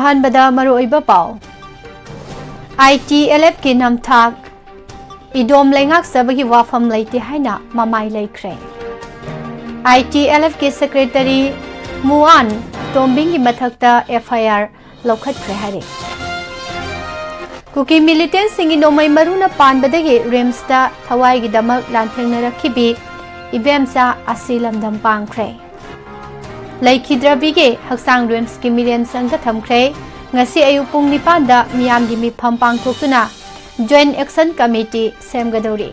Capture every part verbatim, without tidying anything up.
ꯑꯍꯥꯟꯕꯗ ꯃꯔꯨꯑꯣꯏꯕ ꯄꯥꯎ꯫ ITLFꯀꯤ ꯅꯝꯊꯥꯛ, ꯏꯗꯣꯝ ꯂꯩꯉꯥꯛꯆꯕꯒꯤ ꯋꯥꯐꯝ ꯂꯩꯇꯦ ꯍꯥꯏꯅ ꯃꯃꯥꯏ ꯂꯩꯈ꯭ꯔꯦ꯫ ITLFꯀꯤ secretary ꯃꯨꯑꯥꯟ ꯇꯣꯝꯕꯤꯡꯒꯤ ꯃꯊꯛꯇ FIR ꯂꯧꯈꯠꯈ꯭ꯔꯦ ꯍꯥꯏꯔꯤ꯫ ꯀꯨꯀꯤ militantꯁꯤꯡꯒꯤ ꯅꯣꯡꯃꯩ ꯃꯔꯨꯅ ꯄꯥꯟꯕꯗꯒꯤ RIMSꯇ ꯊꯋꯥꯏꯒꯤꯗꯃꯛ ꯂꯥꯟꯊꯦꯡꯅꯔꯛꯈꯤꯕꯤ ꯏꯕꯦꯝꯆꯥ ꯑꯁꯤ ꯂꯝꯗꯝ ꯄꯥꯡꯈ꯭ꯔꯦ꯫ ꯂꯩꯈꯤꯗ꯭ꯔꯕꯤꯒꯤ ꯍꯛꯆꯥꯡ RIMSꯀꯤ ꯃꯤꯔꯦꯟ ꯆꯪꯗ ꯊꯝꯈ꯭ꯔꯦ꯫ ꯉꯁꯤ ꯑꯌꯨꯛ ꯄꯨꯡ ꯅꯤꯄꯥꯟꯗ ꯃꯤꯌꯥꯝꯒꯤ ꯃꯤꯐꯝ ꯄꯥꯡꯊꯣꯛꯇꯨꯅ Joint Action Committee ꯁꯦꯝꯒꯗꯧꯔꯤ꯫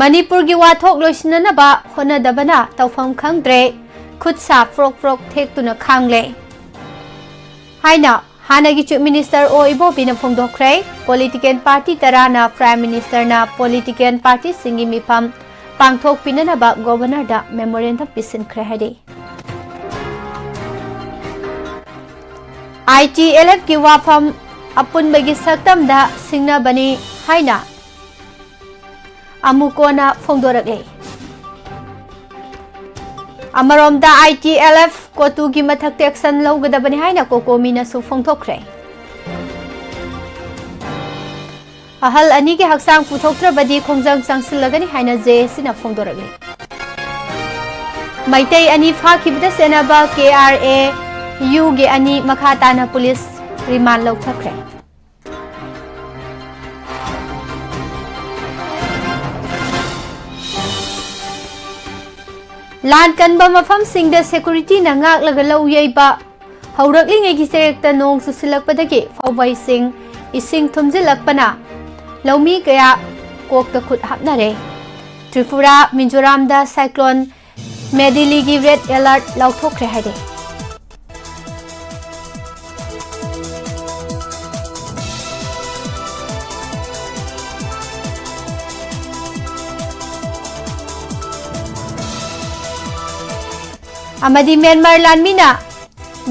ꯃꯅꯤꯄꯨꯔꯒꯤ ꯋꯥꯊꯣꯛ ꯂꯣꯏꯁꯤꯟꯅꯅꯕ ꯍꯣꯠꯅꯗꯕꯅ ꯇꯧꯐꯝ ꯈꯪꯗ꯭ꯔꯦ, ꯈꯨꯠ ꯁꯥ ꯐ꯭ꯔꯣꯛ ꯐ꯭ꯔꯣꯛ ꯊꯦꯛꯇꯨꯅ ꯈꯥꯡꯂꯦ ꯍꯥꯏꯅ ꯍꯥꯟꯅꯒꯤ Chief Minister ꯑꯣ ꯏꯕꯣꯕꯤꯅ ꯐꯣꯡꯗꯣꯛꯈ꯭ꯔꯦ꯫ Political party ꯇꯔꯥꯅ Prime Ministerꯅ political partyꯁꯤꯡꯒꯤ ꯃꯤꯐꯝ ꯄꯥꯡꯊꯣꯛꯄꯤꯅꯅꯕ Governorꯗ memorandum ꯄꯤꯁꯤꯟꯈ꯭ꯔꯦ ꯍꯥꯏꯔꯤ꯫ ITLFꯀꯤ ꯋꯥꯐꯝ ꯑꯄꯨꯟꯕꯒꯤ ꯁꯛꯇꯝꯗ ꯁꯤꯡꯅꯕꯅꯤ ꯍꯥꯏꯅ ꯑꯃꯨꯀꯣꯅ ꯐꯣꯡꯗꯣꯔꯛꯂꯦ꯫ ꯑꯃꯔꯣꯝꯗ ITLF COTUꯒꯤ ꯃꯊꯛꯇ action ꯂꯧꯒꯗꯕꯅꯤ ꯍꯥꯏꯅ COCOMIꯅꯁꯨ ꯐꯣꯡꯗꯣꯛꯈ꯭ꯔꯦ꯫ ꯑꯍꯜ ꯑꯅꯤꯒꯤ ꯍꯛꯆꯥꯡ ꯄꯨꯊꯣꯛꯇ꯭ꯔꯕꯗꯤ ꯈꯣꯡꯖꯪ ꯆꯪꯁꯤꯜꯂꯒꯅꯤ ꯍꯥꯏꯅ JACꯅ ꯐꯣꯡꯗꯣꯔꯛꯂꯤ꯫ ꯃꯩꯇꯩ ꯑꯅꯤ ꯐꯥꯈꯤꯕꯗ ꯆꯦꯟꯅꯕ KRAUꯒꯤ ꯑꯅꯤ ꯃꯈꯥ ꯇꯥꯅ ꯄꯨꯂꯤꯁ remand ꯂꯧꯊꯈ꯭ꯔꯦ꯫ ꯂꯥꯟ ꯀꯟꯕ ꯃꯐꯝꯁꯤꯡꯗ securityꯅ ꯉꯥꯛꯂꯒ ꯂꯧ ꯌꯩꯕ꯫ ꯍꯧꯔꯛꯂꯤꯉꯩꯒꯤ ꯆꯦꯔꯦꯛꯇ ꯅꯣꯡ ꯆꯨꯁꯤꯜꯂꯛꯄꯗꯒꯤ ꯐꯧꯕꯩꯁꯤꯡ ꯏꯁꯤꯡ ꯊꯨꯝꯖꯤꯜꯂꯛꯄꯅ ꯂꯧꯃꯤ ꯀꯌꯥ ꯀꯣꯛꯇ ꯈꯨꯠ ꯍꯥꯞꯅꯔꯦ꯫ ꯇ꯭ꯔꯤꯄꯨꯔꯥ, ꯃꯤꯖꯣꯔꯥꯝꯗ cyclone ꯃꯦꯗꯤꯂꯤꯒꯤ red alert ꯂꯥꯎꯊꯣꯛꯈ꯭ꯔꯦ ꯍꯥꯏꯔꯤ꯫ ꯑꯃꯗꯤ ꯃ꯭ꯌꯥꯟꯃꯥꯔ ꯂꯥꯟꯃꯤꯅ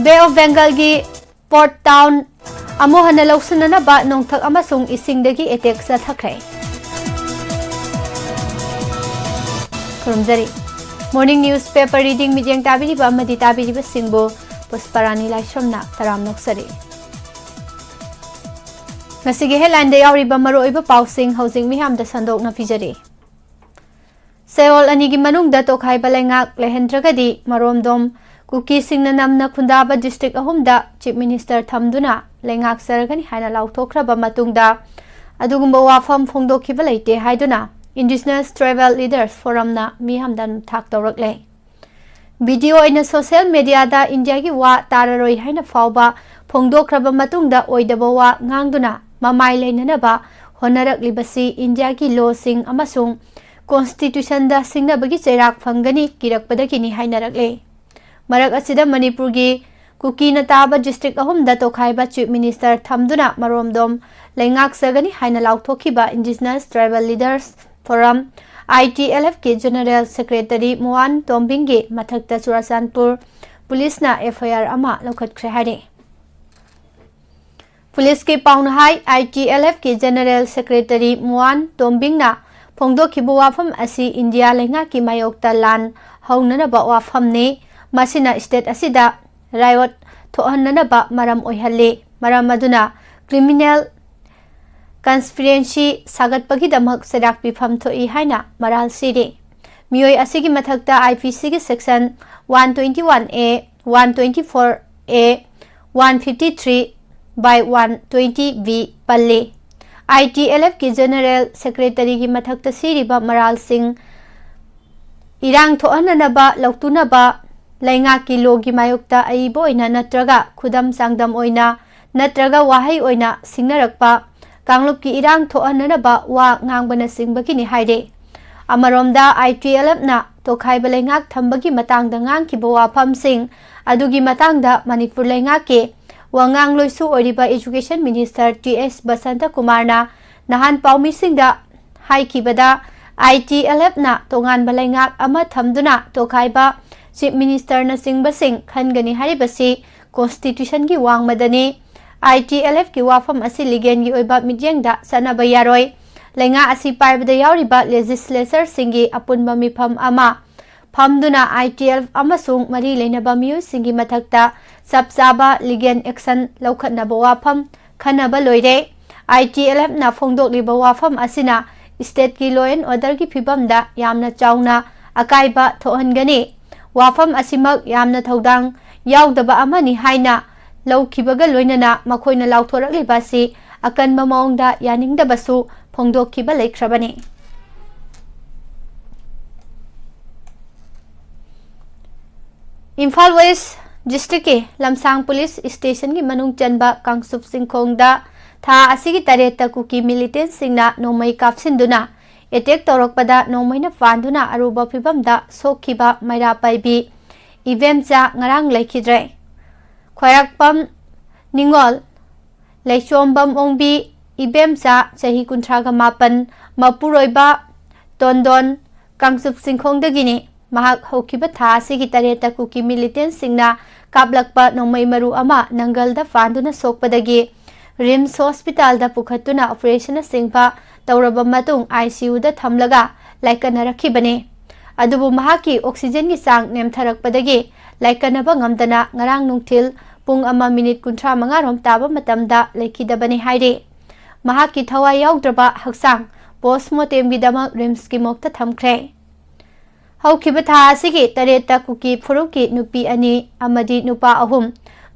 Bay of Bengalꯒꯤ port town ꯑꯃꯨꯛ ꯍꯟꯅ ꯂꯧꯁꯤꯟꯅꯅꯕ ꯅꯣꯡꯊꯛ ꯑꯃꯁꯨꯡ ꯏꯁꯤꯡꯗꯒꯤ attack ꯆꯠꯊꯈ꯭ꯔꯦ꯫ ꯈꯨꯔꯨꯝꯖꯔꯤ꯫ Morning News Paper Reading ꯃꯤꯠꯌꯦꯡ ꯇꯥꯕꯤꯔꯤꯕ ꯑꯃꯗꯤ ꯇꯥꯕꯤꯔꯤꯕꯁꯤꯡꯕꯨ ꯄꯨꯁꯄꯔꯥꯅꯤ ꯂꯥꯏꯁ꯭ꯔꯝꯅ ꯇꯔꯥꯝꯅ ꯑꯣꯛꯆꯔꯤ꯫ ꯉꯁꯤꯒꯤ headlineꯗ ꯌꯥꯎꯔꯤꯕ ꯃꯔꯨꯑꯣꯏꯕ ꯄꯥꯎꯁꯤꯡ ꯍꯧꯖꯤꯛ ꯃꯤꯌꯥꯝꯗ ꯁꯟꯗꯣꯛꯅ ꯄꯤꯖꯔꯤ꯫ ꯆꯌꯣꯜ ꯑꯅꯤꯒꯤ ꯃꯅꯨꯡꯗ ꯇꯣꯈꯥꯏꯕ ꯂꯩꯉꯥꯛ ꯂꯩꯍꯟꯗ꯭ꯔꯒꯗꯤ ꯃꯔꯣꯝꯗꯣꯝ ꯀꯨꯀꯤꯁꯤꯡꯅ ꯅꯝꯅ ꯈꯨꯟꯗꯥꯕ district ꯑꯍꯨꯝꯗ Chief Minister ꯊꯝꯗꯨꯅ ꯂꯩꯉꯥꯛꯆꯔꯒꯅꯤ ꯍꯥꯏꯅ ꯂꯥꯎꯊꯣꯛꯈ꯭ꯔꯕ ꯃꯇꯨꯡꯗ ꯑꯗꯨꯒꯨꯝꯕ ꯋꯥꯐꯝ ꯐꯣꯡꯗꯣꯛꯈꯤꯕ ꯂꯩꯇꯦ ꯍꯥꯏꯗꯨꯅ Indigenous Tribal Leaders Forumꯅ ꯃꯤꯌꯥꯝꯗ ꯅꯝꯊꯥꯛ ꯇꯧꯔꯛꯂꯦ꯫ Video ꯑꯣꯏꯅ social mediaꯗ ꯏꯟꯗꯤꯌꯥꯒꯤ ꯋꯥ ꯇꯥꯔꯔꯣꯏ ꯍꯥꯏꯅ ꯐꯥꯎꯕ ꯐꯣꯡꯗꯣꯛꯈ꯭ꯔꯕ ꯃꯇꯨꯡꯗ ꯑꯣꯏꯗꯕ ꯋꯥ ꯉꯥꯡꯗꯨꯅ ꯃꯃꯥꯏ ꯂꯩꯅꯅꯕ ꯍꯣꯠꯅꯔꯛꯂꯤꯕꯁꯤ ꯏꯟꯗꯤꯌꯥꯒꯤ lawꯁꯤꯡ ꯑꯃꯁꯨꯡ constitutionꯗ ꯁꯤꯡꯅꯕꯒꯤ ꯆꯩꯔꯥꯛ ꯐꯪꯒꯅꯤ ꯀꯤꯔꯛꯄꯗꯒꯤꯅꯤ ꯍꯥꯏꯅꯔꯛꯂꯦ꯫ ꯃꯔꯛ ꯑꯁꯤꯗ ꯃꯅꯤꯄꯨꯔꯒꯤ ꯀꯨꯀꯤꯅ ꯇꯥꯕ district ꯑꯍꯨꯝꯗ ꯇꯣꯈꯥꯏꯕ Chief Minister ꯊꯝꯗꯨꯅ ꯃꯔꯣꯝꯗꯣꯝ ꯂꯩꯉꯥꯛꯆꯒꯅꯤ ꯍꯥꯏꯅ ꯂꯥꯎꯊꯣꯛꯈꯤꯕ Indigenous Tribal Leaders Forum, ITLFꯀꯤ General Secretary ꯃꯨꯋꯥꯟ ꯇꯣꯝꯕꯤꯡꯒꯤ ꯃꯊꯛꯇ ꯆꯨꯔꯥꯆꯥꯟꯄꯨꯔ ꯄꯨꯂꯤꯁꯅ FIR ꯑꯃ ꯂꯧꯈꯠꯈ꯭ꯔꯦ ꯍꯥꯏꯔꯤ꯫ ꯄꯨꯂꯤꯁꯀꯤ ꯄꯥꯎꯅ ꯍꯥꯏ, ITLFꯀꯤ General Secretary ꯃꯨꯋꯥꯟ ꯇꯣꯝꯕꯤꯡꯅ ꯐꯣꯡꯗꯣꯛꯈꯤꯕ ꯋꯥꯐꯝ ꯑꯁꯤ ꯏꯟꯗꯤꯌꯥ ꯂꯩꯉꯥꯛꯀꯤ ꯃꯥꯌꯣꯛꯇ ꯂꯥꯟ ꯍꯧꯅꯅꯕ ꯋꯥꯐꯝꯅꯤ꯫ ꯃꯁꯤꯅ state ꯑꯁꯤꯗ riot ꯊꯣꯛꯍꯟꯅꯅꯕ ꯃꯔꯝ ꯑꯣꯏꯍꯜꯂꯤ꯫ ꯃꯔꯝ ꯑꯗꯨꯅ criminal conspiracy ꯁꯥꯒꯠꯄꯒꯤꯗꯃꯛ ꯆꯩꯔꯥꯛ ꯄꯤꯐꯝ ꯊꯣꯛꯏ ꯍꯥꯏꯅ ꯃꯔꯥꯜ ꯁꯤꯔꯤ꯫ ꯃꯤꯑꯣꯏ ꯑꯁꯤꯒꯤ ꯃꯊꯛꯇ IPCꯒꯤ section one twenty-one A, one twenty-four A, one fifty-three by one twenty B ꯄꯜꯂꯤ꯫ ITLFꯀꯤ General Secretaryꯒꯤ ꯃꯊꯛꯇ ꯁꯤꯔꯤꯕ ꯃꯔꯥꯜꯁꯤꯡ ꯏꯔꯥꯡ ꯊꯣꯛꯍꯟꯅꯅꯕ ꯂꯧꯇꯨꯅꯕ ꯂꯩꯉꯥꯛꯀꯤ lawꯒꯤ ꯃꯥꯌꯣꯛꯇ ꯑꯏꯕ ꯑꯣꯏꯅ ꯅꯠꯇ꯭ꯔꯒ ꯈꯨꯗꯝ ꯆꯥꯡꯗꯝ ꯑꯣꯏꯅ ꯅꯠꯇ꯭ꯔꯒ ꯋꯥꯍꯩ ꯑꯣꯏꯅ ꯁꯤꯡꯅꯔꯛꯄ ꯀꯥꯡꯂꯨꯞꯀꯤ ꯏꯔꯥꯡ ꯊꯣꯛꯍꯟꯅꯅꯕ ꯋꯥ ꯉꯥꯡꯕꯅꯆꯤꯡꯕꯒꯤꯅꯤ ꯍꯥꯏꯔꯤ꯫ ꯑꯃꯔꯣꯝꯗ ITLFꯅ ꯇꯣꯈꯥꯏꯕ ꯂꯩꯉꯥꯛ ꯊꯝꯕꯒꯤ ꯃꯇꯥꯡꯗ ꯉꯥꯡꯈꯤꯕ ꯋꯥꯐꯝꯁꯤꯡ ꯑꯗꯨꯒꯤ ꯃꯇꯥꯡꯗ ꯃꯅꯤꯄꯨꯔ ꯂꯩꯉꯥꯛꯀꯤ ꯋꯥꯉꯥꯡꯂꯣꯏꯁꯨ ꯑꯣꯏꯔꯤꯕ Education Minister T S Basanta ꯀꯨꯃꯥꯔꯅ ꯅꯍꯥꯟ ꯄꯥꯎꯃꯤꯁꯤꯡꯗ ꯍꯥꯏꯈꯤꯕꯗ, ITLFꯅ ꯇꯣꯉꯥꯟꯕ ꯂꯩꯉꯥꯛ ꯑꯃ ꯊꯝꯗꯨꯅ ꯇꯣꯈꯥꯏꯕ Chief Ministerꯅꯆꯤꯡꯕꯁꯤꯡ ꯈꯟꯒꯅꯤ ꯍꯥꯏꯔꯤꯕꯁꯤ constitutionꯒꯤ ꯋꯥꯡꯃꯗꯅꯤ꯫ ITLFꯀꯤ ꯋꯥꯐꯝ ꯑꯁꯤ legalꯒꯤ ꯑꯣꯏꯕ ꯃꯤꯠꯌꯦꯡꯗ ꯆꯠꯅꯕ ꯌꯥꯔꯣꯏ꯫ ꯂꯩꯉꯥꯛ ꯑꯁꯤ ꯄꯥꯏꯕꯗ ꯌꯥꯎꯔꯤꯕ legislatureꯁꯤꯡꯒꯤ ꯑꯄꯨꯟꯕ ꯃꯤꯐꯝ ꯑꯃ ꯐꯝꯗꯨꯅ ITLF ꯑꯃꯁꯨꯡ ꯃꯔꯤ ꯂꯩꯅꯕ ꯃꯤꯑꯣꯏꯁꯤꯡꯒꯤ ꯃꯊꯛꯇ ꯆꯞ ꯆꯥꯕ legal action ꯂꯧꯈꯠꯅꯕ ꯋꯥꯐꯝ ꯈꯟꯅꯕ ꯂꯣꯏꯔꯦ꯫ ITLFꯅ ꯐꯣꯡꯗꯣꯛꯂꯤꯕ ꯋꯥꯐꯝ ꯑꯁꯤꯅ stateꯀꯤ law and orderꯒꯤ ꯐꯤꯕꯝꯗ ꯌꯥꯝꯅ ꯆꯥꯎꯅ ꯑꯀꯥꯏꯕ ꯊꯣꯛꯍꯟꯒꯅꯤ꯫ ꯋꯥꯐꯝ ꯑꯁꯤꯃꯛ ꯌꯥꯝꯅ ꯊꯧꯗꯥꯡ ꯌꯥꯎꯗꯕ ꯑꯃꯅꯤ ꯍꯥꯏꯅ ꯂꯧꯈꯤꯕꯒ ꯂꯣꯏꯅꯅ ꯃꯈꯣꯏꯅ ꯂꯥꯎꯊꯣꯔꯛꯂꯤꯕ ꯑꯁꯤ ꯑꯀꯟꯕ ꯃꯑꯣꯡꯗ ꯌꯥꯅꯤꯡꯗꯕꯁꯨ ꯐꯣꯡꯗꯣꯛꯈꯤꯕ ꯂꯩꯈ꯭ꯔꯕꯅꯤ꯫ ꯏꯝꯐꯥꯜ West Districtꯀꯤ ꯂꯝꯁꯥꯡ Police Stationꯒꯤ ꯃꯅꯨꯡ ꯆꯟꯕ ꯀꯥꯡꯆꯨꯞ ꯆꯤꯡꯈꯣꯡꯗ ꯊꯥ ꯑꯁꯤꯒꯤ ꯇꯔꯦꯠꯇ ꯀꯨꯀꯤ militantꯁꯤꯡꯅ ꯅꯣꯡꯃꯩ ꯀꯥꯞꯁꯤꯟꯗꯨꯅ attack ꯇꯧꯔꯛꯄꯗ ꯅꯣꯡꯃꯩꯅ ꯄꯥꯟꯗꯨꯅ ꯑꯔꯨꯕ ꯐꯤꯕꯝꯗ ꯁꯣꯛꯈꯤꯕ ꯃꯩꯔꯥ ꯄꯥꯏꯕꯤ ꯏꯕꯦꯝꯆꯥ ꯉꯔꯥꯡ ꯂꯩꯈꯤꯗ꯭ꯔꯦ꯫ ꯈ꯭ꯋꯥꯏꯔꯥꯛꯄꯝ ꯅꯤꯉꯣꯜ ꯂꯩꯆꯣꯝꯕꯝ ꯑꯣꯡꯕꯤ ꯏꯕꯦꯝꯆꯥ, ꯆꯍꯤ ꯀꯨꯟꯊ꯭ꯔꯥꯒ ꯃꯥꯄꯟ, ꯃꯄꯨꯔꯣꯏꯕ ꯇꯣꯟꯗꯣꯟ, ꯀꯥꯡꯆꯨꯞ ꯆꯤꯡꯈꯣꯡꯗꯒꯤꯅꯤ꯫ ꯃꯍꯥꯛ ꯍꯧꯈꯤꯕ ꯊꯥ ꯑꯁꯤꯒꯤ ꯇꯔꯦꯠꯇ ꯀꯨꯀꯤ militantꯁꯤꯡꯅ ꯀꯥꯞꯂꯛꯄ ꯅꯣꯡꯃꯩ ꯃꯔꯨ ꯑꯃ ꯅꯪꯒꯜꯗ ꯄꯥꯟꯗꯨꯅ ꯁꯣꯛꯄꯗꯒꯤ RIMS hospitalꯗ ꯄꯨꯈꯠꯇꯨꯅ operationꯅꯆꯤꯡꯕ ꯇꯧꯔꯕ ꯃꯇꯨꯡ ICUꯗ ꯊꯝꯂꯒ ꯂꯥꯏꯀꯠꯅꯔꯛꯈꯤꯕꯅꯤ꯫ ꯑꯗꯨꯕꯨ ꯃꯍꯥꯛꯀꯤ oxygenꯒꯤ ꯆꯥꯡ ꯅꯦꯝꯊꯔꯛꯄꯗꯒꯤ ꯂꯥꯏꯀꯠꯅꯕ ꯉꯝꯗꯅ ꯉꯔꯥꯡ ꯅꯨꯡꯊꯤꯜ ꯄꯨꯡ ꯑꯃ minute ꯀꯨꯟꯊ꯭ꯔꯥ ꯃꯉꯥ ꯔꯣꯝ ꯇꯥꯕ ꯃꯇꯝꯗ ꯂꯩꯈꯤꯗꯕꯅꯤ ꯍꯥꯏꯔꯤ꯫ ꯃꯍꯥꯛꯀꯤ ꯊꯋꯥꯏ ꯌꯥꯎꯗ꯭ꯔꯕ ꯍꯛꯆꯥꯡ postmortemꯒꯤꯗꯃꯛ RIMSꯀꯤ morgueꯇ ꯊꯝꯈ꯭ꯔꯦ꯫ ꯍꯧꯈꯤꯕ ꯊꯥ ꯑꯁꯤꯒꯤ ꯇꯔꯦꯠꯇ ꯀꯨꯀꯤ ꯐꯨꯔꯨꯞꯀꯤ ꯅꯨꯄꯤ ꯑꯅꯤ ꯑꯃꯗꯤ ꯅꯨꯄꯥ ꯑꯍꯨꯝ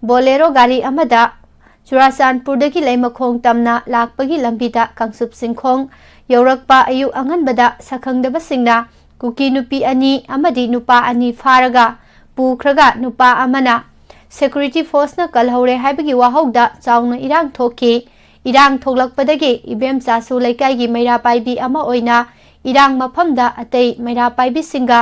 Bolero ꯒꯥꯔꯤ ꯑꯃꯗ ꯆꯨꯔꯥꯆꯥꯟꯄꯨꯔꯗꯒꯤ ꯂꯩꯃꯈꯣꯡ ꯇꯝꯅ ꯂꯥꯛꯄꯒꯤ ꯂꯝꯕꯤꯗ ꯀꯥꯡꯆꯨꯞ ꯆꯤꯡꯈꯣꯡ ꯌꯧꯔꯛꯄ ꯑꯌꯨꯛ ꯑꯉꯟꯕꯗ ꯁꯛꯈꯪꯗꯕꯁꯤꯡꯅ ꯀꯨꯀꯤ ꯅꯨꯄꯤ ꯑꯅꯤ ꯑꯃꯗꯤ ꯅꯨꯄꯥ ꯑꯅꯤ ꯐꯥꯔꯒ ꯄꯨꯈ꯭ꯔꯒ ꯅꯨꯄꯥ ꯑꯃꯅ security forceꯅ ꯀꯜꯍꯧꯔꯦ ꯍꯥꯏꯕꯒꯤ ꯋꯥꯍꯧꯗ ꯆꯥꯎꯅ ꯏꯔꯥꯡ ꯊꯣꯛꯈꯤ꯫ ꯏꯔꯥꯡ ꯊꯣꯛꯂꯛꯄꯗꯒꯤ ꯏꯕꯦꯝꯆꯥꯁꯨ ꯂꯩꯀꯥꯏꯒꯤ ꯃꯩꯔꯥ ꯄꯥꯏꯕꯤ ꯑꯃ ꯑꯣꯏꯅ ꯏꯔꯥꯡ ꯃꯐꯝꯗ ꯑꯇꯩ ꯃꯩꯔꯥ ꯄꯥꯏꯕꯤꯁꯤꯡꯒ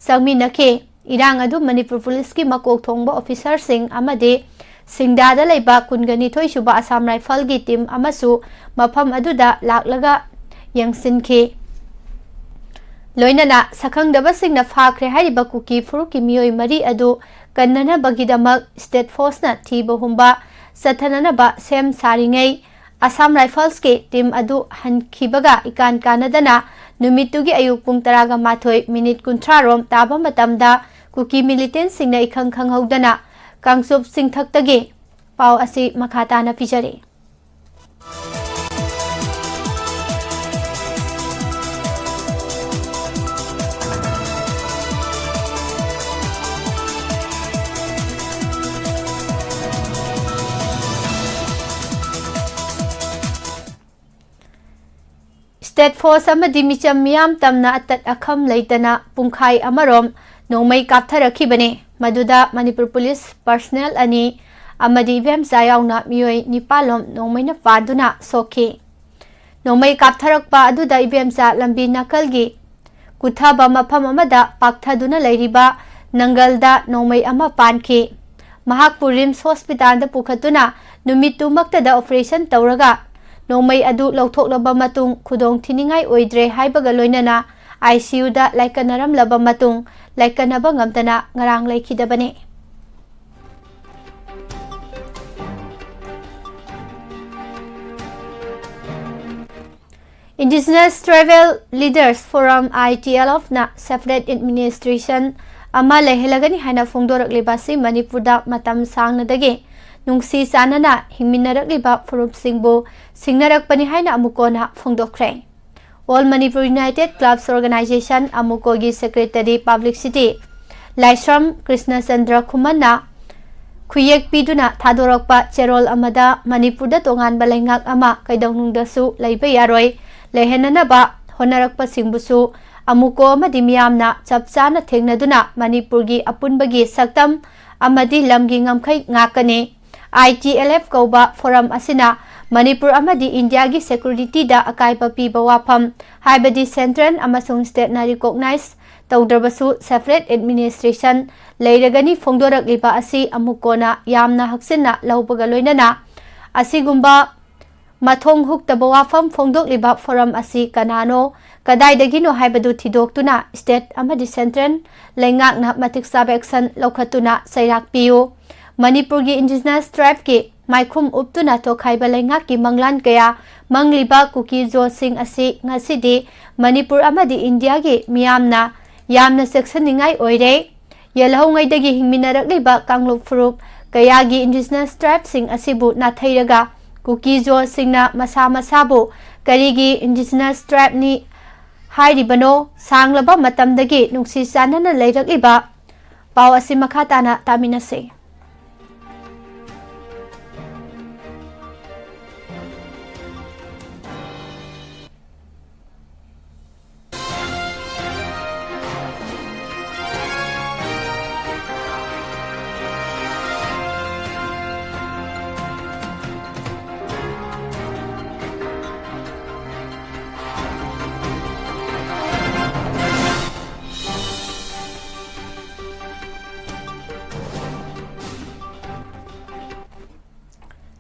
ꯆꯪꯃꯤꯟꯅꯈꯤ꯫ ꯏꯔꯥꯡ ꯑꯗꯨ ꯃꯅꯤꯄꯨꯔ Policeꯀꯤ ꯃꯀꯣꯛ ꯊꯣꯡꯕ officerꯁꯤꯡ ꯑꯃꯗꯤ ꯁꯤꯡꯗꯥꯗ ꯂꯩꯕ ꯀꯨꯟꯒ ꯅꯤꯊꯣꯏ ꯁꯨꯕ Assam Riflesꯀꯤ team ꯑꯃꯁꯨ ꯃꯐꯝ ꯑꯗꯨꯗ ꯂꯥꯛꯂꯒ ꯌꯦꯡꯁꯤꯟꯈꯤ꯫ ꯂꯣꯏꯅꯅ ꯁꯛꯈꯪꯗꯕꯁꯤꯡꯅ ꯐꯥꯈ꯭ꯔꯦ ꯍꯥꯏꯔꯤꯕ ꯀꯨꯀꯤ ꯐꯨꯔꯨꯞꯀꯤ ꯃꯤꯑꯣꯏ ꯃꯔꯤ ꯑꯗꯨ ꯀꯟꯅꯅꯕꯒꯤꯗꯃꯛ state forceꯅ ꯊꯤꯕ ꯍꯨꯝꯕ ꯆꯠꯊꯅꯅꯕ ꯁꯦꯝ ꯁꯥꯔꯤꯉꯩ, Assam Riflesꯀꯤ team ꯑꯗꯨ ꯍꯟꯈꯤꯕꯒ ꯏꯀꯥꯟ ꯀꯥꯟꯅꯗꯅ ꯅꯨꯃꯤꯠꯇꯨꯒꯤ ꯑꯌꯨꯛ ꯄꯨꯡ ꯇꯔꯥꯒ ꯃꯥꯊꯣꯏ ꯃꯤꯅꯤꯠ ꯀꯨꯟꯊ꯭ꯔꯥ ꯔꯣꯝ ꯇꯥꯕ ꯃꯇꯝꯗ ꯀꯨꯀꯤ ꯃꯤꯂꯤꯇꯦꯟꯁꯤꯡꯅ ꯏꯈꯪ ꯈꯪꯍꯧꯗꯅ ꯀꯥꯡꯆꯨꯞ ꯆꯤꯡꯊꯛꯇꯒꯤ꯫ ꯄꯥꯎ ꯑꯁꯤ ꯃꯈꯥ ꯇꯥꯅ ꯄꯤꯖꯔꯤ꯫ ꯁ꯭ꯇꯦꯠ ꯐꯣꯔꯁ ꯑꯃꯗꯤ ꯃꯤꯆꯝ ꯃꯤꯌꯥꯝ ꯇꯝꯅ ꯑꯇꯠ ꯑꯈꯝ ꯂꯩꯇꯅ ꯄꯨꯡꯈꯥꯏ ꯑꯃꯔꯣꯝ ꯅꯣꯡꯃꯩ ꯀꯥꯞꯊꯔꯛꯈꯤꯕꯅꯤ꯫ ꯃꯗꯨꯗ ꯃꯅꯤꯄꯨꯔ ꯄꯨꯂꯤꯁ ꯄꯔꯁꯅꯦꯜ ꯑꯅꯤ ꯑꯃꯗꯤ ꯏꯕꯦꯝꯆꯥ ꯌꯥꯎꯅ ꯃꯤꯑꯣꯏ ꯅꯤꯄꯥꯜꯂꯣꯝ ꯅꯣꯡꯃꯩꯅ ꯄꯥꯟꯗꯨꯅ ꯁꯣꯛꯈꯤ꯫ ꯅꯣꯡꯃꯩ ꯀꯥꯞꯊꯔꯛꯄ ꯑꯗꯨꯗ ꯏꯕꯦꯝꯆꯥ ꯂꯝꯕꯤ ꯅꯥꯀꯜꯒꯤ ꯀꯨꯊꯕ ꯃꯐꯝ ꯑꯃꯗ ꯄꯥꯛꯊꯗꯨꯅ ꯂꯩꯔꯤꯕ ꯅꯪꯒꯜꯗ ꯅꯣꯡꯃꯩ ꯑꯃ ꯄꯥꯟꯈꯤ꯫ ꯃꯍꯥꯛꯄꯨ ꯔꯤꯝꯁ ꯍꯣꯁꯄꯤꯇꯥꯜꯗ ꯄꯨꯈꯠꯇꯨꯅ ꯅꯨꯃꯤꯠꯇꯨꯃꯛꯇꯗ ꯑꯣꯄꯔꯦꯁꯟ ꯇꯧꯔꯒ ꯅꯣꯡꯃꯩ ꯑꯗꯨ ꯂꯧꯊꯣꯛꯂꯕ ꯃꯇꯨꯡ ꯈꯨꯗꯣꯡ ꯊꯤꯅꯤꯡꯉꯥꯏ ꯑꯣꯏꯗ꯭ꯔꯦ ꯍꯥꯏꯕꯒ ꯂꯣꯏꯅꯅ ꯑꯥꯏ ꯁꯤ ꯌꯨꯗ ꯂꯥꯏꯀꯠꯅꯔꯝꯂꯕ ꯃꯇꯨꯡ ꯂꯥꯏꯀꯠꯅꯕ ꯉꯝꯗꯅ ꯉꯔꯥꯡ ꯂꯩꯈꯤꯗꯕꯅꯤ꯫ Indigenous Tribal Leaders Forum, I T L F ꯅ separate administration ꯑꯃ ꯂꯩꯍꯜꯂꯒꯅꯤ ꯍꯥꯏꯅ ꯐꯣꯡꯗꯣꯔꯛꯂꯤꯕ ꯑꯁꯤ ꯃꯅꯤꯄꯨꯔꯗ ꯃꯇꯝ ꯁꯥꯡꯅꯗꯒꯤ ꯅꯨꯡꯁꯤ ꯆꯥꯟꯅꯅ ꯍꯤꯡꯃꯤꯟꯅꯔꯛꯂꯤꯕ ꯐꯨꯔꯨꯞꯁꯤꯡꯕꯨ ꯁꯤꯡꯅꯔꯛꯄꯅꯤ ꯍꯥꯏꯅ ꯑꯃꯨꯛ ꯀꯣꯟꯅ ꯐꯣꯡꯗꯣꯛꯈ꯭ꯔꯦ꯫ All Manipur United Clubs Organization, ꯑꯃꯨꯀꯣꯒꯤ secretary publicity ꯂꯥꯏꯁ꯭ꯔꯝ ꯀ꯭ꯔꯤꯁꯅꯆꯟꯗ꯭ꯔ ꯈꯨꯃꯟꯅ ꯈꯨꯌꯦꯛ ꯄꯤꯗꯨꯅ ꯊꯥꯗꯣꯔꯛꯄ ꯆꯦꯔꯣꯜ ꯑꯃꯗ ꯃꯅꯤꯄꯨꯔꯗ ꯇꯣꯉꯥꯟꯕ ꯂꯩꯉꯥꯛ ꯑꯃ ꯀꯩꯗꯧꯅꯨꯡꯗꯁꯨ ꯂꯩꯕ ꯌꯥꯔꯣꯏ, ꯂꯩꯍꯟꯅꯅꯕ ꯍꯣꯠꯅꯔꯛꯄꯁꯤꯡꯕꯨꯁꯨ ꯑꯃꯨꯀꯣ ꯑꯃꯗꯤ ꯃꯤꯌꯥꯝꯅ ꯆꯞ ꯆꯥꯅ ꯊꯦꯡꯅꯗꯨꯅ ꯃꯅꯤꯄꯨꯔꯒꯤ ꯑꯄꯨꯟꯕꯒꯤ ꯁꯛꯇꯝ ꯑꯃꯗꯤ ꯂꯝꯒꯤ ꯉꯝꯈꯩ ꯉꯥꯛꯀꯅꯤ꯫ I T L F ꯀꯧꯕ ꯐꯣꯔꯝ ꯑꯁꯤꯅ ꯃꯅꯤꯄꯨꯔ ꯑꯃꯗꯤ ꯏꯟꯗꯤꯌꯥꯒꯤ ꯁꯦꯀ꯭ꯌꯨꯔꯤꯇꯤꯗ ꯑꯀꯥꯏꯕ ꯄꯤꯕ ꯋꯥꯐꯝ, ꯍꯥꯏꯕꯗꯤ ꯁꯦꯟꯇ꯭ꯔꯦꯜ ꯑꯃꯁꯨꯡ ꯁ꯭ꯇꯦꯠꯅ ꯔꯤꯀꯣꯛꯅꯥꯏꯖ ꯇꯧꯗ꯭ꯔꯕꯁꯨ ꯁꯦꯄꯔꯦꯠ ꯑꯦꯗꯃꯤꯅꯤꯁꯇ꯭ꯔꯦꯁꯟ ꯂꯩꯔꯒꯅꯤ ꯐꯣꯡꯗꯣꯔꯛꯂꯤꯕ ꯑꯁꯤ ꯑꯃꯨꯛ ꯀꯣꯟꯅ ꯌꯥꯝꯅ ꯍꯛꯆꯤꯟꯅ ꯂꯧꯕꯒ ꯂꯣꯏꯅꯅ ꯑꯁꯤꯒꯨꯝꯕ ꯃꯊꯣꯡ ꯍꯨꯛꯇꯕ ꯋꯥꯐꯝ ꯐꯣꯡꯗꯣꯛꯂꯤꯕ ꯐꯣꯔꯝ ꯑꯁꯤ ꯀꯅꯥꯅꯣ, ꯀꯗꯥꯏꯗꯒꯤꯅꯣ ꯍꯥꯏꯕꯗꯨ ꯊꯤꯗꯣꯛꯇꯨꯅ ꯁ꯭ꯇꯦꯠ ꯑꯃꯗꯤ ꯁꯦꯟꯇ꯭ꯔꯦꯜ ꯂꯩꯉꯥꯛꯅ ꯃꯇꯤꯛ ꯆꯥꯕ ꯑꯦꯛꯁꯟ ꯂꯧꯈꯠꯇꯨꯅ ꯆꯩꯔꯥꯛ ꯄꯤꯌꯨ꯫ ꯃꯅꯤꯄꯨꯔꯒꯤ ꯏꯟꯗꯤꯖꯤꯅꯁ ꯇ꯭ꯔꯥꯏꯕꯀꯤ ꯃꯥꯏꯈꯨꯝ ꯎꯞꯇꯨꯅ ꯇꯣꯈꯥꯏꯕ ꯂꯩꯉꯥꯛꯀꯤ ꯃꯪꯂꯥꯟ ꯀꯌꯥ ꯃꯪꯂꯤꯕ ꯀꯨꯀꯤ-ꯖꯣꯁꯤꯡ ꯑꯁꯤ ꯉꯁꯤꯗꯤ ꯃꯅꯤꯄꯨꯔ ꯑꯃꯗꯤ ꯏꯟꯗꯤꯌꯥꯒꯤ ꯃꯤꯌꯥꯝꯅ ꯌꯥꯝꯅ ꯆꯦꯛꯁꯤꯟꯅꯤꯡꯉꯥꯏ ꯑꯣꯏꯔꯦ꯫ ꯌꯦꯜꯍꯧꯉꯩꯗꯒꯤ ꯍꯤꯡꯃꯤꯟꯅꯔꯛꯂꯤꯕ ꯀꯥꯡꯂꯨꯞ ꯐꯨꯔꯨꯞ ꯀꯌꯥꯒꯤ indigenous tribeꯁꯤꯡ ꯑꯁꯤꯕꯨ ꯅꯥꯊꯩꯔꯒ ꯀꯨꯀꯤ-ꯖꯣꯁꯤꯡꯅ ꯃꯁꯥ ꯃꯁꯥꯕꯨ ꯀꯔꯤꯒꯤ indigenous tribeꯅꯤ ꯍꯥꯏꯔꯤꯕꯅꯣ? ꯁꯥꯡꯂꯕ ꯃꯇꯝꯗꯒꯤ ꯅꯨꯡꯁꯤ ꯆꯥꯟꯅꯅ ꯂꯩꯔꯛꯂꯤꯕ ꯄꯥꯎ ꯑꯁꯤ ꯃꯈꯥ ꯇꯥꯅ ꯇꯥꯃꯤꯟꯅꯁꯤ꯫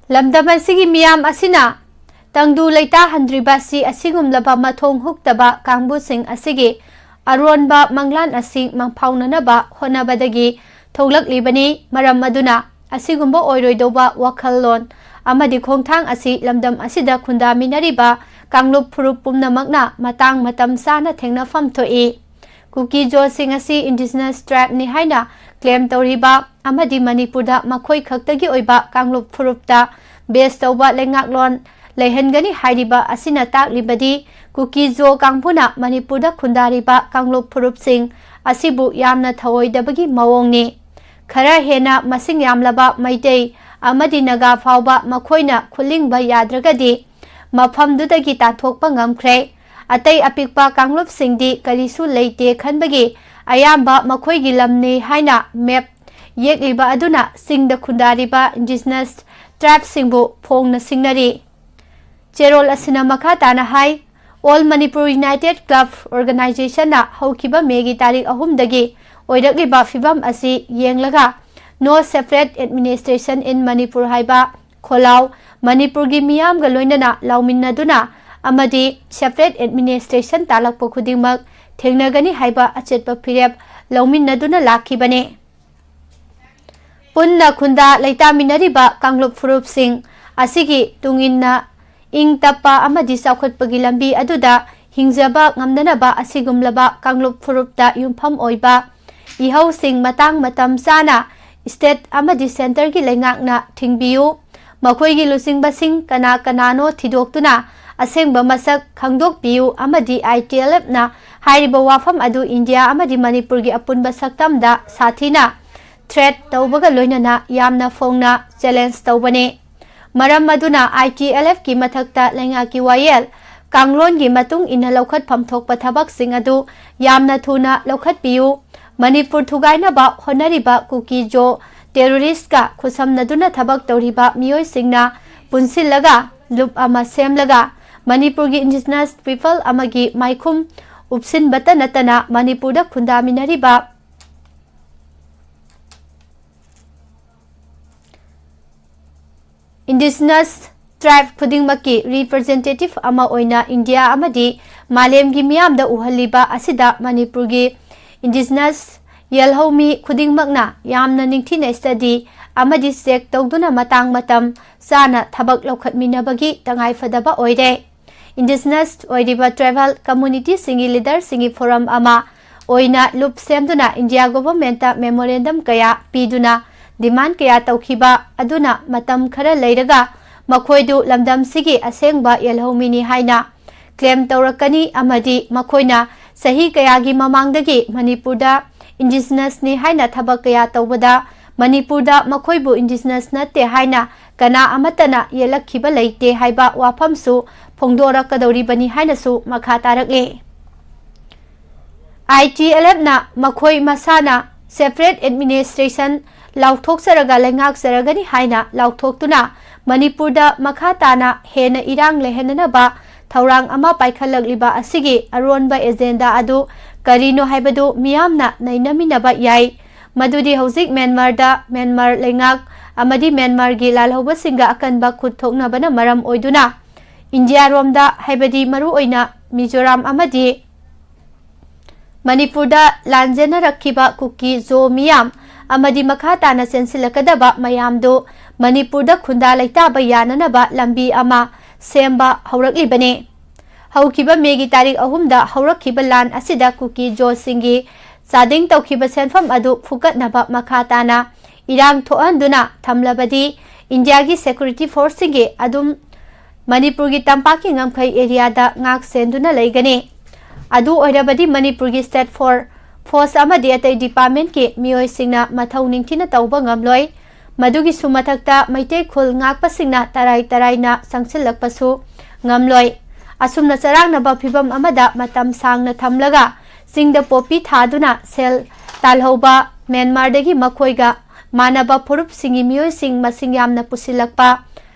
ꯂꯝꯗꯝ ꯑꯁꯤꯒꯤ ꯃꯤꯌꯥꯝ ꯑꯁꯤꯅ ꯇꯪꯗꯨ ꯂꯩꯇꯥꯍꯟꯗ꯭ꯔꯤꯕ ꯑꯁꯤ ꯑꯁꯤꯒꯨꯝꯂꯕ ꯃꯊꯣꯡ ꯍꯨꯛꯇꯕ ꯀꯥꯡꯕꯨꯁꯤꯡ ꯑꯁꯤꯒꯤ ꯑꯔꯣꯟꯕ ꯃꯪꯂꯥꯟ ꯑꯁꯤ ꯃꯪꯐꯥꯎꯅꯅꯕ ꯍꯣꯠꯅꯕꯗꯒꯤ ꯊꯣꯛꯂꯛꯂꯤꯕꯅꯤ꯫ ꯃꯔꯝ ꯑꯗꯨꯅ ꯑꯁꯤꯒꯨꯝꯕ ꯑꯣꯏꯔꯣꯏꯗꯧꯕ ꯋꯥꯈꯜꯂꯣꯟ ꯑꯃꯗꯤ ꯈꯣꯡꯊꯥꯡ ꯑꯁꯤ ꯂꯝꯗꯝ ꯑꯁꯤꯗ ꯈꯨꯟꯗꯥꯃꯤꯟꯅꯔꯤꯕ ꯀꯥꯡꯂꯨꯞ ꯐꯨꯔꯨꯞ ꯄꯨꯝꯅꯃꯛꯅ ꯃꯇꯥꯡ ꯃꯇꯝ ꯆꯥꯅ ꯊꯦꯡꯅꯐꯝ ꯊꯣꯛꯏ꯫ ꯀꯨꯀꯤ-ꯖꯣꯁꯤꯡ ꯑꯁꯤ indigenous tribeꯅꯤ ꯍꯥꯏꯅ claim ꯇꯧꯔꯤꯕ ꯑꯃꯗꯤ ꯃꯅꯤꯄꯨꯔꯗ ꯃꯈꯣꯏ ꯈꯛꯇꯒꯤ ꯑꯣꯏꯕ ꯀꯥꯡꯂꯨꯞ ꯐꯨꯔꯨꯞꯇ base ꯇꯧꯕ ꯂꯩꯉꯥꯛꯂꯣꯟ ꯂꯩꯍꯟꯒꯅꯤ ꯍꯥꯏꯔꯤꯕ ꯑꯁꯤꯅ ꯇꯥꯛꯂꯤꯕꯗꯤ ꯀꯨꯀꯤ-ꯖꯣ ꯀꯥꯡꯕꯨꯅ ꯃꯅꯤꯄꯨꯔꯗ ꯈꯨꯟꯗꯥꯔꯤꯕ ꯀꯥꯡꯂꯨꯞ ꯐꯨꯔꯨꯞꯁꯤꯡ ꯑꯁꯤꯕꯨ ꯌꯥꯝꯅ ꯊꯑꯣꯏꯗꯕꯒꯤ ꯃꯑꯣꯡꯅꯤ꯫ ꯈꯔ ꯍꯦꯟꯅ ꯃꯁꯤꯡ ꯌꯥꯝꯂꯕ ꯃꯩꯇꯩ ꯑꯃꯗꯤ ꯅꯥꯒꯥ ꯐꯥꯎꯕ ꯃꯈꯣꯏꯅ ꯈꯨꯂꯤꯡꯕ ꯌꯥꯗ꯭ꯔꯒꯗꯤ ꯃꯐꯝꯗꯨꯗꯒꯤ ꯇꯥꯟꯊꯣꯛꯄ ꯉꯝꯈ꯭ꯔꯦ꯫ ꯑꯇꯩ ꯑꯄꯤꯛꯄ ꯀꯥꯡꯂꯨꯞꯁꯤꯡꯗꯤ ꯀꯔꯤꯁꯨ ꯂꯩꯇꯦ ꯈꯟꯕꯒꯤ ꯑꯌꯥꯝꯕ ꯃꯈꯣꯏꯒꯤ ꯂꯝꯅꯤ ꯍꯥꯏꯅ map ꯌꯦꯛꯂꯤꯕ ꯑꯗꯨꯅ ꯆꯤꯡꯗ ꯈꯨꯟꯗꯥꯔꯤꯕ indigenous tribeꯁꯤꯡꯕꯨ ꯐꯣꯡꯅ ꯁꯤꯡꯅꯔꯤ꯫ ꯆꯦꯔꯣꯜ ꯑꯁꯤꯅ ꯃꯈꯥ ꯇꯥꯅ ꯍꯥꯏ, All Manipur United Club Organizationꯅ ꯍꯧꯈꯤꯕ ꯃꯦꯒꯤ ꯇꯥꯔꯤꯛ ꯑꯍꯨꯝꯗꯒꯤ ꯑꯣꯏꯔꯛꯂꯤꯕ ꯐꯤꯚꯝ ꯑꯁꯤ ꯌꯦꯡꯂꯒ No Separate Administration in Manipur ꯍꯥꯏꯕ ꯈꯣꯜꯂꯥꯎ ꯃꯅꯤꯄꯨꯔꯒꯤ ꯃꯤꯌꯥꯝꯒ ꯂꯣꯏꯅꯅ ꯂꯥꯎꯃꯤꯟꯅꯗꯨꯅ ꯑꯃꯗꯤ separate administration ꯇꯥꯂꯛꯄ ꯈꯨꯗꯤꯡꯃꯛ ꯊꯦꯡꯅꯒꯅꯤ ꯍꯥꯏꯕ ꯑꯆꯦꯠꯄ ꯐꯤꯔꯦꯞ ꯂꯧꯃꯤꯟꯅꯗꯨꯅ ꯂꯥꯛꯈꯤꯕꯅꯤ꯫ ꯄꯨꯟꯅ ꯈꯨꯟꯗꯥ ꯂꯩꯇꯥꯃꯤꯟꯅꯔꯤꯕ ꯀꯥꯡꯂꯨꯞ ꯐꯨꯔꯨꯞꯁꯤꯡ ꯑꯁꯤꯒꯤ ꯇꯨꯡꯏꯟꯅ ꯏꯪ ꯇꯞꯄ ꯑꯃꯗꯤ ꯆꯥꯎꯈꯠꯄꯒꯤ ꯂꯝꯕꯤ ꯑꯗꯨꯗ ꯍꯤꯡꯖꯕ ꯉꯝꯅꯅꯕ ꯑꯁꯤꯒꯨꯝꯂꯕ ꯀꯥꯡꯂꯨꯞ ꯐꯨꯔꯨꯞꯇ ꯌꯨꯝꯐꯝ ꯑꯣꯏꯕ ꯏꯍꯧꯁꯤꯡ ꯃꯇꯥꯡ ꯃꯇꯝ ꯆꯥꯅ state ꯑꯃꯗꯤ centreꯒꯤ ꯂꯩꯉꯥꯛꯅ ꯊꯤꯡꯕꯤꯌꯨ꯫ ꯃꯈꯣꯏꯒꯤ ꯂꯨꯆꯤꯡꯕꯁꯤꯡ ꯀꯅꯥ ꯀꯅꯥꯅꯣ ꯊꯤꯗꯣꯛꯇꯨꯅ ꯑꯁꯦꯡꯕ ꯃꯁꯛ ꯈꯪꯗꯣꯛꯄꯤꯌꯨ ꯑꯃꯗꯤ ITLFꯅ ꯍꯥꯏꯔꯤꯕ ꯋꯥꯐꯝ ꯑꯗꯨ ꯏꯟꯗꯤꯌꯥ ꯑꯃꯗꯤ ꯃꯅꯤꯄꯨꯔꯒꯤ ꯑꯄꯨꯟꯕ ꯁꯛꯇꯝꯗ ꯁꯥꯊꯤꯅ threat ꯇꯧꯕꯒ ꯂꯣꯏꯅꯅ ꯌꯥꯝꯅ ꯐꯣꯡꯅ challenge ꯇꯧꯕꯅꯤ꯫ ꯃꯔꯝ ꯑꯗꯨꯅ ITLFꯀꯤ ꯃꯊꯛꯇ ꯂꯩꯉꯥꯛꯀꯤ ꯋꯥꯌꯦꯜ ꯀꯥꯡꯂꯣꯟꯒꯤ ꯃꯇꯨꯡ ꯏꯟꯅ ꯂꯧꯈꯠꯐꯝ ꯊꯣꯛꯄ ꯊꯕꯛꯁꯤꯡ ꯑꯗꯨ ꯌꯥꯝꯅ ꯊꯨꯅ ꯂꯧꯈꯠꯄꯤꯌꯨ꯫ ꯃꯅꯤꯄꯨꯔ ꯊꯨꯒꯥꯏꯅꯕ ꯍꯣꯠꯅꯔꯤꯕ ꯀꯨꯀꯤ ꯖꯣ terroristꯀ ꯈꯨꯠꯁꯝꯅꯗꯨꯅ ꯊꯕꯛ ꯇꯧꯔꯤꯕ ꯃꯤꯑꯣꯏꯁꯤꯡꯅ ꯄꯨꯟꯁꯤꯜꯂꯒ ꯂꯨꯞ ꯑꯃ ꯁꯦꯝꯂꯒ ꯃꯅꯤꯄꯨꯔꯒꯤ indigenous people ꯑꯃꯒꯤ ꯃꯥꯏꯈꯨꯝ ꯎꯞꯁꯤꯟꯕꯇ ꯅꯠꯇꯅ ꯃꯅꯤꯄꯨꯔꯗ ꯈꯨꯟꯗꯥꯃꯤꯟꯅꯔꯤꯕ indigenous tribe ꯈꯨꯗꯤꯡꯃꯛꯀꯤ representative ꯑꯃ ꯑꯣꯏꯅ ꯏꯟꯗꯤꯌꯥ ꯑꯃꯗꯤ ꯃꯥꯂꯦꯝꯒꯤ ꯃꯤꯌꯥꯝꯗ ꯎꯍꯜꯂꯤꯕ ꯑꯁꯤꯗ ꯃꯅꯤꯄꯨꯔꯒꯤ indigenous ꯌꯦꯜꯍꯧꯃꯤ ꯈꯨꯗꯤꯡꯃꯛꯅ ꯌꯥꯝꯅ ꯅꯤꯡꯊꯤꯅ study ꯑꯃꯗꯤ check ꯇꯧꯗꯨꯅ ꯃꯇꯥꯡ ꯃꯇꯝ ꯆꯥꯅ ꯊꯕꯛ ꯂꯧꯈꯠꯃꯤꯟꯅꯕꯒꯤ ꯇꯉꯥꯏꯐꯗꯕ ꯑꯣꯏꯔꯦ꯫ Indigenous ꯑꯣꯏꯔꯤꯕ tribal communityꯁꯤꯡꯒꯤ leaderꯁꯤꯡꯒꯤ forum ꯑꯃ ꯑꯣꯏꯅ ꯂꯨꯞ ꯁꯦꯝꯗꯨꯅ ꯏꯟꯗꯤꯌꯥ governmentꯇ memorandum ꯀꯌꯥ ꯄꯤꯗꯨꯅ demand ꯀꯌꯥ ꯇꯧꯈꯤꯕ ꯑꯗꯨꯅ ꯃꯇꯝ ꯈꯔ ꯂꯩꯔꯒ ꯃꯈꯣꯏꯗꯨ ꯂꯝꯗꯝꯁꯤꯒꯤ ꯑꯁꯦꯡꯕ ꯌꯦꯜꯍꯧꯃꯤꯅꯤ ꯍꯥꯏꯅ claim ꯇꯧꯔꯛꯀꯅꯤ ꯑꯃꯗꯤ ꯃꯈꯣꯏꯅ ꯆꯍꯤ ꯀꯌꯥꯒꯤ ꯃꯃꯥꯡꯗꯒꯤ ꯃꯅꯤꯄꯨꯔꯗ indigenousꯅꯤ ꯍꯥꯏꯅ ꯊꯕꯛ ꯀꯌꯥ ꯇꯧꯕꯗ ꯃꯅꯤꯄꯨꯔꯗ ꯃꯈꯣꯏꯕꯨ indigenous ꯅꯠꯇꯦ ꯍꯥꯏꯅ ꯀꯅꯥ ꯑꯃꯠꯇꯅ ꯌꯦꯜꯂꯛꯈꯤꯕ ꯂꯩꯇꯦ ꯍꯥꯏꯕ ꯋꯥꯐꯝꯁꯨ ꯐꯣꯡꯗꯣꯔꯛꯀꯗꯧꯔꯤꯕꯅꯤ ꯍꯥꯏꯅꯁꯨ ꯃꯈꯥ ꯇꯥꯔꯛꯂꯤ꯫ ITLFꯅ ꯃꯈꯣꯏ ꯃꯁꯥꯅ separate administration ꯂꯥꯎꯊꯣꯛꯆꯔꯒ ꯂꯩꯉꯥꯛꯆꯔꯒꯅꯤ ꯍꯥꯏꯅ ꯂꯥꯎꯊꯣꯛꯇꯨꯅ ꯃꯅꯤꯄꯨꯔꯗ ꯃꯈꯥ ꯇꯥꯅ ꯍꯦꯟꯅ ꯏꯔꯥꯡ ꯂꯩꯍꯟꯅꯅꯕ ꯊꯧꯔꯥꯡ ꯑꯃ ꯄꯥꯏꯈꯠꯂꯛꯂꯤꯕ ꯑꯁꯤꯒꯤ ꯑꯔꯣꯟꯕ agenda ꯑꯗꯨ ꯀꯔꯤꯅꯣ ꯍꯥꯏꯕꯗꯨ ꯃꯤꯌꯥꯝꯅ ꯅꯩꯅꯃꯤꯟꯅꯕ ꯌꯥꯏ꯫ ꯃꯗꯨꯗꯤ ꯍꯧꯖꯤꯛ ꯃ꯭ꯌꯥꯟꯃꯥꯔꯗ ꯃ꯭ꯌꯥꯟꯃꯥꯔ ꯂꯩꯉꯥꯛ ꯑꯃꯗꯤ ꯃ꯭ꯌꯥꯟꯃꯥꯔꯒꯤ ꯂꯥꯜꯍꯧꯕꯁꯤꯡꯒ ꯑꯀꯟꯕ ꯈꯨꯠ ꯊꯣꯛꯅꯕꯅ ꯃꯔꯝ ꯑꯣꯏꯗꯨꯅ ꯏꯟꯗꯤꯌꯥꯔꯣꯝꯗ, ꯍꯥꯏꯕꯗꯤ ꯃꯔꯨꯑꯣꯏꯅ ꯃꯤꯖꯣꯔꯥꯝ ꯑꯃꯗꯤ ꯃꯅꯤꯄꯨꯔꯗ ꯂꯥꯟꯖꯦꯟꯅꯔꯛꯈꯤꯕ ꯀꯨꯀꯤ ꯖꯣ ꯃꯤꯌꯥꯝ ꯑꯃꯗꯤ ꯃꯈꯥ ꯇꯥꯅ ꯆꯦꯟꯁꯤꯜꯂꯛꯀꯗꯕ ꯃꯌꯥꯝꯗꯨ ꯃꯅꯤꯄꯨꯔꯗ ꯈꯨꯟꯗꯥ ꯂꯩꯇꯥꯕ ꯌꯥꯅꯅꯕ ꯂꯝꯕꯤ ꯑꯃ ꯁꯦꯝꯕ ꯍꯧꯔꯛꯂꯤꯕꯅꯤ꯫ ꯍꯧꯈꯤꯕ ꯃꯦꯒꯤ ꯇꯥꯔꯤꯛ ꯑꯍꯨꯝꯗ ꯍꯧꯔꯛꯈꯤꯕ ꯂꯥꯟ ꯑꯁꯤꯗ ꯀꯨꯀꯤ ꯖꯣꯁꯤꯡꯒꯤ ꯆꯥꯗꯤꯡ ꯇꯧꯈꯤꯕ ꯁꯦꯟꯐꯝ ꯑꯗꯨ ꯐꯨꯒꯠꯅꯕ ꯃꯈꯥ ꯇꯥꯅ ꯏꯔꯥꯡ ꯊꯣꯛꯍꯟꯗꯨꯅ ꯊꯝꯂꯕꯗꯤ ꯏꯟꯗꯤꯌꯥꯒꯤ ꯁꯦꯀ꯭ꯌꯨꯔꯤꯇꯤ ꯐꯣꯔꯁꯁꯤꯡꯒꯤ ꯑꯗꯨꯝ ꯃꯅꯤꯄꯨꯔꯒꯤ ꯇꯝꯄꯥꯛꯀꯤ ꯉꯝꯈꯩ ꯑꯦꯔꯤꯌꯥꯗ ꯉꯥꯛ ꯁꯦꯟꯗꯨꯅ ꯂꯩꯒꯅꯤ꯫ ꯑꯗꯨ ꯑꯣꯏꯔꯕꯗꯤ ꯃꯅꯤꯄꯨꯔꯒꯤ ꯁ꯭ꯇꯦꯠ ꯐꯣꯔ ꯐꯣꯔꯁ ꯑꯃꯗꯤ ꯑꯇꯩ ꯗꯤꯄꯥꯔꯠꯃꯦꯟꯠꯀꯤ ꯃꯤꯑꯣꯏꯁꯤꯡꯅ ꯃꯊꯧ ꯅꯤꯡꯊꯤꯅ ꯇꯧꯕ ꯉꯝꯂꯣꯏ꯫ ꯃꯗꯨꯒꯤꯁꯨ ꯃꯊꯛꯇ ꯃꯩꯇꯩ ꯈꯨꯜ ꯉꯥꯛꯄꯁꯤꯡꯅ ꯇꯔꯥꯏ ꯇꯔꯥꯏꯅ ꯆꯪꯁꯤꯜꯂꯛꯄꯁꯨ ꯉꯝꯂꯣꯏ꯫ ꯑꯁꯨꯝꯅ ꯆꯔꯥꯡꯅꯕ ꯐꯤꯚꯝ ꯑꯃꯗ ꯃꯇꯝ ꯁꯥꯡꯅ ꯊꯝꯂꯒ ꯆꯤꯡꯗ ꯄꯣꯄꯤ ꯊꯥꯗꯨꯅ ꯁꯦꯜ ꯇꯥꯜꯍꯧꯕ ꯃ꯭ꯌꯥꯟꯃꯥꯔꯗꯒꯤ ꯃꯈꯣꯏꯒ ꯃꯥꯟꯅꯕ ꯐꯨꯔꯨꯞꯁꯤꯡꯒꯤ ꯃꯤꯑꯣꯏꯁꯤꯡ ꯃꯁꯤꯡ ꯌꯥꯝꯅ ꯄꯨꯁꯤꯜꯂꯛꯄ,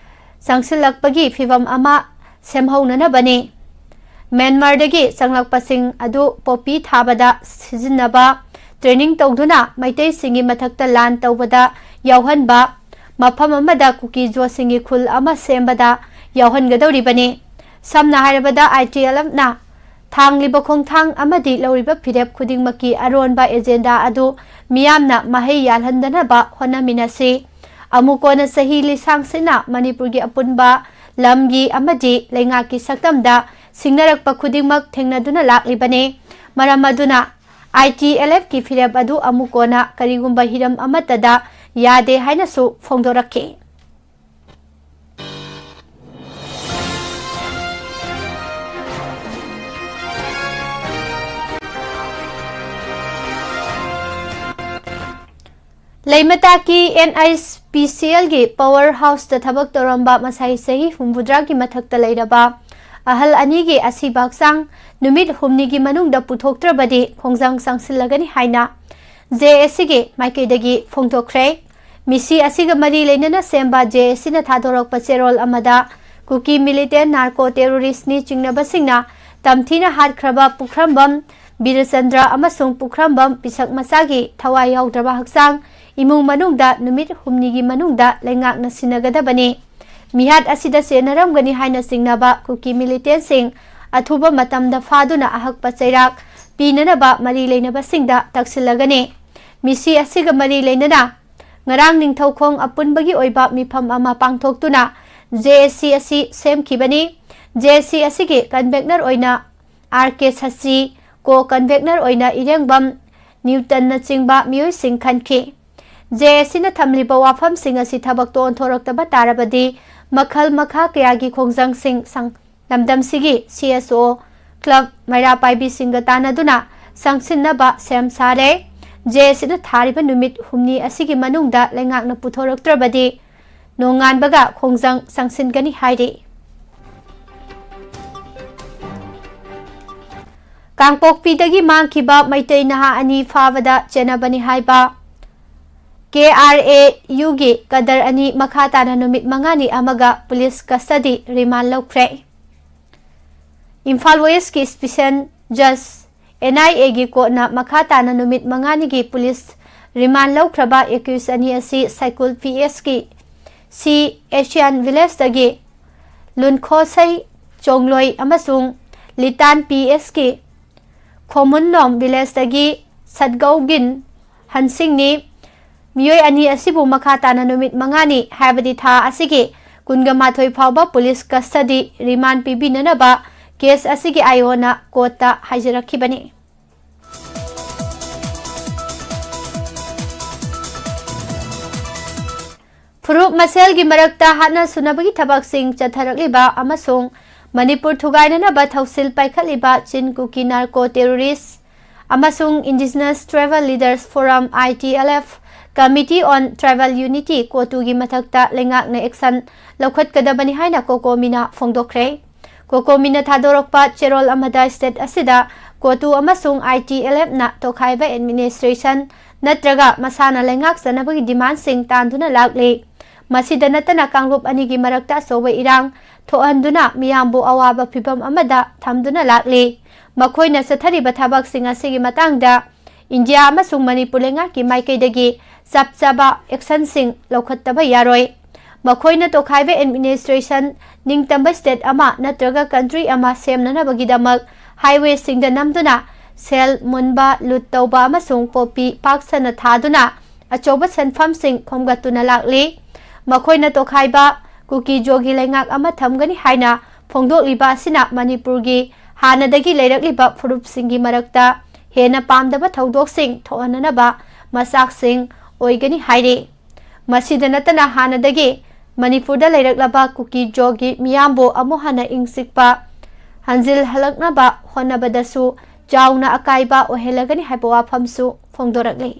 ꯆꯪꯁꯤꯜꯂꯛꯄꯒꯤ ꯐꯤꯚꯝ ꯑꯃ ꯁꯦꯝꯍꯧꯅꯅꯕꯅꯤ꯫ ꯃ꯭ꯌꯥꯟꯃꯥꯔꯗꯒꯤ ꯆꯪꯂꯛꯄꯁꯤꯡ ꯑꯗꯨ ꯄꯣꯄꯤ ꯊꯥꯕꯗ ꯁꯤꯖꯤꯟꯅꯕ ꯇ꯭ꯔꯦꯅꯤꯡ ꯇꯧꯗꯨꯅ ꯃꯩꯇꯩꯁꯤꯡꯒꯤ ꯃꯊꯛꯇ ꯂꯥꯟ ꯇꯧꯕꯗ ꯌꯥꯎꯍꯟꯕ, ꯃꯐꯝ ꯑꯃꯗ ꯀꯨꯀꯤ ꯖꯣꯁꯤꯡꯒꯤ ꯈꯨꯜ ꯑꯃ ꯁꯦꯝꯕꯗ ꯌꯥꯎꯍꯟꯒꯗꯧꯔꯤꯕꯅꯤ꯫ ꯁꯝꯅ ꯍꯥꯏꯔꯕꯗ, ꯑꯥꯏ ꯇꯤ ꯑꯦꯜ ꯑꯦꯐꯅ ꯊꯥꯡꯂꯤꯕ ꯈꯣꯡꯊꯥꯡ ꯑꯃꯗꯤ ꯂꯧꯔꯤꯕ ꯐꯤꯔꯦꯞ ꯈꯨꯗꯤꯡꯃꯛꯀꯤ ꯑꯔꯣꯟꯕ ꯑꯦꯖꯦꯟꯗꯥ ꯑꯗꯨ ꯃꯤꯌꯥꯝꯅ ꯃꯍꯩ ꯌꯥꯜꯍꯟꯗꯅꯕ ꯍꯣꯠꯅꯃꯤꯟꯅꯁꯤ꯫ ꯑꯃꯨꯛ ꯀꯣꯟꯅ ꯆꯍꯤ ꯂꯤꯁꯥꯡ ꯁꯤꯠꯅ ꯃꯅꯤꯄꯨꯔꯒꯤ ꯑꯄꯨꯟꯕ ꯂꯝꯒꯤ ꯑꯃꯗꯤ ꯂꯩꯉꯥꯛꯀꯤ ꯁꯛꯇꯝꯗ ꯁꯤꯡꯅꯔꯛꯄ ꯈꯨꯗꯤꯡꯃꯛ ꯊꯦꯡꯅꯗꯨꯅ ꯂꯥꯛꯂꯤꯕꯅꯤ꯫ ꯃꯔꯝ ꯑꯗꯨꯅ, ꯑꯥꯏ ꯇꯤ ꯑꯦꯜ ꯑꯦꯐꯀꯤ ꯐꯤꯔꯦꯞ ꯑꯗꯨ ꯑꯃꯨꯛ ꯀꯣꯟꯅ ꯀꯔꯤꯒꯨꯝꯕ ꯍꯤꯔꯝ ꯑꯃꯠꯇꯗ ꯌꯥꯗꯦ ꯍꯥꯏꯅꯁꯨ ꯐꯣꯡꯗꯣꯔꯛꯈꯤ꯫ ꯂꯩꯃꯇꯥꯛꯀꯤ ꯑꯦꯟ ꯑꯩꯆ ꯄꯤ ꯁꯤ ꯑꯦꯜꯒꯤ ꯄꯋꯔ ꯍꯥꯎꯁꯇ ꯊꯕꯛ ꯇꯧꯔꯝꯕ ꯃꯁꯥꯏ ꯆꯍꯤ ꯍꯨꯝꯐꯨꯇꯔꯥꯒꯤ ꯃꯊꯛꯇ ꯂꯩꯔꯕ ꯑꯍꯜ ꯑꯅꯤꯒꯤ ꯑꯁꯤꯕ ꯍꯛꯆꯥꯡ ꯅꯨꯃꯤꯠ ꯍꯨꯝꯅꯤꯒꯤ ꯃꯅꯨꯡꯗ ꯄꯨꯊꯣꯛꯇ꯭ꯔꯕꯗꯤ ꯈꯣꯡꯖꯪ ꯆꯪꯁꯤꯜꯂꯒꯅꯤ ꯍꯥꯏꯅ ꯖꯦ ꯑꯦ ꯁꯤꯒꯤ ꯃꯥꯏꯀꯩꯗꯒꯤ ꯐꯣꯡꯗꯣꯛꯈ꯭ꯔꯦ꯫ ꯃꯤꯁꯤ ꯑꯁꯤꯒ ꯃꯔꯤ ꯂꯩꯅꯅ ꯁꯦꯝꯕ ꯖꯦ ꯑꯦ ꯁꯤꯅ ꯊꯥꯗꯣꯔꯛꯄ ꯆꯦꯔꯣꯜ ꯑꯃꯗ ꯀꯨꯀꯤ ꯃꯤꯂꯤꯇꯦꯟ ꯅꯥꯔꯀꯣ ꯇꯦꯔꯣꯔꯤꯁ꯭ꯠꯅꯤ ꯆꯤꯡꯅꯕꯁꯤꯡꯅ ꯇꯝꯊꯤꯅ ꯍꯥꯠꯈ꯭ꯔꯕ ꯄꯨꯈ꯭ꯔꯝꯕꯝ ꯕꯤꯔꯆꯟꯗ꯭ꯔ ꯑꯃꯁꯨꯡ ꯄꯨꯈ꯭ꯔꯝꯕꯝ ꯄꯤꯁꯛ ꯃꯆꯥꯒꯤ ꯊꯋꯥꯏ ꯌꯥꯎꯗ꯭ꯔꯕ ꯍꯛꯆꯥꯡ ꯏꯃꯨꯡ ꯃꯅꯨꯡꯗ ꯅꯨꯃꯤꯠ ꯍꯨꯝꯅꯤꯒꯤ ꯃꯅꯨꯡꯗ ꯂꯩꯉꯥꯛꯅ ꯁꯤꯟꯅꯒꯗꯕꯅꯤ꯫ ꯃꯤꯍꯥꯠ ꯑꯁꯤꯗ ꯆꯦꯟꯅꯔꯝꯒꯅꯤ ꯍꯥꯏꯅ ꯆꯤꯡꯅꯕ ꯀꯨꯀꯤ ꯃꯤꯂꯤꯇꯦꯟꯁꯤꯡ ꯑꯊꯨꯕ ꯃꯇꯝꯗ ꯐꯥꯗꯨꯅ ꯑꯍꯛꯄ ꯆꯩꯔꯥꯛ ꯄꯤꯅꯅꯕ ꯃꯔꯤ ꯂꯩꯅꯕꯁꯤꯡꯗ ꯇꯛꯁꯤꯜꯂꯒꯅꯤ꯫ ꯃꯤꯁꯤ ꯑꯁꯤꯒ ꯃꯔꯤ ꯂꯩꯅꯅ ꯉꯔꯥꯡ ꯅꯤꯡꯊꯧꯈꯣꯡ ꯑꯄꯨꯟꯕꯒꯤ ꯑꯣꯏꯕ ꯃꯤꯐꯝ ꯑꯃ ꯄꯥꯡꯊꯣꯛꯇꯨꯅ ꯖꯦ ꯑꯦꯁ ꯁꯤ ꯑꯁꯤ ꯁꯦꯝꯈꯤꯕꯅꯤ꯫ ꯖꯦ ꯑꯦꯁ ꯁꯤ ꯑꯁꯤꯒꯤ ꯀꯟꯚꯦꯅꯔ ꯑꯣꯏꯅ ꯑꯥꯔ ꯀꯦ ꯁꯁꯤ, ꯀꯣ ꯀꯟꯚꯦꯅꯔ ꯑꯣꯏꯅ ꯏꯔꯦꯡꯕꯝ ꯅ꯭ꯌꯨꯇꯟꯅꯆꯤꯡꯕ ꯃꯤꯑꯣꯏꯁꯤꯡ ꯈꯟꯈꯤ꯫ ꯖꯦ ꯑꯦꯁ ꯁꯤꯅ ꯊꯝꯂꯤꯕ ꯋꯥꯐꯝꯁꯤꯡ ꯑꯁꯤ ꯊꯕꯛꯇ ꯑꯣꯟꯊꯣꯔꯛꯇꯕ ꯇꯥꯔꯕꯗꯤ ꯃꯈꯜ ꯃꯈꯥ ꯀꯌꯥꯒꯤ ꯈꯣꯡꯖꯪꯁꯤꯡ ꯁꯪ-, ꯂꯝꯗꯝꯁꯤꯒꯤ ꯁꯤ ꯑꯦꯁ ꯑꯣ ꯀ꯭ꯂꯕ ꯃꯩꯔꯥ ꯄꯥꯏꯕꯤꯁꯤꯡꯒ ꯇꯥꯟꯅꯗꯨꯅ ꯆꯪꯁꯤꯟꯅꯕ ꯁꯦꯝ ꯁꯥꯔꯦ꯫ ꯖꯦ ꯑꯦꯁ ꯁꯤꯅ ꯊꯥꯔꯤꯕ ꯅꯨꯃꯤꯠ ꯍꯨꯝꯅꯤ ꯑꯁꯤꯒꯤ ꯃꯅꯨꯡꯗ ꯂꯩꯉꯥꯛꯅ ꯄꯨꯊꯣꯔꯛꯇ꯭ꯔꯕꯗꯤ ꯅꯣꯡꯉꯥꯟꯕꯒ ꯈꯣꯡꯖꯪ ꯆꯪꯁꯤꯟꯒꯅꯤ ꯍꯥꯏꯔꯤ꯫ ꯀꯥꯡꯄꯣꯛꯄꯤꯗꯒꯤ ꯃꯥꯡꯈꯤꯕ ꯃꯩꯇꯩ ꯅꯍꯥ ꯑꯅꯤ ꯐꯥꯕꯗ ꯆꯦꯟꯅꯕꯅꯤ ꯍꯥꯏꯕ ꯀꯦ ꯑꯥꯔ ꯑꯦ ꯌꯨꯒꯤ ꯀꯗꯔ ꯑꯅꯤ ꯃꯈꯥ ꯇꯥꯅ ꯅꯨꯃꯤꯠ ꯃꯉꯥꯅꯤ ꯑꯃꯒ ꯄꯨꯂꯤꯁ ꯀꯁꯇꯗꯤ ꯔꯤꯃꯥꯟ ꯂꯧꯈ꯭ꯔꯦ꯫ ꯏꯝꯐꯥꯜ ꯋꯦꯁꯀꯤ ꯁ꯭ꯄꯦꯁꯤꯌꯦꯜ ꯖꯖ, ꯑꯦꯟ ꯑꯥꯏ ꯑꯦꯒꯤ ꯀꯣꯔꯠꯅ ꯃꯈꯥ ꯇꯥꯅ ꯅꯨꯃꯤꯠ ꯃꯉꯥꯅꯤꯒꯤ ꯄꯨꯂꯤꯁ ꯔꯤꯃꯥꯟ ꯂꯧꯈ꯭ꯔꯕ ꯑꯦꯀ꯭ꯌꯨꯁ ꯑꯅꯤ ꯑꯁꯤ ꯁꯥꯏꯀꯨꯜ ꯄꯤ ꯑꯦꯁꯀꯤ ꯁꯤ ꯑꯦꯁꯤꯌꯥꯟ ꯚꯤꯂꯦꯖꯇꯒꯤ ꯂꯨꯟꯈꯣꯁꯩ ꯆꯣꯡꯂꯣꯏ ꯑꯃꯁꯨꯡ ꯂꯤꯇꯥꯟ ꯄꯤ ꯑꯦꯁꯀꯤ ꯈꯣꯃꯨꯟꯅꯣꯝ ꯚꯤꯂꯦꯖꯇꯒꯤ ꯁꯠꯒꯧꯒꯤꯟ ꯍꯟꯁꯤꯡꯅꯤ꯫ ꯃꯤꯑꯣꯏ ꯑꯅꯤ ꯑꯁꯤꯕꯨ ꯃꯈꯥ ꯇꯥꯅ ꯅꯨꯃꯤꯠ ꯃꯉꯥꯅꯤ, ꯍꯥꯏꯕꯗꯤ ꯊꯥ ꯑꯁꯤꯒꯤ ꯀꯨꯟꯒ ꯃꯥꯊꯣꯏ ꯐꯥꯎꯕ ꯄꯨꯂꯤꯁ ꯀꯁꯇꯗꯤ ꯔꯤꯃꯥꯟ ꯄꯤꯕꯤꯅꯅꯕ ꯀꯦꯁ ꯑꯁꯤꯒꯤ ꯑꯥꯏ ꯑꯣꯅ ꯀꯣꯔꯠꯇ ꯍꯥꯏꯖꯔꯛꯈꯤꯕꯅꯤ꯫ ꯐꯨꯔꯨꯞ ꯃꯁꯦꯜꯒꯤ ꯃꯔꯛꯇ ꯍꯥꯠꯅ ꯁꯨꯅꯕꯒꯤ ꯊꯕꯛꯁꯤꯡ ꯆꯠꯊꯔꯛꯂꯤꯕ ꯑꯃꯁꯨꯡ ꯃꯅꯤꯄꯨꯔ ꯊꯨꯒꯥꯏꯅꯅꯕ ꯊꯧꯁꯤꯜ ꯄꯥꯏꯈꯠꯂꯤꯕ ꯆꯤꯟ ꯀꯨꯀꯤ ꯅꯥꯔꯀꯣ ꯇꯦꯔꯣꯔꯤꯁ ꯑꯃꯁꯨꯡ Indigenous Tribal Leaders Forum, I T L F, Committee on Tribal Unity, ꯀꯣꯇꯨꯒꯤ ꯃꯊꯛꯇ ꯂꯩꯉꯥꯛꯅ ꯑꯦꯛꯁꯟ ꯂꯧꯈꯠꯀꯗꯕꯅꯤ ꯍꯥꯏꯅ ꯀꯣꯀꯣꯃꯤꯅ ꯐꯣꯡꯗꯣꯛꯈ꯭ꯔꯦ꯫ ꯀꯣꯀꯣꯃꯤꯅ ꯊꯥꯗꯣꯔꯛꯄ ꯆꯦꯔꯣꯜ ꯑꯃꯗ ꯁ꯭ꯇꯦꯠ ꯑꯁꯤꯗ ꯀꯣꯇꯨ ꯑꯃꯁꯨꯡ I T L F ꯅ ꯇꯣꯈꯥꯏꯕ ꯑꯦꯗꯃꯤꯅꯤꯁꯇ꯭ꯔꯦꯁꯟ ꯅꯠꯇ꯭ꯔꯒ ꯃꯁꯥꯅ ꯂꯩꯉꯥꯛꯆꯅꯕꯒꯤ ꯗꯤꯃꯥꯟꯁꯤꯡ ꯇꯥꯟꯗꯨꯅ ꯂꯥꯛꯂꯤ꯫ ꯃꯁꯤꯗ ꯅꯠꯇꯅ ꯀꯥꯡꯂꯨꯞ ꯑꯅꯤꯒꯤ ꯃꯔꯛꯇ ꯑꯆꯧꯕ ꯏꯔꯥꯡ ꯊꯣꯛꯍꯟꯗꯨꯅ ꯃꯤꯌꯥꯝꯕꯨ ꯑꯋꯥꯕ ꯐꯤꯚꯝ ꯑꯃꯗ ꯊꯝꯗꯨꯅ ꯂꯥꯛꯂꯤ꯫ ꯃꯈꯣꯏꯅ ꯆꯠꯊꯔꯤꯕ ꯊꯕꯛꯁꯤꯡ ꯑꯁꯤꯒꯤ ꯃꯇꯥꯡꯗ ꯏꯟꯗꯤꯌꯥ ꯑꯃꯁꯨꯡ ꯃꯅꯤꯄꯨꯔ ꯂꯩꯉꯥꯛꯀꯤ ꯃꯥꯏꯀꯩꯗꯒꯤ ꯆꯞ ꯆꯥꯕ ꯑꯦꯛꯁꯟꯁꯤꯡ ꯂꯧꯈꯠꯇꯕ ꯌꯥꯔꯣꯏ꯫ ꯃꯈꯣꯏꯅ ꯇꯣꯈꯥꯏꯕ ꯑꯦꯗꯃꯤꯅꯤꯁꯇ꯭ꯔꯦꯁꯟ, ꯅꯤꯡꯇꯝꯕ ꯁ꯭ꯇꯦꯠ ꯑꯃ ꯅꯠꯇ꯭ꯔꯒ ꯀꯟꯇ꯭ꯔꯤ ꯑꯃ ꯁꯦꯝꯅꯅꯕꯒꯤꯗꯃꯛ ꯍꯥꯏꯋꯦꯁꯤꯡꯗ ꯅꯝꯗꯨꯅ ꯁꯦꯜ ꯃꯨꯟꯕ, ꯂꯨꯠ ꯇꯧꯕ ꯑꯃꯁꯨꯡ ꯄꯣꯄꯤ ꯄꯥꯛ ꯁꯟꯅ ꯊꯥꯗꯨꯅ ꯑꯆꯧꯕ ꯁꯦꯟꯐꯝꯁꯤꯡ ꯈꯣꯝꯒꯠꯇꯨꯅ ꯂꯥꯛꯂꯤ꯫ ꯃꯈꯣꯏꯅ ꯇꯣꯈꯥꯏꯕ ꯀꯨꯀꯤ ꯖꯣꯒꯤ ꯂꯩꯉꯥꯛ ꯑꯃ ꯊꯝꯒꯅꯤ ꯍꯥꯏꯅ ꯐꯣꯡꯗꯣꯛꯂꯤꯕ ꯑꯁꯤꯅ ꯃꯅꯤꯄꯨꯔꯒꯤ ꯍꯥꯟꯅꯗꯒꯤ ꯂꯩꯔꯛꯂꯤꯕ ꯐꯨꯔꯨꯞꯁꯤꯡꯒꯤ ꯃꯔꯛꯇ ꯍꯦꯟꯅ ꯄꯥꯝꯗꯕ ꯊꯧꯗꯣꯛꯁꯤꯡ ꯊꯣꯛꯍꯟꯅꯅꯕ ꯃꯆꯥꯛꯁꯤꯡ ꯑꯣꯏꯒꯅꯤ ꯍꯥꯏꯔꯤ꯫ ꯃꯁꯤꯗ ꯅꯠꯇꯅ ꯍꯥꯟꯅꯗꯒꯤ ꯃꯅꯤꯄꯨꯔꯗ ꯂꯩꯔꯛꯂꯕ ꯀꯨꯀꯤ ꯖꯣꯒꯤ ꯃꯤꯌꯥꯝꯕꯨ ꯑꯃꯨꯛ ꯍꯟꯅ ꯏꯪ ꯆꯤꯛꯄ ꯍꯟꯖꯤꯜꯍꯜꯂꯛꯅꯕ ꯍꯣꯠꯅꯕꯗꯁꯨ ꯆꯥꯎꯅ ꯑꯀꯥꯏꯕ ꯑꯣꯏꯍꯜꯂꯒꯅꯤ ꯍꯥꯏꯕ ꯋꯥꯐꯝꯁꯨ ꯐꯣꯡꯗꯣꯔꯛꯂꯤ꯫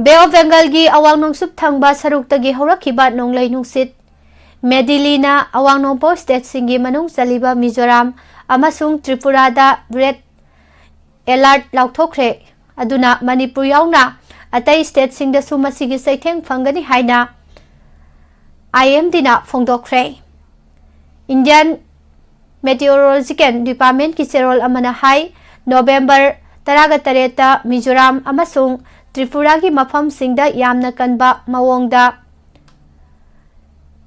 ꯕꯦ ꯑꯣꯐ ꯕꯦꯡꯒꯜꯒꯤ ꯑꯋꯥꯡ ꯅꯣꯡꯆꯨꯞ ꯊꯪꯕ ꯁꯔꯨꯛꯇꯒꯤ ꯍꯧꯔꯛꯈꯤꯕ ꯅꯣꯡꯂꯩ ꯅꯨꯡꯁꯤꯠ ꯃꯦꯗꯤꯂꯤꯅ ꯑꯋꯥꯡ ꯅꯣꯡꯄꯣꯛ ꯁ꯭ꯇꯦꯠꯁꯤꯡꯒꯤ ꯃꯅꯨꯡ ꯆꯜꯂꯤꯕ ꯃꯤꯖꯣꯔꯥꯝ ꯑꯃꯁꯨꯡ ꯇ꯭ꯔꯤꯄꯨꯔꯥꯗ ꯔꯦꯗ ꯑꯦꯂꯔꯠ ꯂꯥꯎꯊꯣꯛꯈ꯭ꯔꯦ꯫ ꯑꯗꯨꯅ ꯃꯅꯤꯄꯨꯔ ꯌꯥꯎꯅ ꯑꯇꯩ ꯁ꯭ꯇꯦꯠꯁꯤꯡꯗꯁꯨ ꯃꯁꯤꯒꯤ ꯆꯩꯊꯦꯡ ꯐꯪꯒꯅꯤ ꯍꯥꯏꯅ ꯑꯥꯏ ꯑꯦꯝ ꯗꯤꯅ ꯐꯣꯡꯗꯣꯛꯈ꯭ꯔꯦ꯫ ꯏꯟꯗꯤꯌꯥꯟ ꯃꯦꯇꯤꯑꯣꯔꯣꯂꯣꯖꯤꯀꯦꯜ ꯗꯤꯄꯥꯔꯠꯃꯦꯟꯠꯀꯤ ꯆꯦꯔꯣꯜ ꯑꯃꯅ ꯍꯥꯏ, ꯅꯣꯕꯦꯝꯕꯔ ꯇꯔꯥꯒ ꯇꯔꯦꯠꯇ ꯃꯤꯖꯣꯔꯥꯝ ꯑꯃꯁꯨꯡ ꯇ꯭ꯔꯤꯄꯨꯔꯥꯒꯤ ꯃꯐꯝꯁꯤꯡꯗ ꯌꯥꯝꯅ ꯀꯟꯕ ꯃꯑꯣꯡꯗ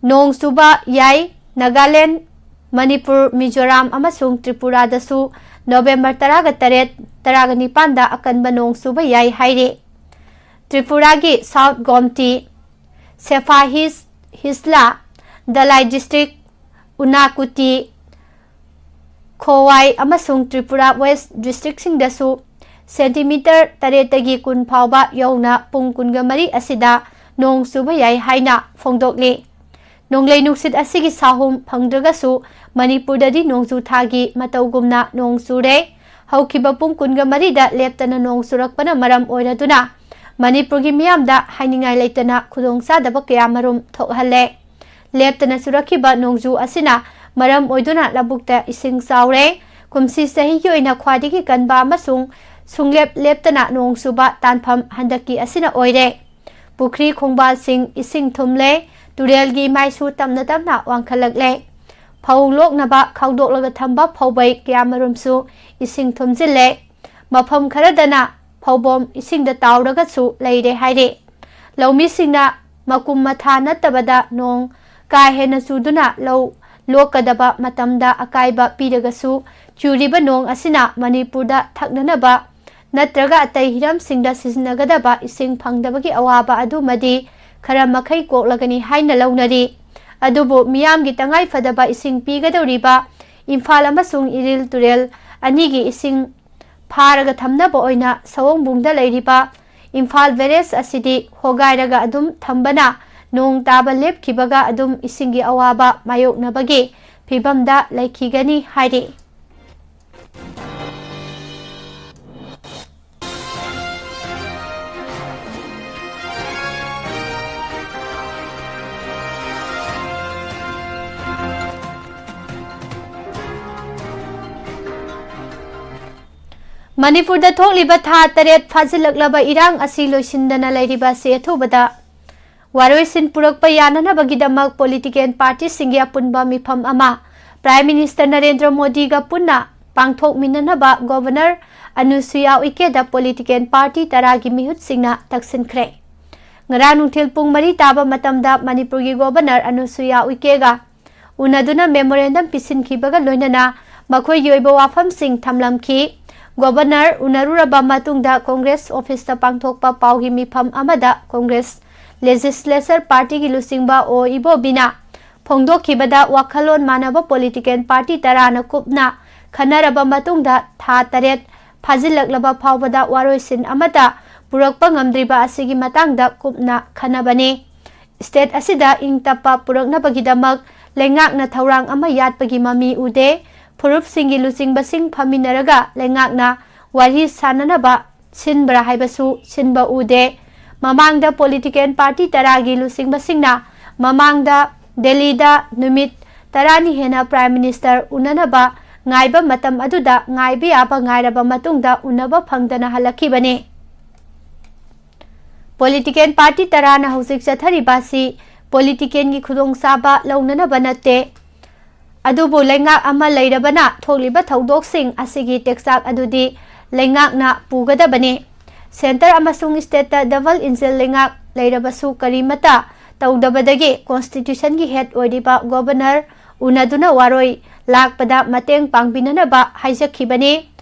ꯅꯣꯡ ꯆꯨꯕ ꯌꯥꯏ꯫ ꯅꯥꯒꯥꯂꯦꯟ, ꯃꯅꯤꯄꯨꯔ, ꯃꯤꯖꯣꯔꯥꯝ ꯑꯃꯁꯨꯡ ꯇ꯭ꯔꯤꯄꯨꯔꯥꯗꯁꯨ ꯅꯣꯕꯦꯝꯕꯔ ꯇꯔꯥꯒ ꯇꯔꯦꯠ, ꯇꯔꯥꯒ ꯅꯤꯄꯥꯟꯗ ꯑꯀꯟꯕ ꯅꯣꯡ ꯆꯨꯕ ꯌꯥꯏ ꯍꯥꯏꯔꯤ꯫ ꯇ꯭ꯔꯤꯄꯨꯔꯥꯒꯤ south Gomti, ꯁꯦꯐꯥ hiss, ꯍꯤꯁꯂꯥ, Dhalai district, ꯎꯅꯥꯀꯨꯇꯤ, ꯈꯣꯋꯥꯏ ꯑꯃꯁꯨꯡ ꯇ꯭ꯔꯤꯄꯨꯔꯥ ꯋꯦꯁ ꯗꯤꯁꯇ꯭ꯔꯤꯛꯁꯤꯡꯗꯁꯨ ꯁꯦꯟꯇꯤꯃꯤꯇꯔ ꯇꯔꯦꯠꯇꯒꯤ ꯀꯨꯟ ꯐꯥꯎꯕ ꯌꯧꯅ ꯄꯨꯡ ꯀꯨꯟꯒ ꯃꯔꯤ ꯑꯁꯤꯗ ꯅꯣꯡ ꯆꯨꯕ ꯌꯥꯏ ꯍꯥꯏꯅ ꯐꯣꯡꯗꯣꯛꯂꯤ꯫ ꯅꯣꯡꯂꯩ ꯅꯨꯡꯁꯤꯠ ꯑꯁꯤꯒꯤ ꯁꯥꯍꯨꯝ ꯐꯪꯗ꯭ꯔꯒꯁꯨ ꯃꯅꯤꯄꯨꯔꯗꯗꯤ ꯅꯣꯡꯖꯨ ꯊꯥꯒꯤ ꯃꯇꯧꯒꯨꯝꯅ ꯅꯣꯡ ꯆꯨꯔꯦ꯫ ꯍꯧꯈꯤꯕ ꯄꯨꯡ ꯀꯨꯟꯒ ꯃꯔꯤꯗ ꯂꯦꯞꯇꯅ ꯅꯣꯡ ꯆꯨꯔꯛꯄꯅ ꯃꯔꯝ ꯑꯣꯏꯔꯗꯨꯅ ꯃꯅꯤꯄꯨꯔꯒꯤ ꯃꯤꯌꯥꯝꯗ ꯍꯥꯏꯅꯤꯡꯉꯥꯏ ꯂꯩꯇꯅ ꯈꯨꯗꯣꯡꯆꯥꯗꯕ ꯀꯌꯥꯃꯔꯨꯝ ꯊꯣꯛꯍꯜꯂꯦ꯫ ꯂꯦꯞꯇꯅ ꯆꯨꯔꯛꯈꯤꯕ ꯅꯣꯡꯖꯨ ꯑꯁꯤꯅ ꯃꯔꯝ ꯑꯣꯏꯗꯨꯅ ꯂꯧꯕꯨꯛꯇ ꯏꯁꯤꯡ ꯆꯥꯎꯔꯦ꯫ ꯀꯨꯝꯁꯤ ꯆꯍꯤꯒꯤ ꯑꯣꯏꯅ ꯈ꯭ꯋꯥꯏꯗꯒꯤ ꯀꯟꯕ ꯑꯃꯁꯨꯡ ꯁꯨꯡꯂꯦꯞ ꯂꯦꯞꯇꯅ ꯅꯣꯡ ꯆꯨꯕ ꯇꯥꯟꯐꯝ ꯍꯟꯗꯛꯀꯤ ꯑꯁꯤꯅ ꯑꯣꯏꯔꯦ꯫ ꯄꯨꯈ꯭ꯔꯤ ꯈꯣꯡꯕꯥꯜꯁꯤꯡ ꯏꯁꯤꯡ ꯊꯨꯝꯂꯦ, ꯇꯨꯔꯦꯜꯒꯤ ꯏꯃꯥꯏꯁꯨ ꯇꯞꯅ ꯇꯞꯅ ꯋꯥꯡꯈꯠꯂꯛꯂꯦ꯫ ꯐꯧ ꯂꯣꯛꯅꯕ ꯈꯥꯎꯗꯣꯛꯂꯒ ꯊꯝꯕ ꯐꯧꯕꯩ ꯀꯌꯥꯃꯔꯨꯝꯁꯨ ꯏꯁꯤꯡ ꯊꯨꯝꯖꯤꯜꯂꯦ꯫ ꯃꯐꯝ ꯈꯔꯗꯅ ꯐꯧꯕꯣꯝ ꯏꯁꯤꯡꯗ ꯇꯥꯎꯔꯒꯁꯨ ꯂꯩꯔꯦ ꯍꯥꯏꯔꯤ꯫ ꯂꯧꯃꯤꯁꯤꯡꯅ ꯃꯀꯨꯝ ꯃꯊꯥ ꯅꯠꯇꯕꯗ ꯅꯣꯡ ꯀꯥ ꯍꯦꯟꯅ ꯆꯨꯗꯨꯅ ꯂꯧ ꯂꯣꯛꯀꯗꯕ ꯃꯇꯝꯗ ꯑꯀꯥꯏꯕ ꯄꯤꯔꯒꯁꯨ, ꯆꯨꯔꯤꯕ ꯅꯣꯡ ꯑꯁꯤꯅ ꯃꯅꯤꯄꯨꯔꯗ ꯊꯛꯅꯅꯕ ꯅꯠꯇ꯭ꯔꯒ ꯑꯇꯩ ꯍꯤꯔꯝꯁꯤꯡꯗ ꯁꯤꯖꯤꯟꯅꯒꯗꯕ ꯏꯁꯤꯡ ꯐꯪꯗꯕꯒꯤ ꯑꯋꯥꯕ ꯑꯗꯨꯃꯗꯤ ꯈꯔ ꯃꯈꯩ ꯀꯣꯛꯂꯒꯅꯤ ꯍꯥꯏꯅ ꯂꯧꯅꯔꯤ꯫ ꯑꯗꯨꯕꯨ ꯃꯤꯌꯥꯝꯒꯤ ꯇꯉꯥꯏ ꯐꯗꯕ ꯏꯁꯤꯡ ꯄꯤꯒꯗꯧꯔꯤꯕ ꯏꯝꯐꯥꯜ ꯑꯃꯁꯨꯡ ꯏꯔꯤꯜ ꯇꯨꯔꯦꯜ ꯑꯅꯤꯒꯤ ꯏꯁꯤꯡ ꯐꯥꯔꯒ ꯊꯝꯅꯕ ꯑꯣꯏꯅ ꯁꯑꯣꯡꯕꯨꯡꯗ ꯂꯩꯔꯤꯕ ꯏꯝꯐꯥꯜ ꯕꯦꯔꯦꯖ ꯑꯁꯤꯗꯤ ꯍꯣꯒꯥꯏꯔꯒ ꯑꯗꯨꯝ ꯊꯝꯕꯅ ꯅꯣꯡ ꯇꯥꯕ ꯂꯦꯞꯈꯤꯕꯒ ꯑꯗꯨꯝ ꯏꯁꯤꯡꯒꯤ ꯑꯋꯥꯕ ꯃꯥꯌꯣꯛꯅꯕꯒꯤ ꯐꯤꯕꯝꯗ ꯂꯩꯈꯤꯒꯅꯤ ꯍꯥꯏꯔꯤ꯫ ꯃꯅꯤꯄꯨꯔꯗ ꯊꯣꯛꯂꯤꯕ ꯊꯥ ꯇꯔꯦꯠ ꯐꯥꯖꯤꯜꯂꯛꯂꯕ ꯏꯔꯥꯡ ꯑꯁꯤ ꯂꯣꯏꯁꯤꯟꯗꯅ ꯂꯩꯔꯤꯕ ꯑꯁꯤ ꯑꯊꯨꯕꯗ ꯋꯥꯔꯣꯏꯁꯤꯟ ꯄꯨꯔꯛꯄ ꯌꯥꯅꯅꯕꯒꯤꯗꯃꯛ ꯄꯣꯂꯤꯇꯤꯀꯦꯜ ꯄꯥꯔꯇꯤꯁꯤꯡꯒꯤ ꯑꯄꯨꯟꯕ ꯃꯤꯐꯝ ꯑꯃ ꯄ꯭ꯔꯥꯏꯝ ꯃꯤꯅꯤꯁꯇꯔ ꯅꯔꯦꯟꯗ꯭ꯔ ꯃꯣꯗꯤꯒ ꯄꯨꯟꯅ ꯄꯥꯡꯊꯣꯛꯃꯤꯟꯅꯅꯕ ꯒꯣꯚꯔꯅꯔ ꯑꯅꯨꯁꯨꯌꯥ ꯎꯏꯀꯦꯗ ꯄꯣꯂꯤꯇꯤꯀꯦꯜ ꯄꯥꯔꯇꯤ ꯇꯔꯥꯒꯤ ꯃꯤꯍꯨꯠꯁꯤꯡꯅ ꯇꯛꯁꯤꯟꯈ꯭ꯔꯦ꯫ ꯉꯔꯥꯡ ꯅꯨꯡꯊꯤꯜ ꯄꯨꯡ ꯃꯔꯤ ꯇꯥꯕ ꯃꯇꯝꯗ ꯃꯅꯤꯄꯨꯔꯒꯤ ꯒꯣꯚꯔꯅꯔ ꯑꯅꯨꯁꯨꯌꯥ ꯎꯏꯀꯦꯒ ꯎꯅꯗꯨꯅ ꯃꯦꯃꯣꯔꯦꯟꯗꯝ ꯄꯤꯁꯤꯟꯈꯤꯕꯒ ꯂꯣꯏꯅꯅ ꯃꯈꯣꯏꯒꯤ ꯑꯣꯏꯕ ꯋꯥꯐꯝꯁꯤꯡ ꯊꯝꯂꯝꯈꯤ꯫ ꯒꯣꯚꯔꯅꯔ ꯎꯅꯔꯨꯔꯕ ꯃꯇꯨꯡꯗ ꯀꯣꯡꯒ꯭ꯔꯦꯁ ꯑꯣꯐꯤꯁꯇ ꯄꯥꯡꯊꯣꯛꯄ ꯄꯥꯎꯒꯤ ꯃꯤꯐꯝ ꯑꯃꯗ ꯀꯣꯡꯒ꯭ꯔꯦꯁ ꯂꯦꯖꯤꯁꯂꯦꯆꯔ ꯄꯥꯔꯇꯤꯒꯤ ꯂꯨꯆꯤꯡꯕ ꯑꯣ ꯏꯕꯣꯕꯤꯅ ꯐꯣꯡꯗꯣꯛꯈꯤꯕꯗ, ꯋꯥꯈꯜꯂꯣꯟ ꯃꯥꯟꯅꯕ ꯄꯣꯂꯤꯇꯤꯀꯦꯜ ꯄꯥꯔꯇꯤ ꯇꯔꯥꯅ ꯀꯨꯞꯅ ꯈꯟꯅꯔꯕ ꯃꯇꯨꯡꯗ ꯊꯥ ꯇꯔꯦꯠ ꯐꯥꯖꯤꯜꯂꯛꯂꯕ ꯐꯥꯎꯕꯗ ꯋꯥꯔꯣꯏꯁꯤꯟ ꯑꯃꯠꯇ ꯄꯨꯔꯛꯄ ꯉꯝꯗ꯭ꯔꯤꯕ ꯑꯁꯤꯒꯤ ꯃꯇꯥꯡꯗ ꯀꯨꯞꯅ ꯈꯟꯅꯕꯅꯤ꯫ ꯁ꯭ꯇꯦꯠ ꯑꯁꯤꯗ ꯏꯪ ꯇꯞꯄ ꯄꯨꯔꯛꯅꯕꯒꯤꯗꯃꯛ ꯂꯩꯉꯥꯛꯅ ꯊꯧꯔꯥꯡ ꯑꯃ ꯌꯥꯠꯄꯒꯤ ꯃꯃꯤ ꯎꯗꯦ꯫ ꯐꯨꯔꯨꯞꯁꯤꯡꯒꯤ ꯂꯨꯆꯤꯡꯕꯁꯤꯡ ꯐꯝꯃꯤꯟꯅꯔꯒ ꯂꯩꯉꯥꯛꯅ ꯋꯥꯔꯤ ꯁꯥꯅꯅꯕ ꯁꯤꯟꯕ꯭ꯔꯥ ꯍꯥꯏꯕꯁꯨ ꯁꯤꯟꯕ ꯎꯗꯦ꯫ ꯃꯃꯥꯡꯗ ꯄꯣꯂꯤꯇꯤꯀꯦꯜ ꯄꯥꯔꯇꯤ ꯇꯔꯥꯒꯤ ꯂꯨꯆꯤꯡꯕꯁꯤꯡꯅ ꯃꯃꯥꯡꯗ ꯗꯦꯜꯂꯤꯗ ꯅꯨꯃꯤꯠ ꯇꯔꯥꯅꯤ ꯍꯦꯟꯅ ꯄ꯭ꯔꯥꯏꯝ ꯃꯤꯅꯤꯁꯇꯔ ꯎꯅꯅꯕ ꯉꯥꯏꯕ ꯃꯇꯝ ꯑꯗꯨꯗ ꯉꯥꯏꯕ ꯌꯥꯕ ꯉꯥꯏꯔꯕ ꯃꯇꯨꯡꯗ ꯎꯅꯕ ꯐꯪꯗꯅ ꯍꯜꯂꯛꯈꯤꯕꯅꯤ꯫ ꯄꯣꯂꯤꯇꯤꯀꯦꯜ ꯄꯥꯔꯇꯤ ꯇꯔꯥꯅ ꯍꯧꯖꯤꯛ ꯆꯠꯊꯔꯤꯕ ꯑꯁꯤ ꯄꯣꯂꯤꯇꯤꯀꯦꯜꯒꯤ ꯈꯨꯗꯣꯡꯆꯥꯕ ꯂꯧꯅꯅꯕ ꯅꯠꯇꯦ, ꯑꯗꯨꯕꯨ ꯂꯩꯉꯥꯛ ꯑꯃ ꯂꯩꯔꯕꯅ ꯊꯣꯛꯂꯤꯕ ꯊꯧꯗꯣꯛꯁꯤꯡ ꯑꯁꯤꯒꯤ ꯇꯦꯛꯆꯥꯛ ꯑꯗꯨꯗꯤ ꯂꯩꯉꯥꯛꯅ ꯄꯨꯒꯗꯕꯅꯤ꯫ ꯁꯦꯟꯇꯔ ꯑꯃꯁꯨꯡ ꯁ꯭ꯇꯦꯠꯇ ꯗꯕꯜ ꯏꯟꯖꯤꯟ ꯂꯩꯉꯥꯛ ꯂꯩꯔꯕꯁꯨ ꯀꯔꯤꯃꯠꯇ ꯇꯧꯗꯕꯗꯒꯤ ꯀꯣꯟꯁꯇꯤꯇ꯭ꯌꯨꯁꯟꯒꯤ ꯍꯦꯗ ꯑꯣꯏꯔꯤꯕ ꯒꯣꯕꯔꯅꯔ ꯎꯅꯗꯨꯅ ꯋꯥꯔꯣꯏ ꯂꯥꯛꯄꯗ ꯃꯇꯦꯡ ꯄꯥꯡꯕꯤꯅꯅꯕ ꯍꯥꯏꯖꯈꯤꯕꯅꯤ꯫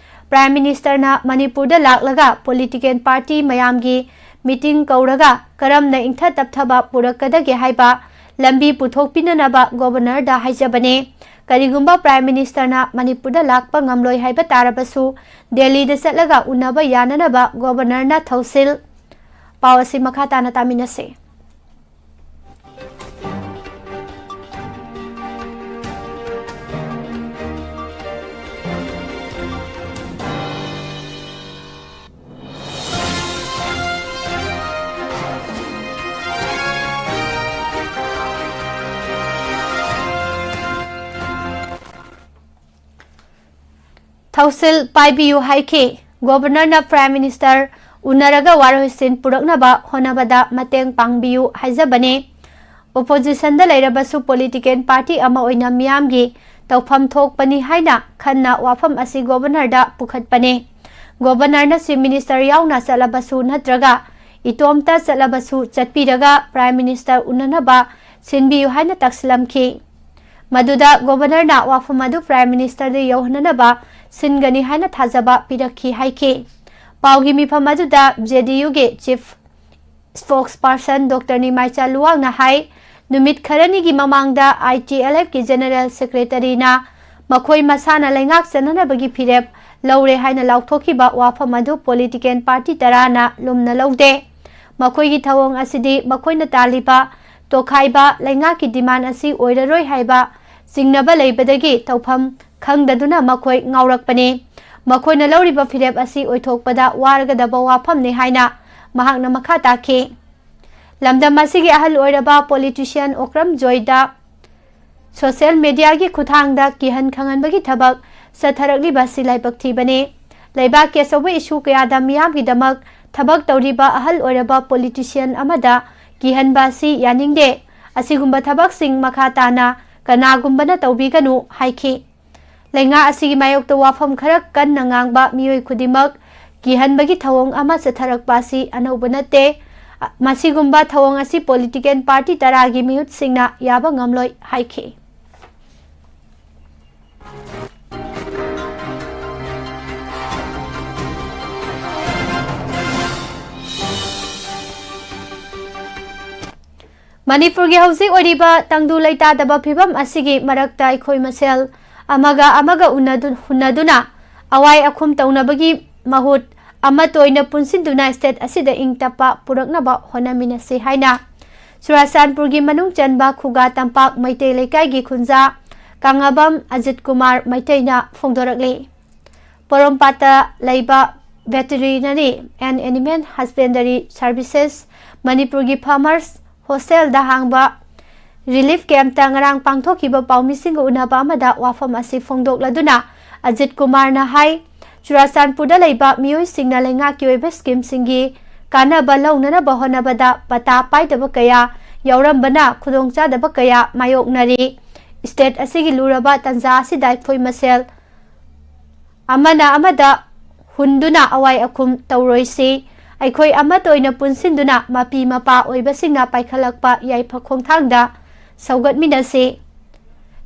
ꯄ꯭ꯔꯥꯏꯝ ꯃꯤꯅꯤꯁꯇꯔꯅ ꯃꯅꯤꯄꯨꯔꯗ ꯂꯥꯛꯂꯒ ꯄꯣꯂꯤꯇꯤꯀꯦꯜ ꯄꯥꯔꯇꯤ ꯃꯌꯥꯝꯒꯤ ꯃꯤꯇꯤꯡ ꯀꯧꯔꯒ ꯀꯔꯝꯅ ꯏꯪꯊ ꯇꯞꯊꯕ ꯄꯨꯔꯛꯀꯗꯒꯦ ꯍꯥꯏꯕ ꯂꯝꯕꯤ ꯄꯨꯊꯣꯛꯄꯤꯅꯅꯕ ꯒꯣꯕꯔꯅꯔꯗ ꯍꯥꯏꯖꯕꯅꯤ꯫ ꯀꯔꯤꯒꯨꯝꯕ ꯄ꯭ꯔꯥꯏꯝ ꯃꯤꯅꯤꯁꯇꯔꯅ ꯃꯅꯤꯄꯨꯔꯗ ꯂꯥꯛꯄ ꯉꯝꯂꯣꯏ ꯍꯥꯏꯕ ꯇꯥꯔꯕꯁꯨ ꯗꯦꯜꯂꯤꯗ ꯆꯠꯂꯒ ꯎꯅꯕ ꯌꯥꯅꯅꯕ ꯒꯣꯕꯔꯅꯔꯅ ꯊꯧꯁꯤꯜ꯫ ꯄꯥꯎ ꯑꯁꯤ ꯃꯈꯥ ꯇꯥꯅ ꯇꯥꯃꯤꯟꯅꯁꯤ꯫ ꯊꯧꯁꯤꯜ ꯄꯥꯏꯕꯤꯌꯨ ꯍꯥꯏꯈꯤ꯫ ꯒꯣꯕꯔꯅꯔꯅ ꯄ꯭ꯔꯥꯏꯝ ꯃꯤꯅꯤꯁꯇꯔ ꯎꯅꯔꯒ ꯋꯥꯔꯣꯏꯁꯤꯟ ꯄꯨꯔꯛꯅꯕ ꯍꯣꯠꯅꯕꯗ ꯃꯇꯦꯡ ꯄꯥꯡꯕꯤꯌꯨ ꯍꯥꯏꯖꯕꯅꯤ꯫ ꯑꯣꯄꯣꯖꯤꯁꯟꯗ ꯂꯩꯔꯕꯁꯨ ꯄꯣꯂꯤꯇꯤꯀꯦꯜ ꯄꯥꯔꯇꯤ ꯑꯃ ꯑꯣꯏꯅ ꯃꯤꯌꯥꯝꯒꯤ ꯇꯧꯐꯝ ꯊꯣꯛꯄꯅꯤ ꯍꯥꯏꯅ ꯈꯟꯅ ꯋꯥꯐꯝ ꯑꯁꯤ ꯒꯣꯕꯔꯅꯔꯗ ꯄꯨꯈꯠꯄꯅꯤ꯫ ꯒꯣꯕꯔꯅꯔꯅ ꯆꯤꯐ ꯃꯤꯅꯤꯁꯇꯔ ꯌꯥꯎꯅ ꯆꯠꯂꯕꯁꯨ ꯅꯠꯇ꯭ꯔꯒ ꯏꯇꯣꯝꯇ ꯆꯠꯂꯕꯁꯨ ꯆꯠꯄꯤꯔꯒ ꯄ꯭ꯔꯥꯏꯝ ꯃꯤꯅꯤꯁꯇꯔ ꯎꯅꯅꯕ ꯁꯤꯟꯕꯤꯌꯨ ꯍꯥꯏꯅ ꯇꯛꯁꯤꯜꯂꯝꯈꯤ꯫ ꯃꯗꯨꯗ ꯒꯣꯕꯔꯅꯔꯅ ꯋꯥꯐꯝ ꯑꯗꯨ ꯄ꯭ꯔꯥꯏꯝ ꯃꯤꯅꯤꯁꯇꯔꯗ ꯌꯧꯍꯟꯅꯅꯕ ꯁꯤꯟꯒꯅꯤ ꯍꯥꯏꯅ ꯊꯥꯖꯕ ꯄꯤꯔꯛꯈꯤ ꯍꯥꯏꯈꯤ꯫ ꯄꯥꯎꯒꯤ ꯃꯤꯐꯝ ꯑꯗꯨꯗ ꯖꯦ ꯗꯤ ꯌꯨꯒꯤ ꯆꯤꯐ ꯁ꯭ꯄꯣꯛꯁ ꯄꯥꯔꯁꯟ ꯗꯣꯛꯇꯔ ꯅꯤꯃꯥꯏꯆꯥ ꯂꯨꯋꯥꯡꯅ ꯍꯥꯏ, ꯅꯨꯃꯤꯠ ꯈꯔꯅꯤꯒꯤ ꯃꯃꯥꯡꯗ ꯑꯥꯏ ꯇꯤ ꯑꯦꯜ ꯑꯦꯐꯀꯤ ꯖꯦꯅꯔꯦꯜ ꯁꯦꯀ꯭ꯔꯦꯇꯔꯤꯅ ꯃꯈꯣꯏ ꯃꯁꯥꯅ ꯂꯩꯉꯥꯛ ꯆꯠꯅꯅꯕꯒꯤ ꯐꯤꯔꯦꯞ ꯂꯧꯔꯦ ꯍꯥꯏꯅ ꯂꯥꯎꯊꯣꯛꯈꯤꯕ ꯋꯥꯐꯝ ꯑꯗꯨ ꯄꯣꯂꯤꯇꯤꯀꯦꯜ ꯄꯥꯔꯇꯤ ꯇꯔꯥꯅ ꯂꯨꯝꯅ ꯂꯧꯗꯦ꯫ ꯃꯈꯣꯏꯒꯤ ꯊꯧꯑꯣꯡ ꯑꯁꯤꯗꯤ ꯃꯈꯣꯏꯅ ꯇꯥꯜꯂꯤꯕ ꯇꯣꯈꯥꯏꯕ ꯂꯩꯉꯥꯛꯀꯤ ꯗꯤꯃꯥꯟ ꯑꯁꯤ ꯑꯣꯏꯔꯔꯣꯏ ꯍꯥꯏꯕ ꯆꯤꯡꯅꯕ ꯂꯩꯕꯗꯒꯤ ꯇꯧꯐꯝ ꯈꯪꯗꯗꯨꯅ ꯃꯈꯣꯏ ꯉꯥꯎꯔꯛꯄꯅꯤ꯫ ꯃꯈꯣꯏꯅ ꯂꯧꯔꯤꯕ ꯐꯤꯔꯦꯞ ꯑꯁꯤ ꯑꯣꯏꯊꯣꯛꯄꯗ ꯋꯥꯔꯒꯗꯕ ꯋꯥꯐꯝꯅꯤ ꯍꯥꯏꯅ ꯃꯍꯥꯛꯅ ꯃꯈꯥ ꯇꯥꯈꯤ꯫ ꯂꯝꯗꯝ ꯑꯁꯤꯒꯤ ꯑꯍꯜ ꯑꯣꯏꯔꯕ ꯄꯣꯂꯤꯇꯤꯁꯤꯌꯥꯟ ꯑꯣꯀ꯭ꯔꯝ ꯖꯣꯏꯗ ꯁꯣꯁꯤꯌꯦꯜ ꯃꯦꯗꯤꯌꯥꯒꯤ ꯈꯨꯠꯊꯥꯡꯗ ꯀꯤꯍꯟ ꯈꯪꯍꯟꯕꯒꯤ ꯊꯕꯛ ꯆꯠꯊꯔꯛꯂꯤꯕ ꯑꯁꯤ ꯂꯥꯏꯕꯛ ꯊꯤꯕꯅꯤ꯫ ꯂꯩꯕꯥꯛꯀꯤ ꯑꯆꯧꯕ ꯏꯁꯨ ꯀꯌꯥꯗ ꯃꯤꯌꯥꯝꯒꯤꯗꯃꯛ ꯊꯕꯛ ꯇꯧꯔꯤꯕ ꯑꯍꯜ ꯑꯣꯏꯔꯕ ꯄꯣꯂꯤꯇꯤꯁꯤꯌꯥꯟ ꯑꯃꯗ ꯀꯤꯍꯟꯕ ꯑꯁꯤ ꯌꯥꯅꯤꯡꯗꯦ꯫ ꯑꯁꯤꯒꯨꯝꯕ ꯊꯕꯛꯁꯤꯡ ꯃꯈꯥ ꯇꯥꯅ ꯀꯅꯥꯒꯨꯝꯕꯅ ꯇꯧꯕꯤꯒꯅꯨ ꯍꯥꯏꯈꯤ꯫ ꯂꯩꯉꯥꯛ ꯑꯁꯤꯒꯤ ꯃꯥꯌꯣꯛꯇ ꯋꯥꯐꯝ ꯈꯔ ꯀꯟꯅ ꯉꯥꯡꯕ ꯃꯤꯑꯣꯏ ꯈꯨꯗꯤꯡꯃꯛ ꯀꯤꯍꯟꯕꯒꯤ ꯊꯧꯑꯣꯡ ꯑꯃ ꯆꯠꯊꯔꯛꯄ ꯑꯁꯤ ꯑꯅꯧꯕ ꯅꯠꯇꯦ꯫ ꯃꯁꯤꯒꯨꯝꯕ ꯊꯧꯑꯣꯡ ꯑꯁꯤ ꯄꯣꯂꯤꯇꯤꯀꯦꯜ ꯄꯥꯔꯇꯤ ꯇꯔꯥꯒꯤ ꯃꯤꯍꯨꯠꯁꯤꯡꯅ ꯌꯥꯕ ꯉꯝꯂꯣꯏ ꯍꯥꯏꯈꯤ꯫ ꯃꯅꯤꯄꯨꯔꯒꯤ ꯍꯧꯖꯤꯛ ꯑꯣꯏꯔꯤꯕ ꯇꯪꯗꯨ ꯂꯩꯇꯥꯗꯕ ꯐꯤꯕꯝ ꯑꯁꯤꯒꯤ ꯃꯔꯛꯇ ꯑꯩꯈꯣꯏ ꯃꯁꯦꯜ ꯑꯃꯒ ꯑꯃꯒ ꯎꯅꯗꯨ-, ꯍꯨꯟꯅꯗꯨꯅ ꯑꯋꯥꯏ ꯑꯈꯨꯝ ꯇꯧꯅꯕꯒꯤ ꯃꯍꯨꯠ ꯑꯃꯠꯇ ꯑꯣꯏꯅ ꯄꯨꯟꯁꯤꯟꯗꯨꯅ ꯁ꯭ꯇꯦꯠ ꯑꯁꯤꯗ ꯏꯪ ꯇꯞꯄ ꯄꯨꯔꯛꯅꯕ ꯍꯣꯠꯅꯃꯤꯟꯅꯁꯤ ꯍꯥꯏꯅ ꯆꯨꯔꯥꯆꯥꯟꯄꯨꯔꯒꯤ ꯃꯅꯨꯡ ꯆꯟꯕ ꯈꯨꯒꯥ ꯇꯝꯄꯥꯛ ꯃꯩꯇꯩ ꯂꯩꯀꯥꯏꯒꯤ ꯈꯨꯟꯖꯥ ꯀꯥꯉꯥꯕꯝ ꯑꯖꯤꯠ ꯀꯨꯃꯥꯔ ꯃꯩꯇꯩꯅ ꯐꯣꯡꯗꯣꯔꯛꯂꯤ꯫ ꯄꯣꯔꯣꯝꯄꯥꯠꯇ ꯂꯩꯕ Veterinary and Animal Husbandry Services ꯃꯅꯤꯄꯨꯔꯒꯤ farmers hostelꯗ ꯍꯥꯡꯕ relief campꯇ ꯉꯔꯥꯡ ꯄꯥꯡꯊꯣꯛꯈꯤꯕ ꯄꯥꯎꯃꯤꯁꯤꯡꯒ ꯎꯅꯕ ꯑꯃꯗ ꯋꯥꯐꯝ ꯑꯁꯤ ꯐꯣꯡꯗꯣꯛꯂꯗꯨꯅ ꯑꯖꯤꯠ ꯀꯨꯃꯥꯔꯅ ꯍꯥꯏ, ꯆꯨꯔꯥꯆꯥꯟꯄꯨꯔꯗ ꯂꯩꯕ ꯃꯤꯑꯣꯏꯁꯤꯡꯅ ꯂꯩꯉꯥꯛꯀꯤ ꯑꯣꯏꯕ schemeꯁꯤꯡꯒꯤ ꯀꯥꯟꯅꯕ ꯂꯧꯅꯅꯕ ꯍꯣꯠꯅꯕꯗ ꯄꯇꯥ ꯄꯥꯏꯗꯕ ꯀꯌꯥ ꯌꯥꯎꯔꯝꯕꯅ ꯈꯨꯗꯣꯡꯆꯥꯗꯕ ꯀꯌꯥ ꯃꯥꯌꯣꯛꯅꯔꯤ꯫ State ꯑꯁꯤꯒꯤ ꯂꯨꯔꯕ ꯇꯥꯟꯖꯥ ꯑꯁꯤꯗ ꯑꯩꯈꯣꯏ ꯃꯁꯦꯜ ꯑꯃꯅ ꯑꯃꯗ ꯍꯨꯟꯗꯨꯅ ꯑꯋꯥꯏ ꯑꯈꯨꯝ ꯇꯧꯔꯣꯏꯁꯤ꯫ ꯑꯩꯈꯣꯏ ꯑꯃꯠꯇ ꯑꯣꯏꯅ ꯄꯨꯟꯁꯤꯟꯗꯨꯅ ꯃꯄꯤ ꯃꯄꯥ ꯑꯣꯏꯕꯁꯤꯡꯅ ꯄꯥꯏꯈꯠꯂꯛꯄ ꯌꯥꯏꯐ ꯈꯣꯡꯊꯥꯡꯗ ꯁꯧꯒꯠꯃꯤꯟꯅꯁꯤ꯫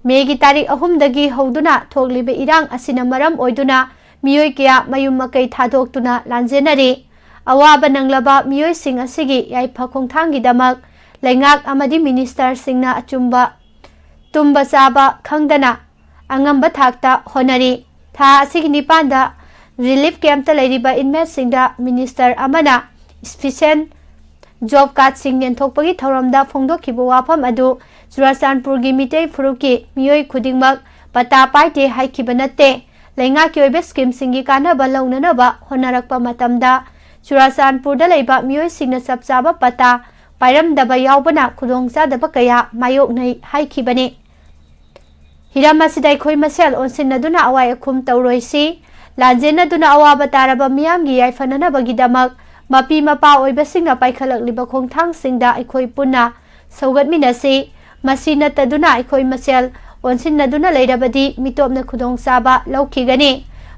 ꯃꯦꯒꯤ ꯇꯥꯔꯤꯛ ꯑꯍꯨꯝꯗꯒꯤ ꯍꯧꯗꯨꯅ ꯊꯣꯛꯂꯤꯕ ꯏꯔꯥꯡ ꯑꯁꯤꯅ ꯃꯔꯝ ꯑꯣꯏꯗꯨꯅ ꯃꯤꯑꯣꯏ ꯀꯌꯥ ꯃꯌꯨꯝ ꯃꯀꯩ ꯊꯥꯗꯣꯛꯇꯨꯅ ꯂꯥꯟꯖꯦꯟꯅꯔꯤ꯫ ꯑꯋꯥꯕ ꯅꯪꯂꯕ ꯃꯤꯑꯣꯏꯁꯤꯡ ꯑꯁꯤꯒꯤ ꯌꯥꯏꯐ ꯈꯣꯡꯊꯥꯡꯒꯤꯗꯃꯛ ꯂꯩꯉꯥꯛ ꯑꯃꯗꯤ ministerꯁꯤꯡꯅ ꯑꯆꯨꯝꯕ ꯇꯨꯝꯕ ꯆꯥꯕ ꯈꯪꯗꯅ ꯑꯉꯝꯕ ꯊꯥꯛꯇ ꯍꯣꯠꯅꯔꯤ꯫ ꯊꯥ ꯑꯁꯤꯒꯤ ꯅꯤꯄꯥꯟꯗ relief campꯇ ꯂꯩꯔꯤꯕ inmateꯁꯤꯡꯗ minister ꯑꯃꯅ special job cardꯁꯤꯡ ꯌꯦꯟꯊꯣꯛꯄꯒꯤ ꯊꯧꯔꯝꯗ ꯐꯣꯡꯗꯣꯛꯈꯤꯕ ꯋꯥꯐꯝ ꯑꯗꯨ ꯆꯨꯔꯥꯆꯥꯟꯄꯨꯔꯒꯤ ꯃꯤꯇꯩ ꯐꯨꯔꯨꯞꯀꯤ ꯃꯤꯑꯣꯏ ꯈꯨꯗꯤꯡꯃꯛ ꯄꯇꯥ ꯄꯥꯏꯗꯦ ꯍꯥꯏꯈꯤꯕ ꯅꯠꯇꯦ꯫ ꯂꯩꯉꯥꯛꯀꯤ ꯑꯣꯏꯕ schemeꯁꯤꯡꯒꯤ ꯀꯥꯟꯅꯕ ꯂꯧꯅꯅꯕ ꯍꯣꯠꯅꯔꯛꯄ ꯃꯇꯝꯗ ꯆꯨꯔꯥꯆꯥꯟꯄꯨꯔꯗ ꯂꯩꯕ ꯃꯤꯑꯣꯏꯁꯤꯡꯅ ꯆꯞ ꯆꯥꯕ ꯄꯇꯥ ꯄꯥꯏꯔꯝꯗꯕ ꯌꯥꯎꯕꯅ ꯈꯨꯗꯣꯡꯆꯥꯗꯕ ꯀꯌꯥ ꯃꯥꯌꯣꯛꯅꯩ ꯍꯥꯏꯈꯤꯕꯅꯤ꯫ ꯍꯤꯔꯝ ꯑꯁꯤꯗ ꯑꯩꯈꯣꯏ ꯃꯁꯦꯜ ꯑꯣꯟꯁꯤꯟꯅꯗꯨꯅ ꯑꯋꯥꯏ ꯑꯈꯨꯝ ꯇꯧꯔꯣꯏꯁꯤ꯫ ꯂꯥꯟꯖꯦꯟꯅꯗꯨꯅ ꯑꯋꯥꯕ ꯇꯥꯔꯕ ꯃꯤꯌꯥꯝꯒꯤ ꯌꯥꯏꯐꯅꯅꯕꯒꯤꯗꯃꯛ ꯃꯄꯤ ꯃꯄꯥ ꯑꯣꯏꯕꯁꯤꯡꯅ ꯄꯥꯏꯈꯠꯂꯛꯂꯤꯕ ꯈꯣꯡꯊꯥꯡꯁꯤꯡꯗ ꯑꯩꯈꯣꯏ ꯄꯨꯟꯅ ꯁꯧꯒꯠꯃꯤꯟꯅꯁꯤ꯫ ꯃꯁꯤ ꯅꯠꯇꯗꯨꯅ ꯑꯩꯈꯣꯏ ꯃꯁꯦꯜ ꯑꯣꯟꯁꯤꯟꯅꯗꯨꯅ ꯂꯩꯔꯕꯗꯤ ꯃꯤꯇꯣꯞꯅ ꯈꯨꯗꯣꯡꯆꯥꯕ ꯂꯧꯈꯤꯒꯅꯤ꯫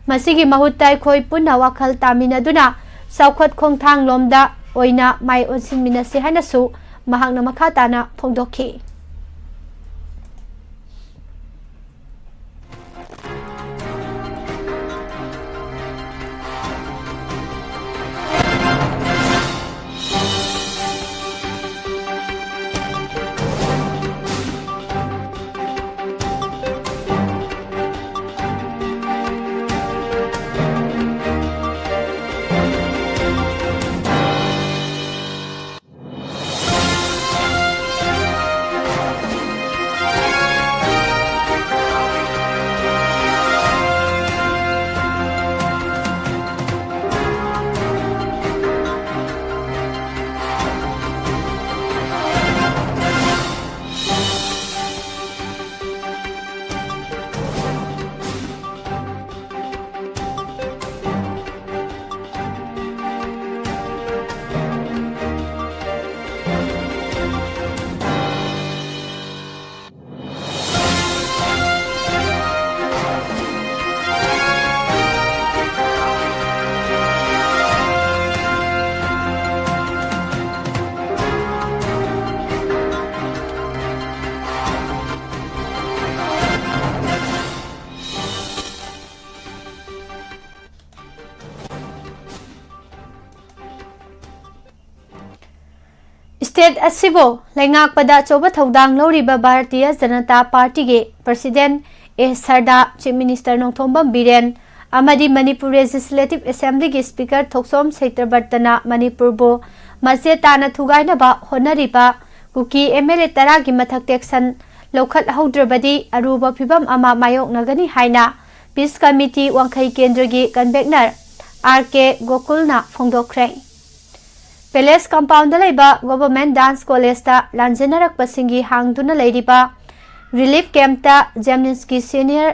ꯃꯁꯤꯒꯤ ꯃꯍꯨꯠꯇ ꯑꯩꯈꯣꯏ ꯄꯨꯟꯅ ꯋꯥꯈꯜ ꯇꯥꯃꯤꯟꯅꯗꯨꯅ ꯆꯥꯎꯈꯠ ꯈꯣꯡꯊꯥꯡꯂꯣꯝꯗ ꯑꯣꯏꯅ ꯃꯥꯏ ꯑꯣꯟꯁꯤꯟꯃꯤꯟꯅꯁꯤ ꯍꯥꯏꯅꯁꯨ ꯃꯍꯥꯛꯅ ꯃꯈꯥ ꯇꯥꯅ ꯐꯣꯡꯗꯣꯛꯈꯤ꯫ State ꯑꯁꯤꯕꯨ ꯂꯩꯉꯥꯛꯄꯗ ꯑꯆꯧꯕ ꯊꯧꯗꯥꯡ ꯂꯧꯔꯤꯕ ꯚꯥꯔꯇꯤꯌ ꯖꯅꯇꯥ ꯄꯥꯔꯇꯤꯒꯤ President ꯑꯦ ꯁꯔꯗꯥ, Chief Minister ꯅꯣꯡꯊꯣꯝꯕꯝ ꯕꯤꯔꯦꯟ ꯑꯃꯗꯤ ꯃꯅꯤꯄꯨꯔ Legislative Assemblyꯒꯤ Speaker ꯊꯣꯛꯆꯣꯝ ꯁꯩꯇ꯭ꯔꯕꯔꯇꯅ ꯃꯅꯤꯄꯨꯔꯕꯨ ꯃꯆꯦ ꯇꯥꯅ ꯊꯨꯒꯥꯏꯅꯕ ꯍꯣꯠꯅꯔꯤꯕ ꯀꯨꯀꯤ MLA ꯇꯔꯥꯒꯤ ꯃꯊꯛꯇ action ꯂꯧꯈꯠꯍꯧꯗ꯭ꯔꯕꯗꯤ ꯑꯔꯨꯕ ꯐꯤꯚꯝ ꯑꯃ ꯃꯥꯌꯣꯛꯅꯒꯅꯤ ꯍꯥꯏꯅ Peace Committee ꯋꯥꯡꯈꯩ ꯀꯦꯟꯗ꯭ꯔꯒꯤ Convener ꯑꯥꯔ ꯀꯦ ꯒꯣꯀꯨꯜꯅ ꯐꯣꯡꯗꯣꯛꯈ꯭ꯔꯦ꯫ Palace Compoundꯗ ꯂꯩꯕ Government Dance Collegeꯇ ꯂꯥꯟꯖꯦꯟꯅꯔꯛꯄꯁꯤꯡꯒꯤ ꯍꯥꯡꯗꯨꯅ ꯂꯩꯔꯤꯕ relief campꯇ JNIMSꯀꯤ Senior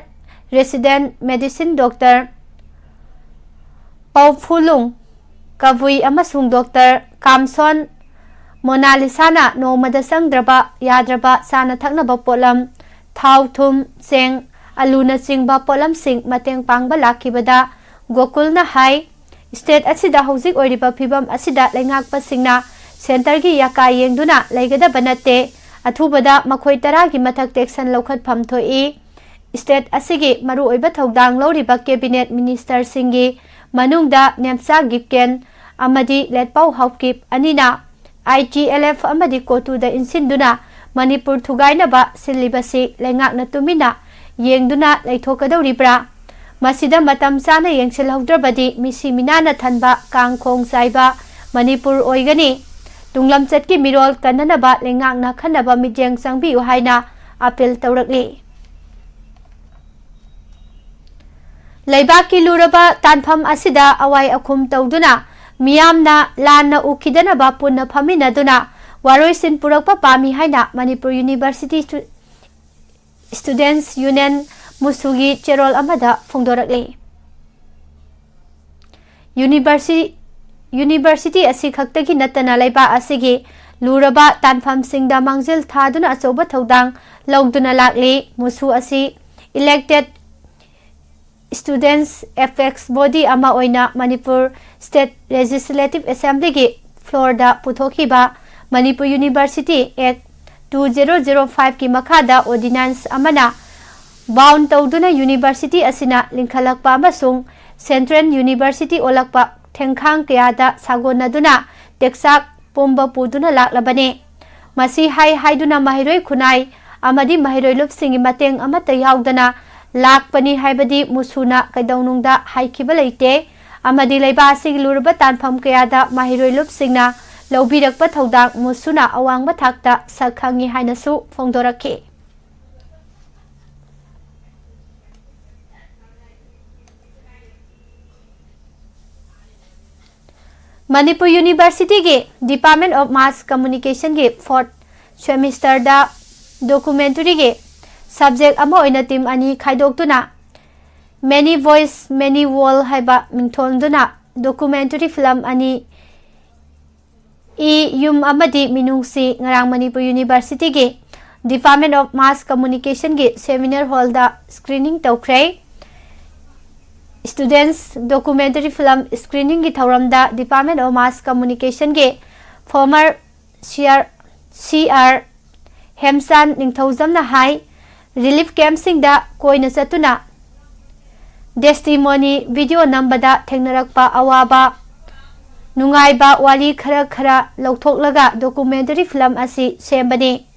Resident Medicine Doctor ꯄꯥꯎꯐꯨꯂꯨꯡ ꯀꯕꯨꯏ ꯑꯃꯁꯨꯡ Doctor ꯀꯥꯝꯁꯣꯟ ꯃꯣꯅꯥꯂꯤꯁꯥꯅ ꯅꯣꯡꯃꯗ ꯆꯪꯗ꯭ꯔꯕ ꯌꯥꯗ꯭ꯔꯕ ꯆꯥꯅ ꯊꯛꯅꯕ ꯄꯣꯠꯂꯝ, ꯊꯥꯎ, ꯊꯨꯝ, ꯆꯦꯡ, ꯑꯂꯨꯅꯆꯤꯡꯕ ꯄꯣꯠꯂꯝꯁꯤꯡ ꯃꯇꯦꯡ ꯄꯥꯡꯕ ꯂꯥꯛꯈꯤꯕꯗ ꯒꯣꯀꯨꯜꯅ ꯍꯥꯏ, state ꯑꯁꯤꯗ ꯍꯧꯖꯤꯛ ꯑꯣꯏꯔꯤꯕ ꯐꯤꯕꯝ ꯑꯁꯤꯗ ꯂꯩꯉꯥꯛꯄꯁꯤꯡꯅ centreꯒꯤ ꯌꯥꯀꯥ ꯌꯦꯡꯗꯨꯅ ꯂꯩꯒꯗꯕ ꯅꯠꯇꯦ꯫ ꯑꯊꯨꯕꯗ ꯃꯈꯣꯏ ꯇꯔꯥꯒꯤ ꯃꯊꯛ action ꯂꯧꯈꯠꯐꯝ ꯊꯣꯛꯏ꯫ State ꯑꯁꯤꯒꯤ ꯃꯔꯨꯑꯣꯏꯕ ꯊꯧꯗꯥꯡ ꯂꯧꯔꯤꯕ cabinet ministerꯁꯤꯡꯒꯤ ꯃꯅꯨꯡꯗ ꯅꯦꯝꯆꯥ ꯒꯤꯞꯀꯦꯟ ꯑꯃꯗꯤ ꯂꯦꯠꯄꯥꯎ ꯍꯥꯎꯀꯤꯞ ꯑꯅꯤꯅ ITLF ꯑꯃꯗꯤ ꯀꯣꯇꯨꯗ ꯏꯟꯁꯤꯟꯗꯨꯅ ꯃꯅꯤꯄꯨꯔ ꯊꯨꯒꯥꯏꯅꯕ ꯁꯤꯜꯂꯤꯕꯁꯤ ꯂꯩꯉꯥꯛꯅ ꯇꯨꯃꯤꯟꯅ ꯌꯦꯡꯗꯨꯅ ꯂꯩꯊꯣꯛꯀꯗꯧꯔꯤꯕ꯭ꯔꯥ? ꯃꯁꯤꯗ ꯃꯇꯝ ꯆꯥꯅ ꯌꯦꯡꯁꯤꯜꯍꯧꯗ꯭ꯔꯕꯗꯤ ꯃꯤꯁꯤ ꯃꯤꯅꯥꯅ ꯊꯟꯕ ꯀꯥꯡꯈꯣꯡ ꯆꯥꯏꯕ ꯃꯅꯤꯄꯨꯔ ꯑꯣꯏꯒꯅꯤ꯫ ꯇꯨꯡꯂꯝꯆꯠꯀꯤ ꯃꯤꯔꯣꯜ ꯀꯟꯅꯅꯕ ꯂꯩꯉꯥꯛꯅ ꯈꯟꯅꯕ ꯃꯤꯠꯌꯦꯡ ꯆꯪꯕꯤꯌꯨ ꯍꯥꯏꯅ appeal ꯇꯧꯔꯛꯂꯤ꯫ ꯂꯩꯕꯥꯛꯀꯤ ꯂꯨꯔꯕ ꯇꯥꯟꯐꯝ ꯑꯁꯤꯗ ꯑꯋꯥꯏ ꯑꯈꯨꯝ ꯇꯧꯗꯨꯅ ꯃꯤꯌꯥꯝꯅ ꯂꯥꯟꯅ ꯎꯈꯤꯗꯅꯕ ꯄꯨꯟꯅ ꯐꯝꯃꯤꯟꯅꯗꯨꯅ ꯋꯥꯔꯣꯏꯁꯤꯟ ꯄꯨꯔꯛꯄ ꯄꯥꯝꯃꯤ ꯍꯥꯏꯅ Manipur University Stu-, Students Union ꯃꯨꯁꯨꯒꯤ ꯆꯦꯔꯣꯜ ꯑꯃꯗ ꯐꯣꯡꯗꯣꯔꯛꯂꯤ꯫ Universi-, University ꯑꯁꯤ ꯈꯛꯇꯒꯤ ꯅꯠꯇꯅ ꯂꯩꯕꯥꯛ ꯑꯁꯤꯒꯤ ꯂꯨꯔꯕ ꯇꯥꯟꯐꯝꯁꯤꯡꯗ ꯃꯥꯡꯖꯤꯜ ꯊꯥꯗꯨꯅ ꯑꯆꯧꯕ ꯊꯧꯗꯥꯡ ꯂꯧꯗꯨꯅ ꯂꯥꯛꯂꯤ꯫ ꯃꯨꯁꯨ ꯑꯁꯤ elected students apex body ꯑꯃ ꯑꯣꯏꯅ Manipur State Legislative Assemblyꯒꯤ floorꯗ ꯄꯨꯊꯣꯛꯈꯤꯕ Manipur University Act two zero zero fiveꯀꯤ ꯃꯈꯥꯗ ordinance ꯑꯃꯅ bound ꯇꯧꯗꯨꯅ university ꯑꯁꯤꯅ ꯂꯤꯡꯈꯠꯂꯛꯄ ꯑꯃꯁꯨꯡ central university ꯑꯣꯜꯂꯛꯄ ꯊꯦꯡꯈꯥꯡ ꯀꯌꯥꯗ ꯁꯥꯒꯣꯟꯅꯗꯨꯅ ꯇꯦꯛꯆꯥꯛ ꯄꯨꯝꯕ ꯄꯨꯗꯨꯅ ꯂꯥꯛꯂꯕꯅꯤ꯫ ꯃꯁꯤ ꯍꯥꯏ ꯍꯥꯏꯗꯨꯅ ꯃꯍꯩꯔꯣꯏ ꯈꯨꯟꯅꯥꯏ ꯑꯃꯗꯤ ꯃꯍꯩꯔꯣꯏ ꯂꯨꯞꯁꯤꯡꯒꯤ ꯃꯇꯦꯡ ꯑꯃꯠꯇ ꯌꯥꯎꯗꯅ ꯂꯥꯛꯄꯅꯤ ꯍꯥꯏꯕꯗꯤ ꯃꯨꯁꯨꯅ ꯀꯩꯗꯧꯅꯨꯡꯗ ꯍꯥꯏꯈꯤꯕ ꯂꯩꯇꯦ ꯑꯃꯗꯤ ꯂꯩꯕꯥꯛ ꯑꯁꯤꯒꯤ ꯂꯨꯔꯕ ꯇꯥꯟꯐꯝ ꯀꯌꯥꯗ ꯃꯍꯩꯔꯣꯏ ꯂꯨꯞꯁꯤꯡꯅ ꯂꯧꯕꯤꯔꯛꯄ ꯊꯧꯗꯥꯡ ꯃꯨꯁꯨꯅ ꯑꯋꯥꯡꯕ ꯊꯥꯛꯇ ꯁꯛ ꯈꯪꯉꯤ ꯍꯥꯏꯅꯁꯨ ꯐꯣꯡꯗꯣꯔꯛꯈꯤ꯫ Manipur Universityꯒꯤ Department of Mass Communicationꯒꯤ fourth semesterꯗ documentaryꯒꯤ subject ꯑꯃ ꯑꯣꯏꯅ team ꯑꯅꯤ ꯈꯥꯏꯗꯣꯛꯇꯨꯅ Many Voice, Many World ꯍꯥꯏꯕ ꯃꯤꯡꯊꯣꯟꯗꯨꯅ documentary film ꯑꯅꯤ ꯏ ꯌꯨꯝ ꯑꯃꯗꯤ ꯃꯤꯅꯨꯡꯁꯤ ꯉꯔꯥꯡ Manipur Universityꯒꯤ Department of Mass Communication ꯒꯤ seminar hall ꯗ screening ꯇꯧꯈ꯭ꯔꯦ꯫ Students documentary film screening ꯒꯤ ꯊꯧꯔꯝꯗ Department of Mass Communication ꯒꯤ former C R, C R ꯍꯦꯝꯆꯥꯟ ꯅꯤꯡꯊꯧꯖꯝꯅ ꯍꯥꯏ, relief camp ꯁꯤꯡꯗ ꯀꯣꯏꯅ ꯆꯠꯇꯨꯅ testimony video ꯅꯝꯕꯗ ꯊꯦꯡꯅꯔꯛꯄ ꯑꯋꯥꯕ, ꯅꯨꯡꯉꯥꯏꯕ ꯋꯥꯔꯤ ꯈꯔ ꯈꯔ ꯂꯧꯊꯣꯛꯂꯒ documentary film ꯑꯁꯤ ꯁꯦꯝꯕꯅꯤ꯫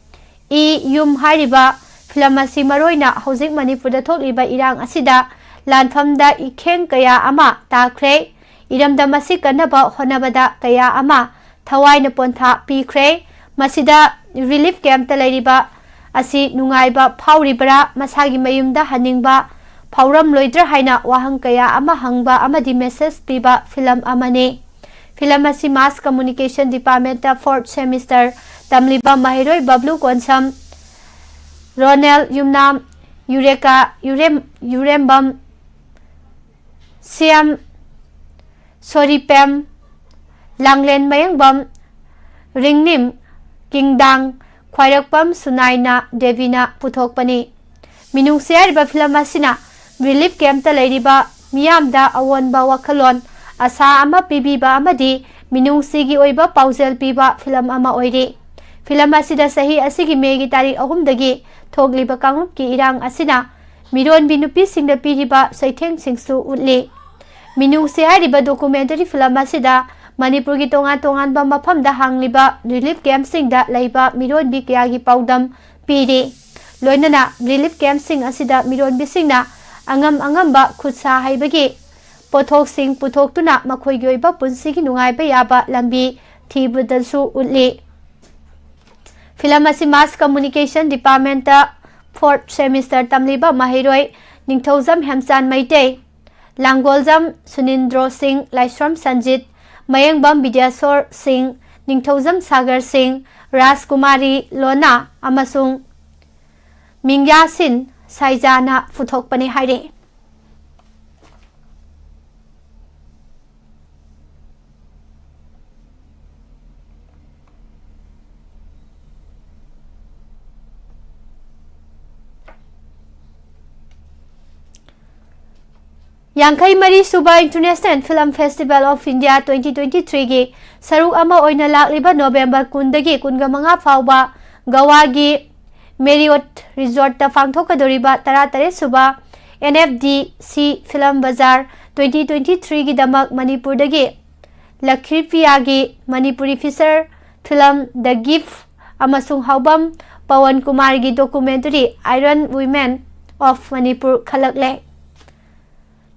ꯏ ꯌꯨꯝ ꯍꯥꯏꯔꯤꯕ film ꯑꯁꯤ ꯃꯔꯨꯑꯣꯏꯅ ꯍꯧꯖꯤꯛ ꯃꯅꯤꯄꯨꯔꯗ ꯊꯣꯛꯂꯤꯕ ꯏꯔꯥꯡ ꯑꯁꯤꯗ ꯂꯥꯟꯐꯝꯗ ꯏꯈꯦꯡ ꯀꯌꯥ ꯑꯃ ꯇꯥꯈ꯭ꯔꯦ꯫ ꯏꯔꯝꯗꯝ ꯑꯁꯤ ꯀꯟꯅꯕ ꯍꯣꯠꯅꯕꯗ ꯀꯌꯥ ꯑꯃ ꯊꯋꯥꯏꯅ ꯄꯣꯟꯊꯥ ꯄꯤꯈ꯭ꯔꯦ꯫ ꯃꯁꯤꯗ relief camp ꯇ ꯂꯩꯔꯤꯕ ꯑꯁꯤ ꯅꯨꯡꯉꯥꯏꯕ ꯐꯥꯎꯔꯤꯕ꯭ꯔꯥ, ꯃꯁꯥꯒꯤ ꯃꯌꯨꯝꯗ ꯍꯟꯅꯤꯡꯕ ꯐꯥꯎꯔꯝꯂꯣꯏꯗ꯭ꯔꯥ ꯍꯥꯏꯅ ꯋꯥꯍꯪ ꯀꯌꯥ ꯑꯃ ꯍꯪꯕ ꯑꯃꯗꯤ message ꯄꯤꯕ film ꯑꯃꯅꯤ꯫ Film ꯑꯁꯤ Mass Communication Department ꯇ fourth semester ꯇꯝꯂꯤꯕ ꯃꯍꯩꯔꯣꯏ ꯕꯕ꯭ꯂꯨ ꯀꯣꯟꯁꯝ, ꯔꯣꯅꯦꯜ ꯌꯨꯝꯅꯥꯝ, ꯌꯨꯔꯦꯀꯥ ꯌꯨꯔꯦꯝ-, ꯌꯨꯔꯦꯝꯕꯝ, ꯁꯤꯌꯥꯝ ꯁꯣꯔꯤꯄꯦꯝ, ꯂꯥꯡꯂꯦꯟ ꯃꯌꯦꯡꯕꯝ, ꯔꯤꯡꯅꯤꯝ ꯀꯤꯡꯗꯥꯡ, ꯈ꯭ꯋꯥꯏꯔꯥꯛꯄꯝ ꯁꯨꯅꯥꯏꯅ ꯗꯦꯕꯤꯅ ꯄꯨꯊꯣꯛꯄꯅꯤ꯫ ꯃꯤꯅꯨꯡꯁꯤ ꯍꯥꯏꯔꯤꯕ film ꯑꯁꯤꯅ relief camp ꯇ ꯂꯩꯔꯤꯕ ꯃꯤꯌꯥꯝꯗ ꯑꯑꯣꯟꯕ ꯋꯥꯈꯜꯂꯣꯟ, ꯑꯁꯥ ꯑꯃ ꯄꯤꯕꯤꯕ ꯑꯃꯗꯤ ꯃꯤꯅꯨꯡꯁꯤꯒꯤ ꯑꯣꯏꯕ ꯄꯥꯎꯖꯦꯜ ꯄꯤꯕ film ꯑꯃ ꯑꯣꯏꯔꯤ꯫ Film ꯑꯁꯤꯗ ꯆꯍꯤ ꯑꯁꯤꯒꯤ May ꯒꯤ ꯇꯥꯔꯤꯛ ꯑꯍꯨꯝꯗꯒꯤ ꯊꯣꯛꯂꯤꯕ ꯀꯥꯡꯂꯨꯞꯀꯤ ꯏꯔꯥꯡ ꯑꯁꯤꯅ ꯃꯤꯔꯣꯟꯕꯤ ꯅꯨꯄꯤꯁꯤꯡꯗ ꯄꯤꯔꯤꯕ ꯆꯩꯊꯦꯡꯁꯤꯡꯁꯨ ꯎꯠꯂꯤ꯫ ꯃꯤꯅꯨꯡꯁꯤ ꯍꯥꯏꯔꯤꯕ documentary film ꯑꯁꯤꯗ ꯃꯅꯤꯄꯨꯔꯒꯤ ꯇꯣꯉꯥꯟ ꯇꯣꯉꯥꯟꯕ ꯃꯐꯝꯗ ꯍꯥꯡꯂꯤꯕ relief camp ꯁꯤꯡꯗ ꯂꯩꯕ ꯃꯤꯔꯣꯟꯕꯤ ꯀꯌꯥꯒꯤ ꯄꯥꯎꯗꯝ ꯄꯤꯔꯤ꯫ ꯂꯣꯏꯅꯅ relief camp ꯁꯤꯡ ꯑꯁꯤꯗ ꯃꯤꯔꯣꯟꯕꯤꯁꯤꯡꯅ ꯑꯉꯝ ꯑꯉꯝꯕ ꯈꯨꯠꯁꯥ ꯍꯩꯕꯒꯤ ꯄꯣꯠꯊꯣꯛꯁꯤꯡ ꯄꯨꯊꯣꯛꯇꯨꯅ ꯃꯈꯣꯏꯒꯤ ꯑꯣꯏꯕ ꯄꯨꯟꯁꯤꯒꯤ ꯅꯨꯡꯉꯥꯏꯕ ꯌꯥꯕ ꯂꯝꯕꯤ ꯊꯤꯕꯗꯁꯨ ꯎꯠꯂꯤ꯫ Film ꯑꯁꯤ Mass Communication Department ꯇ fourth semester ꯇꯝꯂꯤꯕ ꯃꯍꯩꯔꯣꯏ ꯅꯤꯡꯊꯧꯖꯝ ꯍꯦꯝꯆꯥꯟ ꯃꯩꯇꯩ, ꯂꯥꯡꯒꯣꯜꯖꯝ ꯁꯨꯅꯤꯟꯗ꯭ꯔꯣ ꯁꯤꯡ, ꯂꯥꯏꯁ꯭ꯔꯝ ꯁꯟꯖꯤꯠ, ꯃꯌꯦꯡꯕꯝ ꯕꯤꯗ꯭ꯌꯥꯁꯣꯔ ꯁꯤꯡ, ꯅꯤꯡꯊꯧꯖꯝ ꯁꯥꯒꯔ ꯁꯤꯡ, ꯔꯥꯖꯀꯨꯃꯥꯔꯤ ꯂꯣꯅꯥ ꯑꯃꯁꯨꯡ ꯃꯤꯡꯌꯥꯁꯤꯟ ꯁꯥꯏꯖꯥꯅ ꯄꯨꯊꯣꯛꯄꯅꯤ ꯍꯥꯏꯔꯤ꯫ ꯌꯥꯡꯈꯩ ꯃꯔꯤ ꯁꯨꯕ International Film Festival of India twenty twenty-three ꯒꯤ ꯁꯔꯨꯛ ꯑꯃ ꯑꯣꯏꯅ ꯂꯥꯛꯂꯤꯕ ꯅꯣꯕꯦꯝꯕꯔ ꯀꯨꯟꯗꯒꯤ ꯀꯨꯟꯃꯉꯥ ꯐꯥꯎꯕ ꯒꯋꯥꯒꯤ Marriott Resortꯇ ꯄꯥꯡꯊꯣꯛꯀꯗꯧꯔꯤꯕ ꯇꯔꯥꯇꯔꯦꯠ ꯁꯨꯕ N F D C Film Bazaar twenty twenty-three ꯒꯤꯗꯃꯛ ꯃꯅꯤꯄꯨꯔꯗꯒꯤ ꯂꯛꯈꯤꯄ꯭ꯔꯤꯌꯥꯒꯤ Manipuri feature film The Gift ꯑꯃꯁꯨꯡ ꯍꯥꯎꯕꯝ Pawan ꯀꯨꯃꯥꯔꯒꯤ documentary Iron Women of Manipur ꯈꯜꯂꯛꯂꯦ꯫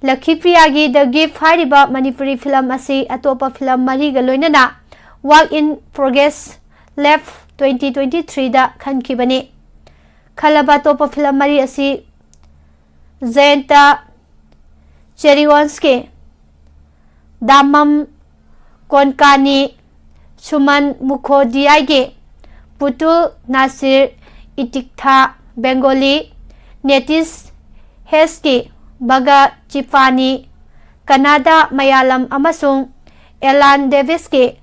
ꯂꯛꯈꯤꯄ꯭ꯔꯤꯌꯥꯒꯤ The Gift ꯍꯥꯏꯔꯤꯕ ꯃꯅꯤꯄꯨꯔꯤ film ꯑꯁꯤ ꯑꯇꯣꯞꯄ film ꯃꯔꯤꯒ ꯂꯣꯏꯅꯅ Work in Progress Lab twenty twenty-three ꯗ ꯈꯟꯈꯤꯕꯅꯤ꯫ ꯈꯜꯂꯕ ꯑꯇꯣꯞꯄ film ꯃꯔꯤ ꯑꯁꯤ ꯖꯌꯟꯇ ꯆꯦꯔꯤꯋꯟꯁꯀꯤ ꯗꯥꯃꯝ ꯀꯣꯟꯀꯥꯅꯤ, ꯁꯨꯃꯟ ꯃꯨꯈꯣꯗꯤꯌꯥꯏꯒꯤ ꯄꯨꯇꯨꯜ ꯅꯥꯁꯤꯔ ꯏꯇꯤꯛꯊꯥ ꯕꯦꯡꯒꯣꯂꯤ, ꯅꯦꯇꯤꯁ ꯍꯦꯁꯀꯤ ꯕꯒ ꯆꯤꯄꯥꯅꯤ, ꯀꯅꯥꯗꯥ ꯃꯌꯥꯂꯝ ꯑꯃꯁꯨꯡ ꯑꯦꯂꯥꯟ ꯗꯦꯕꯤꯁꯀꯤ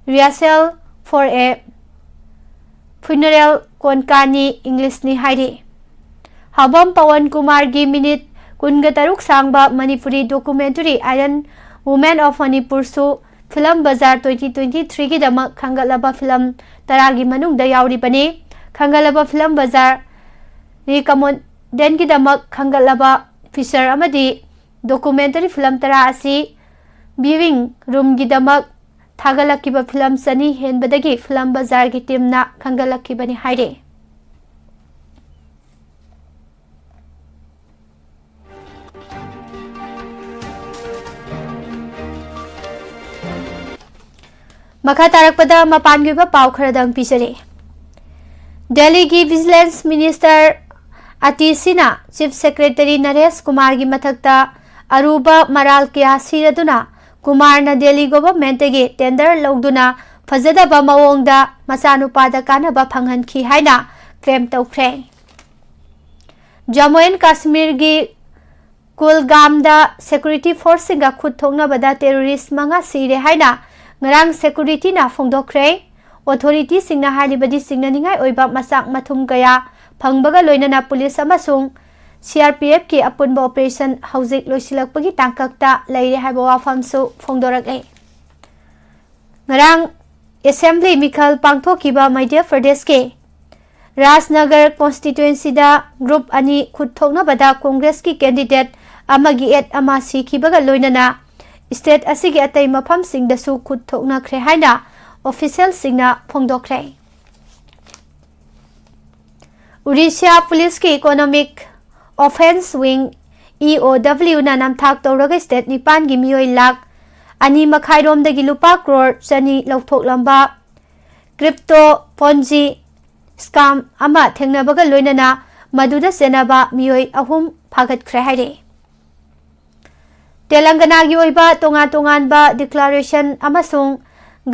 Rehearsal for a Funeral ꯀꯣꯟꯀꯥꯅꯤ ꯏꯪꯂꯤꯁꯅꯤ ꯍꯥꯏꯔꯤ꯫ ꯍꯥꯎꯕꯝ ꯄꯋꯟ ꯀꯨꯃꯥꯔꯒꯤ minute ꯀꯨꯟꯒ ꯇꯔꯨꯛ ꯁꯥꯡꯕ Manipuri documentary Iron Women of Manipurꯁꯨ Film Bazaar twenty twenty-three ꯒꯤꯗꯃꯛ ꯈꯟꯒꯠꯂꯕ film ꯇꯔꯥꯒꯤ ꯃꯅꯨꯡꯗ ꯌꯥꯎꯔꯤꯕꯅꯤ꯫ ꯈꯟꯒꯠꯂꯕ Film Bazaar recommendedꯒꯤꯗꯃꯛ ꯈꯟꯒꯠꯂꯕ feature ꯑꯃꯗꯤ documentary film ꯇꯔꯥ ꯑꯁꯤ viewing roomꯒꯤꯗꯃꯛ ꯊꯥꯒꯠꯂꯛꯈꯤꯕ film ꯆꯅꯤ ꯍꯦꯟꯕꯗꯒꯤ Film Bazaarꯒꯤ teamꯅ ꯈꯟꯒꯠꯂꯛꯈꯤꯕꯅꯤ ꯍꯥꯏꯔꯤ꯫ ꯃꯈꯥ ꯇꯥꯔꯛꯄꯗ ꯃꯄꯥꯟꯒꯤ ꯑꯣꯏꯕ ꯄꯥꯎ ꯈꯔꯗꯪ ꯄꯤꯖꯔꯤ꯫ ꯗꯦꯜꯂꯤꯒꯤ Vigilance Minister ꯑꯇꯤꯁꯤꯅ Chief Secretary ꯅꯔꯦꯁ ꯀꯨꯃꯥꯔꯒꯤ ꯃꯊꯛꯇ ꯑꯔꯨꯕ ꯃꯔꯥꯜ ꯀꯌꯥ ꯁꯤꯔꯗꯨꯅ ꯀꯨꯃꯥꯔꯅ ꯗꯦꯜꯂꯤ governmentꯇꯒꯤ tender ꯂꯧꯗꯨꯅ ꯐꯖꯗꯕ ꯃꯑꯣꯡꯗ ꯃꯆꯥꯅꯨꯄꯥꯗ ꯀꯥꯟꯅꯕ ꯐꯪꯍꯟꯈꯤ ꯍꯥꯏꯅ claim ꯇꯧꯈ꯭ꯔꯦ꯫ ꯖꯝꯃꯨ ꯑꯦꯟ ꯀꯥꯁꯃꯤꯔꯒꯤ ꯀꯨꯜꯒꯥꯝꯗ security forceꯁꯤꯡꯒ ꯈꯨꯠ ꯊꯣꯛꯅꯕꯗ terrorist ꯃꯉꯥ ꯁꯤꯔꯦ ꯍꯥꯏꯅ ꯉꯔꯥꯡ securityꯅ ꯐꯣꯡꯗꯣꯛꯈ꯭ꯔꯦ꯫ Authorityꯁꯤꯡꯅ ꯍꯥꯏꯔꯤꯕꯗꯤ ꯆꯤꯡꯅꯅꯤꯡꯉꯥꯏ ꯑꯣꯏꯕ ꯃꯆꯥꯛ ꯃꯊꯨꯝ ꯀꯌꯥ ꯐꯪꯕꯒ ꯂꯣꯏꯅꯅ police ꯑꯃꯁꯨꯡ ꯁꯤ ꯑꯥꯔ ꯄꯤ ꯑꯦꯐꯀꯤ ꯑꯄꯨꯟꯕ ꯑꯣꯄꯔꯦꯁꯟ ꯍꯧꯖꯤꯛ ꯂꯣꯏꯁꯤꯜꯂꯛꯄꯒꯤ ꯇꯥꯡꯀꯛꯇ ꯂꯩꯔꯦ ꯍꯥꯏꯕ ꯋꯥꯐꯝꯁꯨ ꯐꯣꯡꯗꯣꯔꯛꯂꯦ꯫ ꯉꯔꯥꯡ ꯑꯦꯁꯦꯝꯕ꯭ꯂꯤ ꯃꯤꯈꯜ ꯄꯥꯡꯊꯣꯛꯈꯤꯕ ꯃꯙ꯭ꯌ ꯄ꯭ꯔꯗꯦꯁꯀꯤ ꯔꯥꯖꯅꯒꯔ ꯀꯣꯟꯁꯇꯤꯇ꯭ꯋꯦꯟꯁꯤꯗ ꯒ꯭ꯔꯨꯞ ꯑꯅꯤ ꯈꯨꯠ ꯊꯣꯛꯅꯕꯗ ꯀꯣꯡꯒ꯭ꯔꯦꯁꯀꯤ ꯀꯦꯟꯗꯤꯗꯦꯠ ꯑꯃꯒꯤ ꯑꯦꯠ ꯑꯃ ꯁꯤꯈꯤꯕꯒ ꯂꯣꯏꯅꯅ ꯁ꯭ꯇꯦꯠ ꯑꯁꯤꯒꯤ ꯑꯇꯩ ꯃꯐꯝꯁꯤꯡꯗꯁꯨ ꯈꯨꯠ ꯊꯣꯛꯅꯈ꯭ꯔꯦ ꯍꯥꯏꯅ ꯑꯣꯐꯤꯁꯤꯌꯦꯜꯁꯤꯡꯅ ꯐꯣꯡꯗꯣꯛꯈ꯭ꯔꯦ꯫ ꯑꯣꯔꯤꯁꯥ ꯄꯨꯂꯤꯁꯀꯤ ꯏꯀꯣꯅꯣꯃꯤꯛ ꯑꯣꯐꯦꯟꯁ ꯋꯤꯡ, ꯏ ꯑꯣ ꯗꯕ꯭ꯂꯤꯌꯨꯅ ꯅꯝꯊꯥꯛ ꯇꯧꯔꯒ ꯁ꯭ꯇꯦꯠ ꯅꯤꯄꯥꯟꯒꯤ ꯃꯤꯑꯣꯏ ꯂꯥꯈ ꯑꯅꯤ ꯃꯈꯥꯏꯔꯣꯝꯗꯒꯤ ꯂꯨꯄꯥ ꯀ꯭ꯔꯣꯔ ꯆꯅꯤ ꯂꯧꯊꯣꯛꯂꯝꯕ ꯀ꯭ꯔꯤꯞꯇꯣ ꯄꯣꯟꯖꯤ ꯁ꯭ꯀꯥꯝ ꯑꯃ ꯊꯦꯡꯅꯕꯒ ꯂꯣꯏꯅꯅ ꯃꯗꯨꯗ ꯆꯦꯟꯅꯕ ꯃꯤꯑꯣꯏ ꯑꯍꯨꯝ ꯐꯥꯒꯠꯈ꯭ꯔꯦ ꯍꯥꯏꯔꯦ꯫ ꯇꯦꯂꯪꯒꯅꯥꯒꯤ ꯑꯣꯏꯕ ꯇꯣꯉꯥꯟ ꯇꯣꯉꯥꯟꯕ ꯗꯤꯀ꯭ꯂꯥꯔꯦꯁꯟ ꯑꯃꯁꯨꯡ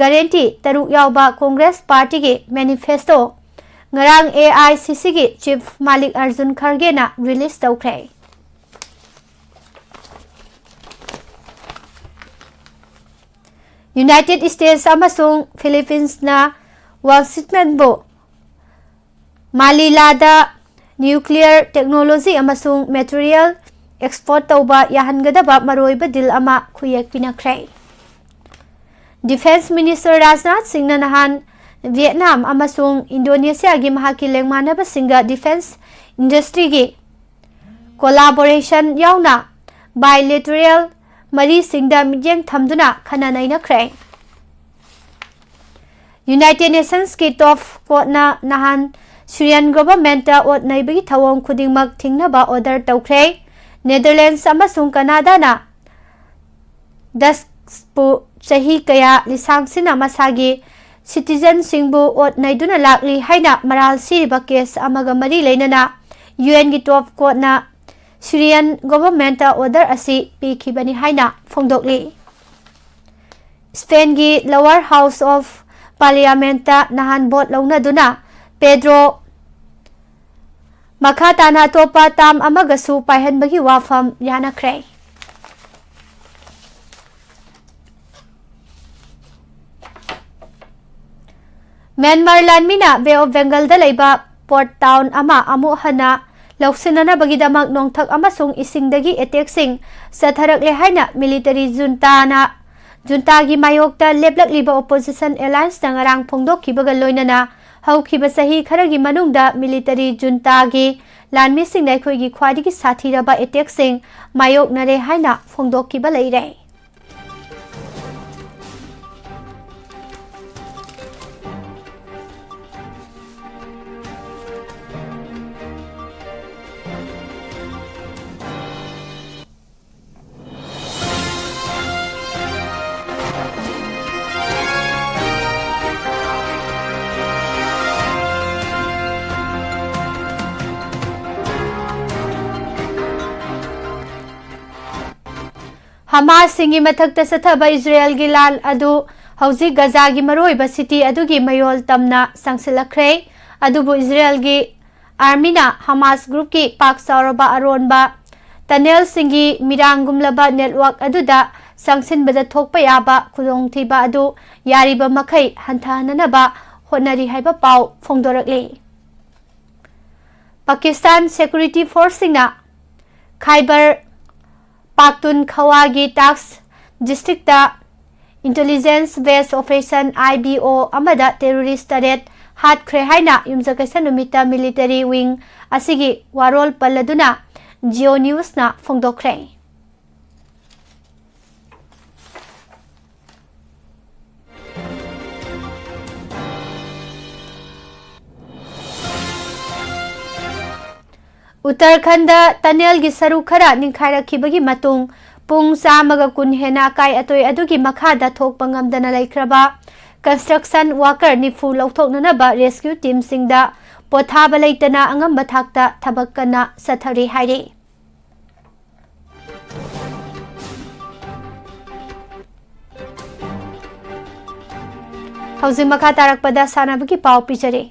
ꯒꯥꯔꯦꯟꯇꯤ ꯇꯔꯨꯛ ꯌꯥꯎꯕ ꯀꯣꯡꯒ꯭ꯔꯦꯁ ꯄꯥꯔꯇꯤꯒꯤ ꯃꯦꯅꯤꯐꯦꯁꯇꯣ ꯉꯔꯥꯡ ꯑꯦ ꯑꯥꯏ ꯁꯤ ꯁꯤꯒꯤ ꯆꯤꯐ ꯃꯥꯂꯤꯛ ꯑꯔꯖꯨꯟ ꯈꯔꯒꯦꯅ ꯔꯤꯂꯤꯖ ꯇꯧꯈ꯭ꯔꯦ꯫ ꯌꯨꯅꯥꯏꯇꯦꯗ ꯁ꯭ꯇꯦꯠꯁ ꯑꯃꯁꯨꯡ ꯐꯤꯂꯤꯄꯤꯟꯁꯅ ꯋꯥꯁꯤꯡꯇꯟꯕꯨ ꯃꯥꯂꯤꯂꯥꯗ ꯅ꯭ꯌꯨꯀ꯭ꯂꯤꯌꯔ ꯇꯦꯛꯅꯣꯂꯣꯖꯤ ꯑꯃꯁꯨꯡ ꯃꯦꯇꯔꯤꯌꯦꯜ ꯑꯦꯛꯁꯄꯣꯔꯠ ꯇꯧꯕ ꯌꯥꯍꯟꯒꯗꯕ ꯃꯔꯨꯑꯣꯏꯕ ꯗꯤꯜ ꯑꯃ ꯈꯨꯌꯦꯛ ꯄꯤꯅꯈ꯭ꯔꯦ꯫ ꯗꯤꯐꯦꯟꯁ ꯃꯤꯅꯤꯁꯇꯔ ꯔꯥꯖꯅꯥꯊ ꯁꯤꯡꯅ ꯅꯍꯥꯟ ꯚꯤꯌꯦꯠꯅꯥꯝ ꯑꯃꯁꯨꯡ ꯏꯟꯗꯣꯅꯦꯁꯤꯌꯥꯒꯤ ꯃꯍꯥꯛꯀꯤ ꯂꯦꯡꯃꯥꯟꯅꯕꯁꯤꯡꯒ ꯗꯤꯐꯦꯟꯁ ꯏꯟꯗꯁꯇ꯭ꯔꯤꯒꯤ ꯀꯣꯂꯥꯕꯣꯔꯦꯁꯟ ꯌꯥꯎꯅ ꯕꯥꯏꯂꯦꯇꯔꯦꯜ ꯃꯔꯤꯁꯤꯡꯗ ꯃꯤꯠꯌꯦꯡ ꯊꯝꯗꯨꯅ ꯈꯟꯅ ꯅꯩꯅꯈ꯭ꯔꯦ꯫ ꯌꯨꯅꯥꯏꯇꯦꯗ ꯅꯦꯁꯟꯁꯀꯤ ꯇꯣꯞ ꯀꯣꯔꯠꯅ ꯅꯍꯥꯟ ꯁꯤꯔꯤꯌꯟ ꯒꯣꯚꯔꯟꯃꯦꯟꯠꯇ ꯑꯣꯠ ꯅꯩꯕꯒꯤ ꯊꯧꯑꯣꯡ ꯈꯨꯗꯤꯡꯃꯛ ꯊꯤꯡꯅꯕ ꯑꯣꯔꯗꯔ ꯇꯧꯈ꯭ꯔꯦ꯫ ꯅꯦꯗꯔꯂꯦꯟꯗꯁ ꯑꯃꯁꯨꯡ ꯀꯅꯥꯗꯥꯅ ꯗꯁꯄꯨ ꯆꯍꯤ ꯀꯌꯥ ꯂꯤꯁꯥꯡꯁꯤꯟꯅ ꯃꯁꯥꯒꯤ ꯁꯤꯇꯤꯖꯟꯁꯤꯡꯕꯨ ꯑꯣꯠ ꯅꯩꯗꯨꯅ ꯂꯥꯛꯂꯤ ꯍꯥꯏꯅ ꯃꯔꯥꯜ ꯁꯤꯔꯤꯕ ꯀꯦꯁ ꯑꯃꯒ ꯃꯔꯤ ꯂꯩꯅꯅ ꯌꯨ ꯑꯦꯟꯒꯤ ꯇꯣꯞ ꯀꯣꯔꯠꯅ ꯁꯤꯔꯤꯌꯟ ꯒꯣꯚꯔꯟꯃꯦꯟꯠꯇ ꯑꯣꯔꯗꯔ ꯑꯁꯤ ꯄꯤꯈꯤꯕꯅꯤ ꯍꯥꯏꯅ ꯐꯣꯡꯗꯣꯛꯂꯤ꯫ ꯁ꯭ꯄꯦꯟꯒꯤ ꯂꯣꯋꯔ ꯍꯥꯎꯁ ꯑꯣꯐ ꯄꯥꯔꯂꯤꯌꯥꯃꯦꯟꯠꯇ ꯅꯍꯥꯟ ꯚꯣꯠ ꯂꯧꯅꯗꯨꯅ ꯄꯦꯗ꯭ꯔꯣ ꯃꯈꯥ ꯇꯥꯅ ꯑꯇꯣꯞꯄ ꯇꯥꯝ ꯑꯃꯒꯁꯨ ꯄꯥꯏꯍꯟꯕꯒꯤ ꯋꯥꯐꯝ ꯌꯥꯅꯈ꯭ꯔꯦ꯫ ꯃ꯭ꯌꯥꯟꯃꯥꯔ ꯂꯥꯟꯃꯤꯅ ꯕꯦ ꯑꯣꯐ ꯕꯦꯡꯒꯜꯗ ꯂꯩꯕ ꯄꯣꯔꯠ ꯇꯥꯎꯟ ꯑꯃ ꯑꯃꯨꯛ ꯍꯟꯅ ꯂꯧꯁꯤꯟꯅꯅꯕꯒꯤꯗꯃꯛ ꯅꯣꯡꯊꯛ ꯑꯃꯁꯨꯡ ꯏꯁꯤꯡꯗꯒꯤ ꯑꯦꯇꯦꯛꯁꯤꯡ ꯆꯠꯊꯔꯛꯂꯦ ꯍꯥꯏꯅ ꯃꯤꯂꯤꯇꯔꯤ ꯖꯨꯟꯇꯥꯅ, ꯖꯨꯟꯇꯥꯒꯤ ꯃꯥꯌꯣꯛꯇ ꯂꯦꯞꯂꯛꯂꯤꯕ ꯑꯣꯄꯣꯖꯤꯁꯟ ꯑꯦꯂꯥꯌꯟꯁꯅ ꯉꯔꯥꯡ ꯐꯣꯡꯗꯣꯛꯈꯤꯕꯒ ꯂꯣꯏꯅꯅ ꯍꯧꯈꯤꯕ ꯆꯍꯤ ꯈꯔꯒꯤ ꯃꯅꯨꯡꯗ ꯃꯤꯂꯤꯇꯔꯤ ꯖꯨꯟꯇꯥꯒꯤ ꯂꯥꯟꯃꯤꯁꯤꯡꯅ ꯑꯩꯈꯣꯏꯒꯤ ꯈ꯭ꯋꯥꯏꯗꯒꯤ ꯁꯥꯊꯤꯔꯕ ꯑꯦꯇꯦꯛꯁꯤꯡ ꯃꯥꯌꯣꯛꯅꯔꯦ ꯍꯥꯏꯅ ꯐꯣꯡꯗꯣꯛꯈꯤꯕ ꯂꯩꯔꯦ꯫ ꯍꯃꯥꯁꯁꯤꯡꯒꯤ ꯃꯊꯛꯇ ꯆꯠꯊꯕ ꯏꯖꯔꯦꯜꯒꯤ ꯂꯥꯟ ꯑꯗꯨ ꯍꯧꯖꯤꯛ ꯒꯖꯥꯒꯤ ꯃꯔꯨꯑꯣꯏꯕ ꯁꯤꯇꯤ ꯑꯗꯨꯒꯤ ꯃꯌꯣꯜ ꯇꯝꯅ ꯆꯪꯁꯤꯜꯂꯛꯈ꯭ꯔꯦ꯫ ꯑꯗꯨꯕꯨ ꯏꯖꯔꯦꯜꯒꯤ ꯑꯥꯔꯃꯤꯅ ꯍꯃꯥꯁ ꯒ꯭ꯔꯨꯞꯀꯤ ꯄꯥꯛ ꯆꯥꯎꯔꯕ ꯑꯔꯣꯟꯕ ꯇꯅꯦꯜꯁꯤꯡꯒꯤ ꯃꯤꯔꯥꯡꯒꯨꯝꯂꯕ ꯅꯦꯠꯋꯥꯔꯛ ꯑꯗꯨꯗ ꯆꯪꯁꯤꯟꯕꯗ ꯊꯣꯛꯄ ꯌꯥꯕ ꯈꯨꯗꯣꯡꯊꯤꯕ ꯑꯗꯨ ꯌꯥꯔꯤꯕ ꯃꯈꯩ ꯍꯟꯊꯍꯟꯅꯅꯕ ꯍꯣꯠꯅꯔꯤ ꯍꯥꯏꯕ ꯄꯥꯎ ꯐꯣꯡꯗꯣꯔꯛꯂꯤ꯫ ꯄꯥꯀꯤꯁꯇꯥꯟ ꯁꯦꯀ꯭ꯌꯨꯔꯤꯇꯤ ꯐꯣꯔꯁꯁꯤꯡꯅ ꯈꯥꯏꯕꯔ ꯄꯥꯛꯇꯨꯟꯈꯋꯥꯒꯤ ꯇꯥꯛꯁ ꯗꯤꯁꯇ꯭ꯔꯤꯛꯇ ꯏꯟꯇꯦꯂꯤꯖꯦꯟꯁ ꯕꯦꯁ ꯑꯣꯄꯔꯦꯁꯟ, IBO, ꯑꯃꯗ ꯇꯦꯔꯣꯔꯤꯁ ꯇꯔꯦꯠ ꯍꯥꯠꯈ꯭ꯔꯦ ꯍꯥꯏꯅ ꯌꯨꯝꯁꯀꯩꯁ ꯅꯨꯃꯤꯠꯇ ꯃꯤꯂꯤꯇꯔꯤ ꯋꯤꯡ ꯑꯁꯤꯒꯤ ꯋꯥꯔꯣꯜ ꯄꯜꯂꯗꯨꯅ ꯖꯤꯑꯣ ꯅ꯭ꯌꯨꯁꯅ ꯐꯣꯡꯗꯣꯛꯈ꯭ꯔꯦ꯫ ꯎꯠꯇꯔꯈꯟꯗ ꯇꯅꯦꯜꯒꯤ ꯁꯔꯨꯛ ꯈꯔ ꯅꯤꯡꯈꯥꯏꯔꯛꯈꯤꯕꯒꯤ ꯃꯇꯨꯡ ꯄꯨꯡ ꯆꯥꯝꯃꯒ ꯀꯨꯟ ꯍꯦꯟꯅ ꯑꯀꯥꯏ ꯑꯇꯣꯏ ꯑꯗꯨꯒꯤ ꯃꯈꯥꯗ ꯊꯣꯛꯄ ꯉꯝꯗꯅ ꯂꯩꯈ꯭ꯔꯕ ꯀꯟꯁꯇ꯭ꯔꯛꯁꯟ ꯋꯥꯀꯔ ꯅꯤꯐꯨ ꯂꯧꯊꯣꯛꯅꯅꯕ ꯔꯦꯁꯀ꯭ꯌꯨ ꯇꯤꯝꯁꯤꯡꯗ ꯄꯣꯊꯥꯕ ꯂꯩꯇꯅ ꯑꯉꯝꯕ ꯊꯥꯛꯇ ꯊꯕꯛ ꯀꯟꯅ ꯆꯠꯊꯔꯤ ꯍꯥꯏꯔꯤ꯫ ꯍꯧꯖꯤꯛ ꯃꯈꯥ ꯇꯥꯔꯛꯄꯗ ꯁꯥꯟꯅꯕꯒꯤ ꯄꯥꯎ ꯄꯤꯖꯔꯤ꯫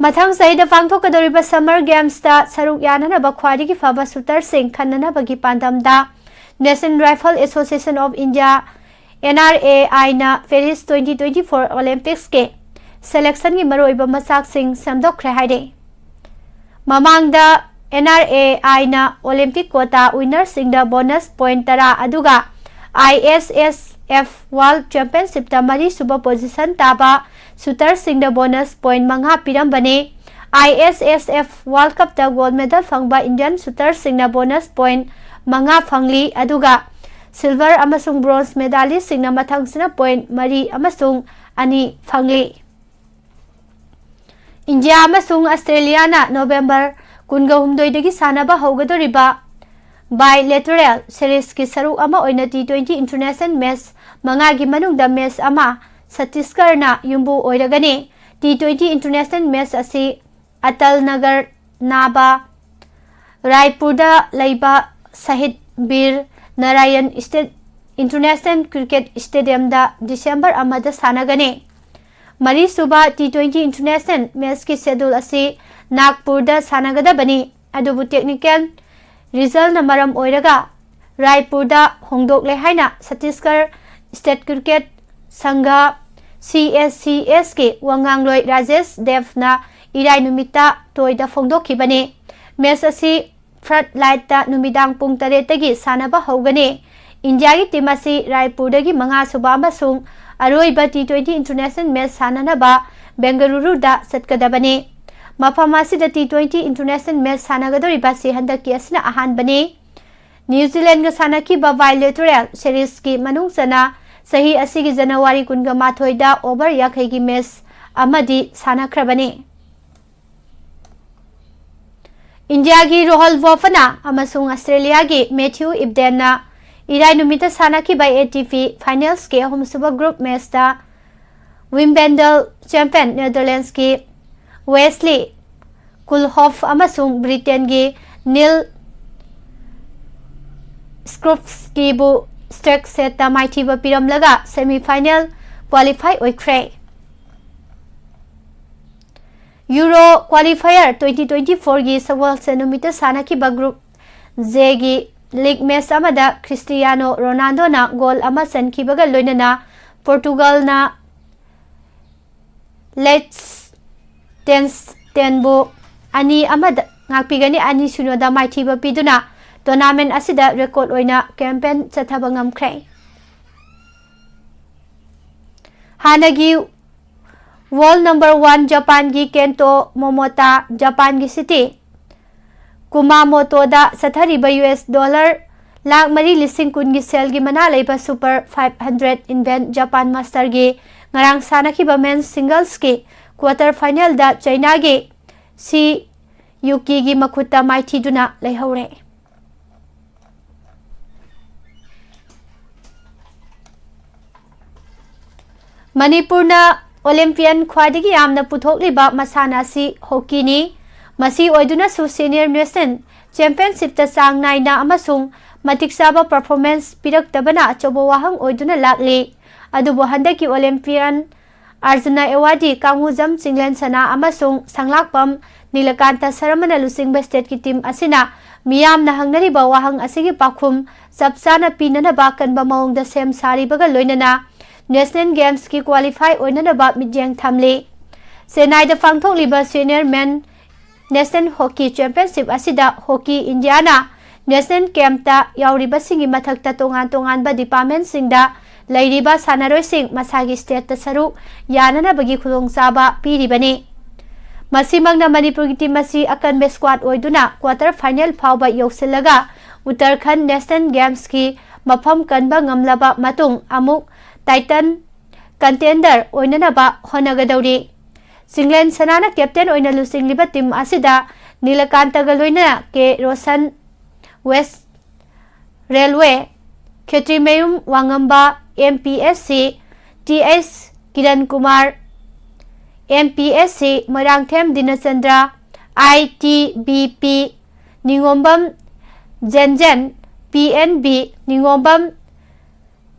ꯃꯊꯪ ꯆꯍꯤꯗ ꯄꯥꯡꯊꯣꯛꯀꯗꯧꯔꯤꯕ ꯁꯝꯃꯔ ꯒꯦꯝꯁꯇ ꯁꯔꯨꯛ ꯌꯥꯅꯅꯕ ꯈ꯭ꯋꯥꯏꯗꯒꯤ ꯐꯕ ꯁꯨꯇꯔꯁꯤꯡ ꯈꯟꯅꯅꯕꯒꯤ ꯄꯥꯟꯗꯝꯗ National Rifle Association of India, NRAI, ꯅ Paris twenty twenty-four Olympics ꯀꯤ ꯁꯦꯂꯦꯛꯁꯟꯒꯤ ꯃꯔꯨꯑꯣꯏꯕ ꯃꯆꯥꯛꯁꯤꯡ ꯁꯦꯝꯗꯣꯛꯈ꯭ꯔꯦ ꯍꯥꯏꯔꯦ꯫ ꯃꯃꯥꯡꯗ N R A I ꯅ Olympic quota winner ꯁꯤꯡꯗ bonus point ꯇꯔꯥ, ꯑꯗꯨꯒ I S S F World Championship ꯇ ꯃꯔꯤꯁꯨꯕ position ꯇꯥꯕ shooter ꯁꯤꯡꯗ bonus point ꯃꯉꯥ ꯄꯤꯔꯝꯕꯅꯤ꯫ I S S F World Cup ꯇ gold medal ꯐꯪꯕ Indian shooter ꯁꯤꯡꯅ bonus point ꯃꯉꯥ ꯐꯪꯂꯤ, ꯑꯗꯨꯒ silver ꯑꯃꯁꯨꯡ bronze medalist ꯁꯤꯡꯅ ꯃꯊꯪꯁꯤꯅ point ꯃꯔꯤ ꯑꯃꯁꯨꯡ ꯑꯅꯤ ꯐꯪꯂꯤ꯫ ꯏꯟꯗꯤꯌꯥ ꯑꯃꯁꯨꯡ ꯑꯁꯇ꯭ꯔꯦꯂꯤꯌꯥꯅ ꯅꯣꯕꯦꯝꯕꯔ ꯀꯨꯟꯒ ꯍꯨꯝꯗꯣꯏꯗꯒꯤ ꯁꯥꯟꯅꯕ ꯍꯧꯒꯗꯧꯔꯤꯕ bilateral series ꯀꯤ ꯁꯔꯨꯛ ꯑꯃ ꯑꯣꯏꯅ T twenty international match ꯃꯉꯥꯒꯤ ꯃꯅꯨꯡꯗ match ꯑꯃ ꯁꯠꯇꯤꯁꯒꯔꯅ ꯌꯨꯝꯕꯨ ꯑꯣꯏꯔꯒꯅꯤ꯫ T twenty international match ꯑꯁꯤ ꯑꯇꯜ ꯅꯒꯔ ꯅꯥꯕ ꯔꯥꯏꯄꯨꯔꯗ ꯂꯩꯕ ꯁꯍꯤꯗ ꯕꯤꯔ ꯅꯥꯔꯥꯌꯟ ꯏꯁꯇꯦ-, International Cricket Stadium ꯗ ꯗꯤꯁꯦꯝꯕꯔ ꯑꯃꯗ ꯁꯥꯟꯅꯒꯅꯤ꯫ ꯃꯔꯤꯁꯨꯕ T twenty international match ꯀꯤ schedule ꯑꯁꯤ ꯅꯥꯒꯄꯨꯔꯗ ꯁꯥꯟꯅꯒꯗꯕꯅꯤ, ꯑꯗꯨꯕꯨ technical result ꯅ ꯃꯔꯝ ꯑꯣꯏꯔꯒ ꯔꯥꯏꯄꯨꯔꯗ ꯍꯣꯡꯗꯣꯛꯂꯦ ꯍꯥꯏꯅ ꯁꯠꯇꯤꯁꯒꯔ State Cricket ꯁꯪꯘ, C S C S ꯀꯤ ꯋꯥꯉꯥꯡꯂꯣꯏ ꯔꯥꯖꯦꯁ ꯗꯦꯕꯅ ꯏꯔꯥꯏ ꯅꯨꯃꯤꯠꯇ ꯇꯣꯏꯗ ꯐꯣꯡꯗꯣꯛꯈꯤꯕꯅꯤ꯫ Match ꯑꯁꯤ floodlight ꯇ ꯅꯨꯃꯤꯗꯥꯡ ꯄꯨꯡ ꯇꯔꯦꯠꯇꯒꯤ ꯁꯥꯟꯅꯕ ꯍꯧꯒꯅꯤ꯫ ꯏꯟꯗꯤꯌꯥꯒꯤ team ꯑꯁꯤ ꯔꯥꯏꯄꯨꯔꯗꯒꯤ ꯃꯉꯥꯁꯨꯕ ꯑꯃꯁꯨꯡ ꯑꯔꯣꯏꯕ T twenty international match ꯁꯥꯟꯅꯅꯕ ꯕꯦꯡꯒꯂꯨꯔꯨꯗ ꯆꯠꯀꯗꯕꯅꯤ꯫ ꯃꯐꯝ ꯑꯁꯤꯗ T twenty international match ꯁꯥꯟꯅꯒꯗꯧꯔꯤꯕ ꯑꯁꯤ ꯍꯟꯗꯛꯀꯤ ꯑꯁꯤꯅ ꯑꯍꯥꯟꯕꯅꯤ꯫ ꯅ꯭ꯌꯨ ꯖꯤꯂꯦꯟꯒ ꯁꯥꯟꯅꯈꯤꯕ bilateral series ꯀꯤ ꯃꯅꯨꯡ ꯆꯟꯅ ꯆꯍꯤ ꯑꯁꯤꯒꯤ ꯖꯅꯋꯥꯔꯤ ꯀꯨꯟꯒ ꯃꯥꯊꯣꯏꯗ over ꯌꯥꯡꯈꯩꯒꯤ match ꯑꯃꯗꯤ ꯁꯥꯟꯅꯈ꯭ꯔꯕꯅꯤ꯫ ꯏꯟꯗꯤꯌꯥꯒꯤ ꯔꯣꯍꯜ ꯕꯣꯄꯟꯅ ꯑꯃꯁꯨꯡ ꯑꯁꯇ꯭ꯔꯦꯂꯤꯌꯥꯒꯤ ꯃꯦꯊ꯭ꯌꯨ ꯏꯕꯗꯦꯟꯅ ꯏꯔꯥꯏ ꯅꯨꯃꯤꯠꯇ ꯁꯥꯟꯅꯈꯤꯕ A T P finals ꯀꯤ ꯑꯍꯨꯝꯁꯨꯕ group match ꯇ Wimbledon champion Netherlands ꯀꯤ Wesley Koolhof ꯑꯃꯁꯨꯡ Britain ꯒꯤ Neil Skopskibu straight set ꯇ ꯃꯥꯏꯊꯤꯕ ꯄꯤꯔꯝꯂꯒ semi final qualify ꯑꯣꯏꯈ꯭ꯔꯦ꯫ Euro qualifier twenty twenty-four ꯒꯤ ꯁꯒꯣꯜꯁꯦꯟ ꯅꯨꯃꯤꯠꯇ ꯁꯥꯟꯅꯈꯤꯕ group J ꯒꯤ league match ꯑꯃꯗ ꯈ꯭ꯔꯤꯁꯇꯤꯌꯥꯅꯣ ꯔꯣꯅꯥꯜꯗꯣꯅ goal ꯑꯃ ꯆꯟꯈꯤꯕꯒ ꯂꯣꯏꯅꯅ ꯄꯣꯔꯇꯨꯒꯜꯅ ꯂꯦꯆꯇꯦꯟꯁꯇꯦꯟꯕꯨ ꯑꯅꯤ ꯑꯃꯗ ꯉꯥꯛꯄꯤꯒꯅꯤ ꯑꯅꯤ ꯁꯤꯅꯣꯗ ꯃꯥꯏꯊꯤꯕ ꯄꯤꯗꯨꯅ tournament ꯑꯁꯤꯗ record ꯑꯣꯏꯅ campaign ꯆꯠꯊꯕ ꯉꯝꯈ꯭ꯔꯦ꯫ ꯍꯥꯟꯅꯒꯤ world number one ꯖꯄꯥꯟꯒꯤ ꯀꯦꯟꯇꯣ ꯃꯣꯃꯣꯇꯥ ꯖꯄꯥꯟꯒꯤ city ꯀꯨꯃꯥꯃꯣꯇꯣꯗ ꯆꯠꯊꯔꯤꯕ US dollar ꯂꯥꯈ ꯃꯔꯤ ꯂꯤꯁꯤꯡ ꯀꯨꯟꯒꯤ ꯁꯦꯜꯒꯤ ꯃꯅꯥ ꯂꯩꯕ super five hundred invented Japan masterꯒꯤ ꯉꯔꯥꯡ ꯁꯥꯟꯅꯈꯤꯕ men's singlesꯀꯤ quarter finalꯗ ꯆꯩꯅꯥꯒꯤ ꯁꯤ ꯌꯨꯀꯤꯒꯤ ꯃꯈꯨꯠꯇ ꯃꯥꯏꯊꯤꯗꯨꯅ ꯂꯩꯍꯧꯔꯦ꯫ ꯃꯅꯤꯄꯨꯔꯅ Olympian ꯈ꯭ꯋꯥꯏꯗꯒꯤ ꯌꯥꯝꯅ ꯄꯨꯊꯣꯛꯂꯤꯕ ꯃꯁꯥꯟꯅ ꯑꯁꯤ ꯍꯣꯀꯤꯅꯤ꯫ ꯃꯁꯤ ꯑꯣꯏꯗꯨꯅꯁꯨ senior national championshipꯇ ꯆꯥꯡ ꯅꯥꯏꯅ ꯑꯃꯁꯨꯡ ꯃꯇꯤꯛ ꯆꯥꯕ performance ꯄꯤꯔꯛꯇꯕꯅ ꯑꯆꯧꯕ ꯋꯥꯍꯪ ꯑꯣꯏꯗꯨꯅ ꯂꯥꯛꯂꯤ꯫ ꯑꯗꯨꯕꯨ ꯍꯟꯗꯛꯀꯤ Olympian ꯑꯔꯖꯨꯅ awardee ꯀꯥꯡꯉꯨꯖꯝ ꯆꯤꯡꯂꯦꯟꯁꯅꯥ ꯑꯃꯁꯨꯡ ꯁꯪꯂꯥꯛꯄꯝ ꯅꯤꯂꯀꯥꯟꯇ ꯁꯔꯃꯅ ꯂꯨꯆꯤꯡꯕ stateꯀꯤ team ꯑꯁꯤꯅ ꯃꯤꯌꯥꯝꯅ ꯍꯪꯅꯔꯤꯕ ꯋꯥꯍꯪ ꯑꯁꯤꯒꯤ ꯄꯥꯎꯈꯨꯝ ꯆꯞ ꯆꯥꯅ ꯄꯤꯅꯅꯕ ꯑꯀꯟꯕ ꯃꯑꯣꯡꯗ ꯁꯦꯝ ꯁꯥꯔꯤꯕꯒ ꯂꯣꯏꯅꯅ national gamesꯀꯤ qualify ꯑꯣꯏꯅꯅꯕ ꯃꯤꯠꯌꯦꯡ ꯊꯝꯂꯤ꯫ ꯆꯦꯟꯅꯥꯏꯗ ꯄꯥꯡꯊꯣꯛꯂꯤꯕ senior men national hockey championship ꯑꯁꯤꯗ ꯍꯣꯀꯤ ꯏꯟꯗꯤꯌꯥꯅ national campꯇ ꯌꯥꯎꯔꯤꯕꯁꯤꯡꯒꯤ ꯃꯊꯛꯇ ꯇꯣꯉꯥꯟ ꯇꯣꯉꯥꯟꯕ departmentꯁꯤꯡꯗ ꯂꯩꯔꯤꯕ ꯁꯥꯟꯅꯔꯣꯏꯁꯤꯡ ꯃꯁꯥꯒꯤ stateꯇ ꯁꯔꯨꯛ ꯌꯥꯅꯅꯕꯒꯤ ꯈꯨꯗꯣꯡꯆꯥꯕ ꯄꯤꯔꯤꯕꯅꯤ꯫ ꯃꯁꯤꯃꯛꯅ ꯃꯅꯤꯄꯨꯔꯒꯤ team ꯑꯁꯤ ꯑꯀꯟꯕ squad ꯑꯣꯏꯗꯨꯅ quarter final ꯐꯥꯎꯕ ꯌꯧꯁꯤꯜꯂꯒ ꯎꯠꯇꯔꯈꯟꯗ national gamesꯀꯤ ꯃꯐꯝ ꯀꯟꯕ ꯉꯝꯂꯕ ꯃꯇꯨꯡ ꯑꯃꯨꯛ title contender ꯑꯣꯏꯅꯅꯕ ꯍꯣꯠꯅꯒꯗꯧꯔꯤ꯫ ꯆꯤꯡꯂꯦꯟ ꯁꯅꯥꯅ captain ꯑꯣꯏꯅ ꯂꯨꯆꯤꯡꯂꯤꯕ team ꯑꯁꯤꯗ ꯅꯤꯂꯀꯥꯟꯇꯒ ꯂꯣꯏꯅꯅ K Roshan, west railway, Khetrimayum Wangamba, MPSC, T H Kiran Kumar, MPSC, Moirangthem Dinachandra, ITBP, Ningombam Jenjen, PNB, Ningombam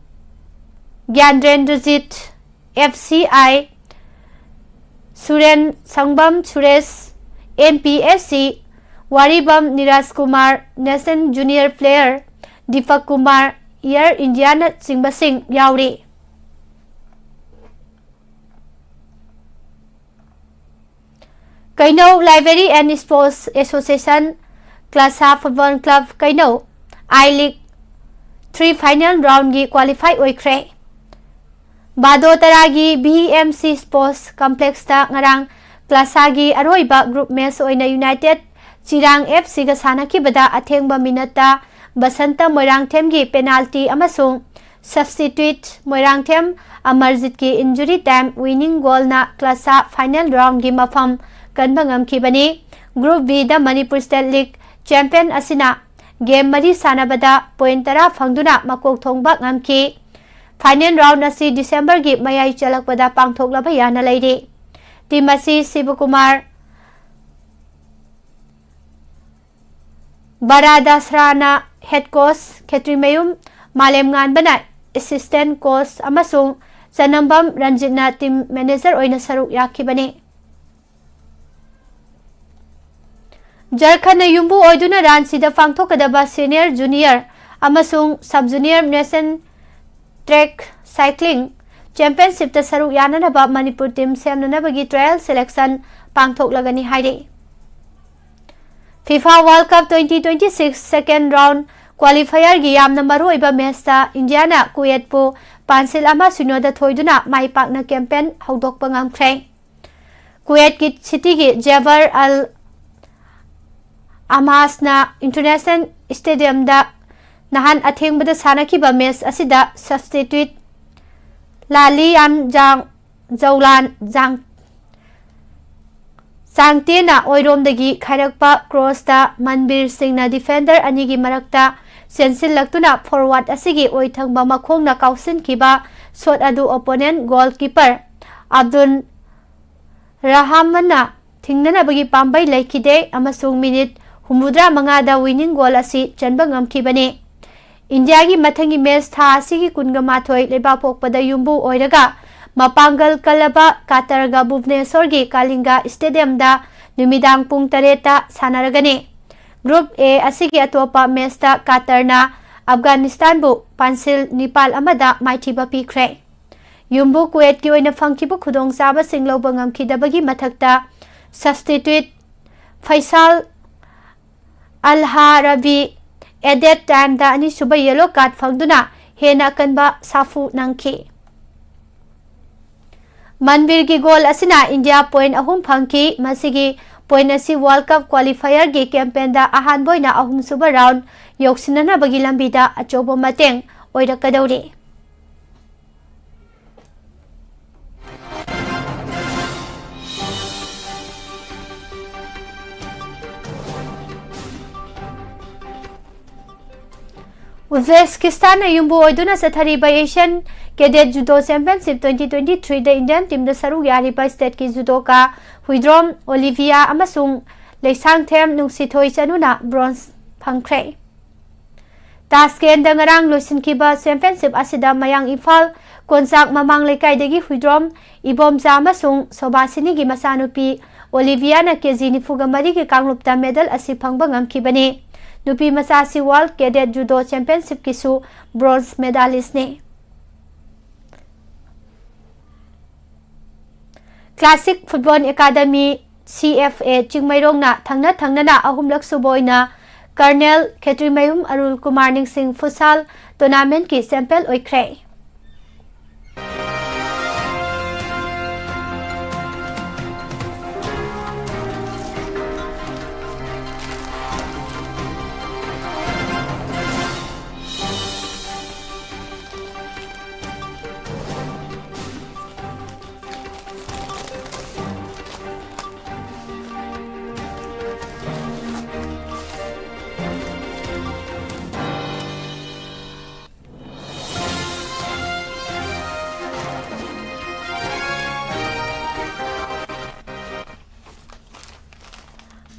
Gyanendrajit, FCI, Suren Sangbam Suresh, MPSC, Waribam Niraj Kumar, national junior player Deepak Kumar, Air Indiaꯅꯆꯤꯡꯕꯁꯤꯡ ꯌꯥꯎꯔꯤ꯫ Keinou Library and Sports Association, ꯀ꯭ꯂꯥꯁꯥ Football Club ꯀꯩꯅꯧ I League three final round ꯒꯤ qualify ꯑꯣꯏꯈ꯭ꯔꯦ꯫ ꯕꯥꯗꯣ ꯇꯔꯥꯒꯤ B M C Sports Complex ꯇ ꯉꯔꯥꯡ ꯀ꯭ꯂꯥꯁꯥꯒꯤ ꯑꯔꯣꯏꯕ group match ꯑꯣꯏꯅ United ꯆꯤꯔꯥꯡ F C ꯒ ꯁꯥꯟꯅꯈꯤꯕꯗ ꯑꯊꯦꯡꯕ minute ꯇ ꯕꯁꯟꯇ ꯃꯣꯏꯔꯥꯡꯊꯦꯝꯒꯤ penalty ꯑꯃꯁꯨꯡ substitute Moirangthem ꯑꯃꯔꯖꯤꯠꯀꯤ injury time winning goal ꯅ ꯀ꯭ꯂꯥꯁꯥ final round ꯒꯤ ꯃꯐꯝ ꯀꯟꯕ ꯉꯝꯈꯤꯕꯅꯤ꯫ Group B ꯗ Manipur State League champion ꯑꯁꯤꯅ game ꯃꯔꯤ ꯁꯥꯟꯅꯕꯗ point ꯇꯔꯥ ꯐꯪꯗꯨꯅ ꯃꯀꯣꯛ ꯊꯣꯡꯕ ꯉꯝꯈꯤ꯫ Final round ꯑꯁꯤ December ꯒꯤ ꯃꯌꯥꯏ ꯆꯜꯂꯛꯄꯗ ꯄꯥꯡꯊꯣꯛꯂꯕ ꯌꯥꯅ ꯂꯩꯔꯤ꯫ Team ꯑꯁꯤ ꯁꯤꯕꯀꯨꯃꯥꯔ ꯕꯔꯥꯗꯥꯁ꯭ꯔꯥꯅ head coach, ꯈꯦꯇ꯭ꯔꯤꯃꯌꯨꯝ ꯃꯥꯂꯦꯝꯉꯥꯟꯕꯅ assistant coach ꯑꯃꯁꯨꯡ ꯆꯅꯝꯕꯝ ꯔꯟꯖꯤꯠꯅ team manager ꯑꯣꯏꯅ ꯁꯔꯨꯛ ꯌꯥꯈꯤꯕꯅꯤ꯫ ꯖꯔꯈꯟꯅ ꯌꯨꯝꯕꯨ ꯑꯣꯏꯗꯨꯅ ꯔꯥꯟꯆꯤꯗ ꯄꯥꯡꯊꯣꯛꯀꯗꯕ senior, junior ꯑꯃꯁꯨꯡ sub junior nation track cycling championship ꯇ ꯁꯔꯨꯛ ꯌꯥꯅꯅꯕ ꯃꯅꯤꯄꯨꯔ team ꯁꯦꯝꯅꯅꯕꯒꯤ trial selection ꯄꯥꯡꯊꯣꯛꯂꯒꯅꯤ ꯍꯥꯏꯔꯤ꯫ FIFA World Cup twenty twenty-six second round qualifier ꯒꯤ ꯌꯥꯝꯅ ꯃꯔꯨꯑꯣꯏꯕ match ꯇ ꯏꯟꯗꯤꯌꯥꯅ ꯀꯨꯋꯦꯠꯄꯨ ꯄꯥꯟꯁꯤꯜ ꯑꯃ ꯁꯤꯅꯣꯗ ꯊꯣꯏꯗꯨꯅ ꯃꯥꯏ ꯄꯥꯛꯅ campaign ꯍꯧꯗꯣꯛꯄ ꯉꯝꯈ꯭ꯔꯦ꯫ ꯀꯨꯋꯦꯠꯀꯤ cityꯒꯤ ꯖꯦꯕꯔ ꯑꯜ ꯑꯃꯥꯁꯅ International Stadium ꯗ ꯅꯍꯥꯟ ꯑꯊꯦꯡꯕꯗ ꯁꯥꯟꯅꯈꯤꯕ match ꯑꯁꯤꯗ substitute ꯂꯥꯂꯤꯌꯥꯟ ꯖꯥꯡ, ꯖꯧꯂꯥꯟ ꯖꯥꯡ, ꯆꯥꯡꯇꯦꯅ ꯑꯣꯏꯔꯣꯝꯗꯒꯤ ꯈꯥꯏꯔꯛꯄ cross ꯇ ꯃꯟꯕꯤꯔ ꯁꯤꯡꯅ defender ꯑꯅꯤꯒꯤ ꯃꯔꯛꯇ ꯆꯦꯟꯁꯤꯜꯂꯛꯇꯨꯅ forward ꯑꯁꯤꯒꯤ ꯑꯣꯏꯊꯪꯕ ꯃꯈꯣꯡꯅ ꯀꯥꯎꯁꯤꯟꯈꯤꯕ shot ꯑꯗꯨ opponent goalkeeper ꯑꯕꯗꯨꯜ ꯔꯍꯥꯃꯟꯅ ꯊꯤꯡꯅꯅꯕꯒꯤ ꯄꯥꯝꯕꯩ ꯂꯩꯈꯤꯗꯦ ꯑꯃꯁꯨꯡ minute ꯍꯨꯝꯐꯨꯇꯔꯥ ꯃꯉꯥꯗ winning goal ꯑꯁꯤ ꯆꯟꯕ ꯉꯝꯈꯤꯕꯅꯤ꯫ ꯏꯟꯗꯤꯌꯥꯒꯤ ꯃꯊꯪꯒꯤ match ꯊꯥ ꯑꯁꯤꯒꯤ ꯀꯨꯟꯒ ꯃꯥꯊꯣꯏ ꯂꯩꯕꯥꯛꯄꯣꯛꯄꯗ ꯌꯨꯝꯕꯨ ꯑꯣꯏꯔꯒ ꯃꯄꯥꯡꯒꯜ ꯀꯜꯂꯕ ꯀꯥꯇꯔꯒ ꯚꯨꯕꯅꯦꯁꯣꯔꯒꯤ ꯀꯥꯂꯤꯡꯒ Stadium ꯗ ꯅꯨꯃꯤꯗꯥꯡ ꯄꯨꯡ ꯇꯔꯦꯠꯇ ꯁꯥꯟꯅꯔꯒꯅꯤ꯫ Group A ꯑꯁꯤꯒꯤ ꯑꯇꯣꯞꯄ match ꯇ ꯀꯥꯇꯔꯅ ꯑꯐꯒꯥꯅꯤꯁꯇꯥꯟꯕꯨ ꯄꯥꯟꯁꯤꯜ ꯅꯤꯄꯥꯜ ꯑꯃꯗ ꯃꯥꯏꯊꯤꯕ ꯄꯤꯈ꯭ꯔꯦ꯫ ꯌꯨꯝꯕꯨ ꯀꯨꯋꯦꯠꯀꯤ ꯑꯣꯏꯅ ꯐꯪꯈꯤꯕ ꯈꯨꯗꯣꯡꯆꯥꯕꯁꯤꯡ ꯂꯧꯕ ꯉꯝꯈꯤꯗꯕꯒꯤ ꯃꯊꯛꯇ, Substitute ꯐꯩꯁꯥꯜ ꯑꯜꯍꯥꯔꯕꯤ added timeꯗ ꯑꯅꯤꯁꯨꯕ yellow card ꯐꯪꯗꯨꯅ ꯍꯦꯟꯅ ꯑꯀꯟꯕ ꯁꯥꯐꯨ ꯅꯪꯈꯤ꯫ ꯃꯟꯕꯤꯔꯒꯤ goal ꯑꯁꯤꯅ ꯏꯟꯗꯤꯌꯥ point ꯑꯍꯨꯝ ꯐꯪꯈꯤ꯫ ꯃꯁꯤꯒꯤ point ꯑꯁꯤ World Cup qualifierꯒꯤ campaignꯗ ꯑꯍꯥꯟꯕ ꯑꯣꯏꯅ ꯑꯍꯨꯝꯁꯨꯕ round ꯌꯧꯁꯤꯟꯅꯅꯕꯒꯤ ꯂꯝꯕꯤꯗ ꯑꯆꯧꯕ ꯃꯇꯦꯡ ꯑꯣꯏꯔꯛꯀꯗꯧꯔꯤ꯫ ꯎꯖꯕꯦꯀꯤꯁꯇꯥꯟꯅ ꯌꯨꯝꯕꯨ ꯑꯣꯏꯗꯨꯅ ꯆꯠꯊꯔꯤꯕ Asian Cadet Judo Championship twenty twenty-threeꯗ Indian teamꯗ ꯁꯔꯨꯛ ꯌꯥꯔꯤꯕ stateꯀꯤ judoka ꯍꯨꯏꯗ꯭ꯔꯣꯝ ꯑꯣꯂꯤꯚꯤꯌꯥ ꯑꯃꯁꯨꯡ ꯂꯩꯁꯥꯡꯊꯦꯝ ꯅꯨꯡꯁꯤꯊꯣꯏ ꯆꯅꯨꯅ bronze ꯐꯪꯈ꯭ꯔꯦ꯫ ꯇꯥꯁꯀꯦꯟꯗ ꯉꯔꯥꯡ ꯂꯣꯏꯁꯤꯟꯈꯤꯕ championship ꯑꯁꯤꯗ ꯃꯌꯥꯡ ꯏꯝꯐꯥꯜ ꯀꯣꯟꯆꯥꯛ ꯃꯃꯥꯡ ꯂꯩꯀꯥꯏꯗꯒꯤ ꯍꯨꯏꯗ꯭ꯔꯣꯝ ꯏꯕꯣꯝꯆꯥ ꯑꯃꯁꯨꯡ ꯁꯣꯕꯥꯁꯤꯅꯤꯒꯤ ꯃꯆꯥꯅꯨꯄꯤ ꯑꯣꯂꯤꯚꯤꯌꯥꯅ ꯀꯦ ꯖꯤ ꯅꯤꯐꯨꯒ ꯃꯔꯤꯒꯤ ꯀꯥꯡꯂꯨꯞꯇ medal ꯑꯁꯤ ꯐꯪꯕ ꯉꯝꯈꯤꯕꯅꯤ꯫ ꯅꯨꯄꯤ ꯃꯆꯥ ꯑꯁꯤ World Cadet Judo Championshipꯀꯤꯁꯨ bronze medalistꯅꯤ꯫ Classic Football Academy, C F A, ꯆꯤꯡꯃꯩꯔꯣꯡꯅ ꯊꯪꯅ ꯊꯪꯅꯅ ꯑꯍꯨꯝꯂꯛ ꯁꯨꯕ ꯑꯣꯏꯅ Colonel ꯈꯦꯇ꯭ꯔꯤꯃꯌꯨꯝ ꯑꯔꯨꯜ ꯀꯨꯃꯥꯔ ꯅꯤꯡꯁꯤꯡ futsal tournamentꯀꯤ champion ꯑꯣꯏꯈ꯭ꯔꯦ꯫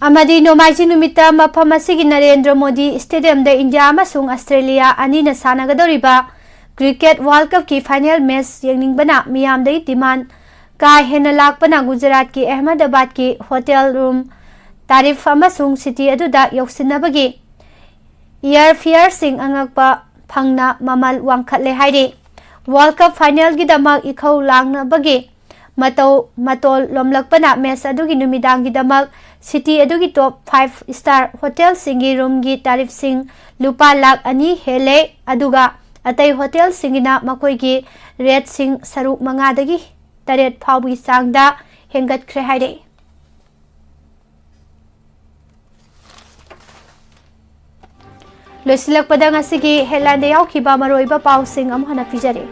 ꯑꯃꯗꯤ ꯅꯣꯡꯃꯥꯏꯖꯤꯡ ꯅꯨꯃꯤꯠꯇ ꯃꯐꯝ ꯑꯁꯤꯒꯤ ꯅꯔꯦꯟꯗ꯭ꯔ ꯃꯣꯗꯤ Stadiumꯗ ꯏꯟꯗꯤꯌꯥ ꯑꯃꯁꯨꯡ ꯑꯁꯇ꯭ꯔꯦꯂꯤꯌꯥ ꯑꯅꯤꯅ ꯁꯥꯟꯅꯒꯗꯧꯔꯤꯕ Cricket World Cupꯀꯤ final match ꯌꯦꯡꯅꯤꯡꯕꯅ ꯃꯤꯌꯥꯝꯗꯒꯤ demand ꯀꯥ ꯍꯦꯟꯅ ꯂꯥꯛꯄꯅ ꯒꯨꯖꯔꯥꯠꯀꯤ ꯑꯍꯃꯗꯥꯕꯥꯗꯀꯤ hotel room, tariff ꯑꯃꯁꯨꯡ city ꯑꯗꯨꯗ ꯌꯧꯁꯤꯟꯅꯕꯒꯤ air fareꯁꯤꯡ ꯑꯉꯛꯄ ꯐꯪꯅ ꯃꯃꯜ ꯋꯥꯡꯈꯠꯂꯦ ꯍꯥꯏꯔꯤ꯫ World Cup finalꯒꯤꯗꯃꯛ ꯏꯈꯧ ꯂꯥꯡꯅꯕꯒꯤ ꯃꯇꯧ ꯃꯇꯣꯜ ꯂꯣꯝꯂꯛꯄꯅ ꯃꯦꯁ ꯑꯗꯨꯒꯤ ꯅꯨꯃꯤꯗꯥꯡꯒꯤꯗꯃꯛ ꯁꯤꯇꯤ ꯑꯗꯨꯒꯤ ꯇꯣꯞ ꯐꯥꯏꯚ ꯁ꯭ꯇꯥꯔ ꯍꯣꯇꯦꯜꯁꯤꯡꯒꯤ ꯔꯨꯝꯒꯤ ꯇꯥꯔꯤꯐꯁꯤꯡ ꯂꯨꯄꯥ ꯂꯥꯈ ꯑꯅꯤ ꯍꯦꯜꯂꯦ, ꯑꯗꯨꯒ ꯑꯇꯩ ꯍꯣꯇꯦꯜꯁꯤꯡꯒꯤꯅ ꯃꯈꯣꯏꯒꯤ ꯔꯦꯠꯁꯤꯡ ꯁꯔꯨꯛ ꯃꯉꯥꯗꯒꯤ ꯇꯔꯦꯠ ꯐꯥꯎꯕꯒꯤ ꯆꯥꯡꯗ ꯍꯦꯟꯒꯠꯈ꯭ꯔꯦ ꯍꯥꯏꯔꯛꯏ꯫ ꯂꯣꯏꯁꯤꯜꯂꯛꯄꯗ ꯉꯁꯤꯒꯤ ꯍꯦꯗꯂꯥꯏꯟꯗ ꯌꯥꯎꯈꯤꯕ ꯃꯔꯨꯑꯣꯏꯕ ꯄꯥꯎꯁꯤꯡ ꯑꯃꯨꯛ ꯍꯟꯅ ꯄꯤꯖꯔꯤ꯫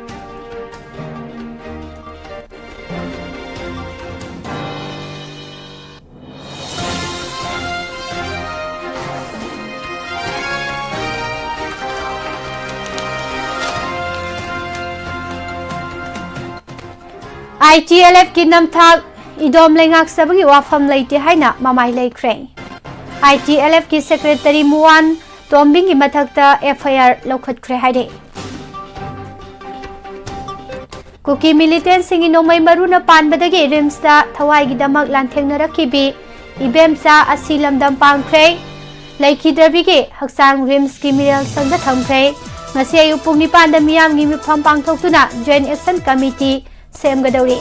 ITLFꯀꯤ ꯅꯝꯊꯥꯛ ꯏꯗꯣꯝ ꯂꯩꯉꯥꯛꯆꯕꯒꯤ ꯋꯥꯐꯝ ꯂꯩꯇꯦ ꯍꯥꯏꯅ ꯃꯃꯥꯏ ꯂꯩꯈ꯭ꯔꯦ꯫ ITLFꯀꯤ ꯁꯦꯀ꯭ꯔꯦꯇꯔꯤ ꯃꯨꯋꯥꯟ ꯇꯣꯝꯕꯤꯡꯒꯤ ꯃꯊꯛꯇ FIR ꯂꯧꯈꯠꯈ꯭ꯔꯦ ꯍꯥꯏꯔꯦ꯫ ꯀꯨꯀꯤ ꯃꯤꯂꯤꯇꯦꯟꯁꯤꯡꯒꯤ ꯅꯣꯡꯃꯩ ꯃꯔꯨꯅ ꯄꯥꯟꯕꯗꯒꯤ ꯔꯤꯝꯁꯇ ꯊꯋꯥꯏꯒꯤꯗꯃꯛ ꯂꯥꯟꯊꯦꯡꯅꯔꯛꯈꯤꯕꯤ ꯏꯕꯦꯝꯆꯥ ꯑꯁꯤ ꯂꯝꯗꯝ ꯄꯥꯟꯈ꯭ꯔꯦ꯫ ꯂꯩꯈꯤꯗ꯭ꯔꯕꯤꯒꯤ ꯍꯛꯆꯥꯡ ꯔꯤꯝꯁꯀꯤ ꯃꯤꯔꯦꯜ ꯁꯪꯗ ꯊꯝꯈ꯭ꯔꯦ꯫ ꯉꯁꯤ ꯑꯌꯨꯛ ꯄꯨꯡ ꯅꯤꯄꯥꯟꯗ ꯃꯤꯌꯥꯝꯒꯤ ꯃꯤꯐꯝ ꯄꯥꯡꯊꯣꯛꯇꯨꯅ ꯖꯣꯏꯟꯠ ꯑꯦꯛꯁꯟ ꯀꯃꯤꯇꯤ ꯁꯦꯝꯒꯗꯧꯔꯤ꯫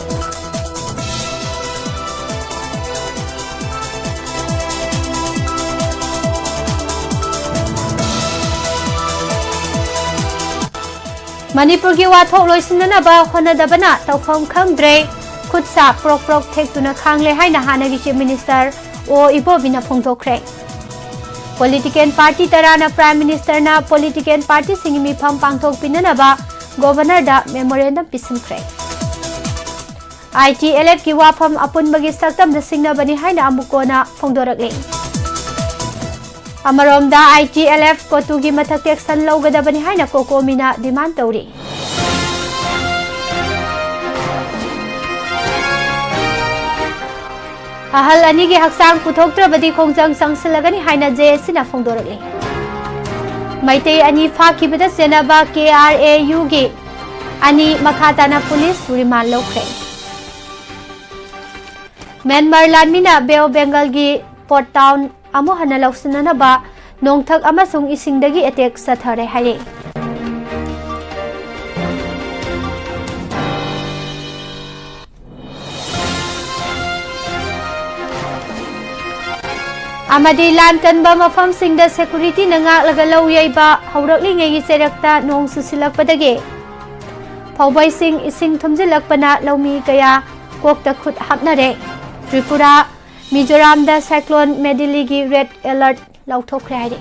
ꯃꯅꯤꯄꯨꯔꯒꯤ ꯋꯥꯊꯣꯛ ꯂꯣꯏꯁꯤꯟꯅꯅꯕ ꯍꯣꯠꯅꯗꯕꯅ ꯇꯧꯐꯝ ꯈꯪꯗ꯭ꯔꯦ꯫ ꯈꯨꯠ ꯁꯥ ꯄ꯭ꯔꯣꯛ ꯄ꯭ꯔꯣꯛ ꯊꯦꯛꯇꯨꯅ ꯈꯥꯡꯂꯦ ꯍꯥꯏꯅ ꯍꯥꯟꯅꯒꯤ ꯆꯤꯐ ꯃꯤꯅꯤꯁꯇꯔ ꯑꯣ ꯏꯕꯣꯕꯤꯅ ꯐꯣꯡꯗꯣꯛꯈ꯭ꯔꯦ꯫ ꯄꯣꯂꯤꯇꯤꯀꯦꯜ ꯄꯥꯔꯇꯤ ꯇꯔꯥꯅ ꯄ꯭ꯔꯥꯏꯝ ꯃꯤꯅꯤꯁꯇꯔꯅ ꯄꯣꯂꯤꯇꯤꯀꯦꯜ ꯄꯥꯔꯇꯤꯁꯤꯡꯒꯤ ꯃꯤꯐꯝ ꯄꯥꯡꯊꯣꯛꯄꯤꯅꯅꯕ ꯒꯣꯚꯔꯅꯔꯗ ꯃꯦꯃꯣꯔꯦꯟꯗꯝ ꯄꯤꯁꯤꯟꯈ꯭ꯔꯦ꯫ ITLFꯀꯤ ꯋꯥꯐꯝ ꯑꯄꯨꯟꯕꯒꯤ ꯁꯛꯇꯝꯗ ꯁꯤꯡꯅꯕꯅꯤ ꯍꯥꯏꯅ ꯑꯃꯨꯛ ꯀꯣꯟꯅ ꯐꯣꯡꯗꯣꯔꯛꯂꯤ꯫ ꯑꯃꯔꯣꯝꯗ ITLF ꯀꯣꯇꯨꯒꯤ ꯃꯊꯛꯇ ꯑꯦꯛꯁꯟ ꯂꯧꯒꯗꯕꯅꯤ ꯍꯥꯏꯅ ꯀꯣꯀꯣꯃꯤꯅ ꯗꯤꯃꯥꯟ ꯇꯧꯔꯤ꯫ ꯑꯍꯜ ꯑꯅꯤꯒꯤ ꯍꯛꯆꯥꯡ ꯄꯨꯊꯣꯛꯇ꯭ꯔꯕꯗꯤ ꯈꯣꯡꯖꯪ ꯆꯪꯁꯤꯜꯂꯒꯅꯤ ꯍꯥꯏꯅ JACꯅ ꯐꯣꯡꯗꯣꯔꯛꯂꯤ꯫ ꯃꯩꯇꯩ ꯑꯅꯤ ꯐꯥꯈꯤꯕꯗ ꯆꯦꯟꯅꯕ KRAUꯒꯤ ꯑꯅꯤ ꯃꯈꯥ ꯇꯥꯅ ꯄꯨꯂꯤꯁ ꯔꯤꯃꯥꯟ ꯂꯧꯈ꯭ꯔꯦ꯫ ꯃ꯭ꯌꯥꯟꯃꯥꯔ ꯂꯥꯟꯃꯤꯅ ꯕꯦ ꯑꯣꯐ ꯕꯦꯡꯒꯜꯒꯤ ꯄꯣꯔꯠ ꯇꯥꯎꯟ ꯑꯃꯨꯛ ꯍꯟꯅ ꯂꯧꯁꯤꯟꯅꯅꯕ ꯅꯣꯡꯊꯛ ꯑꯃꯁꯨꯡ ꯏꯁꯤꯡꯗꯒꯤ ꯑꯦꯇꯦꯛ ꯆꯠꯊꯔꯦ ꯍꯥꯏꯔꯦ꯫ ꯑꯃꯗꯤ ꯂꯥꯟ ꯀꯟꯕ ꯃꯐꯝꯁꯤꯡꯗ ꯁꯦꯀꯨꯔꯤꯇꯤꯅ ꯉꯥꯛꯂꯒ ꯂꯧ ꯌꯩꯕ ꯍꯧꯔꯛꯂꯤꯉꯩꯒꯤ ꯆꯩꯔꯛꯇ ꯅꯣꯡ ꯆꯨꯁꯤꯜꯂꯛꯄꯗꯒꯤ ꯐꯧꯕꯩꯁꯤꯡ ꯏꯁꯤꯡ ꯊꯨꯝꯖꯤꯜꯂꯛꯄꯅ ꯂꯧꯃꯤ ꯀꯌꯥ ꯀꯣꯛꯇ ꯈꯨꯠ ꯍꯥꯞꯅꯔꯦ꯫ ꯇ꯭ꯔꯤꯄꯨꯔꯥ, ꯃꯤꯖꯣꯔꯥꯝꯗ ꯁꯥꯏꯀ꯭ꯂꯣꯟ ꯃꯦꯗꯤꯂꯤꯒꯤ ꯔꯦꯗ ꯑꯦꯂꯔꯠ ꯂꯥꯎꯊꯣꯛꯈ꯭ꯔꯦ ꯍꯥꯏꯔꯤ꯫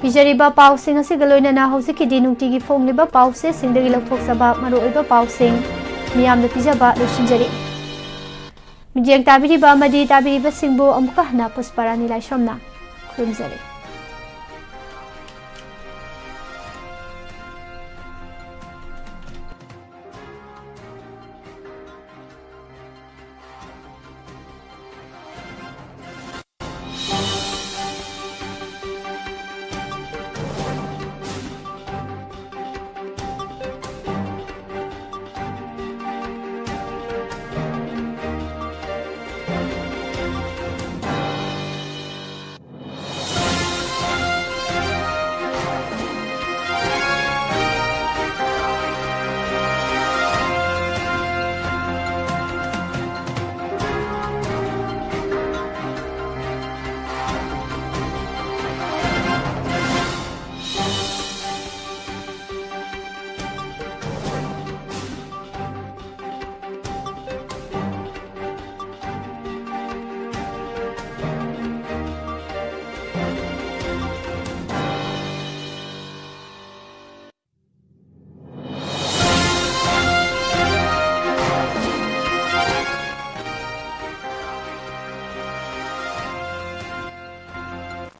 ꯄꯤꯖꯔꯤꯕ ꯄꯥꯎꯁꯤꯡ ꯑꯁꯤꯒ ꯂꯣꯏꯅꯅ ꯍꯧꯖꯤꯛꯀꯤꯗꯤ ꯅꯨꯡꯇꯤꯒꯤ ꯐꯣꯡꯂꯤꯕ ꯄꯥꯎꯆꯦꯁꯤꯡꯗꯒꯤ ꯂꯧꯊꯣꯛꯆꯕ ꯃꯔꯨꯑꯣꯏꯕ ꯄꯥꯎꯁꯤꯡ ꯃꯤꯌꯥꯝꯗ ꯄꯤꯖꯕ ꯂꯣꯏꯁꯤꯟꯖꯔꯤ꯫ ꯃꯤꯠꯌꯦꯡ ꯇꯥꯕꯤꯔꯤꯕ ꯑꯃꯗꯤ ꯇꯥꯕꯤꯔꯤꯕꯁꯤꯡꯕꯨ ꯑꯃꯨꯛꯀ ꯍꯟꯅ ꯄꯨꯁꯄꯔꯥꯅꯤ ꯂꯥꯏꯁ꯭ꯔꯝꯅ ꯈꯨꯔꯨꯝꯖꯔꯤ꯫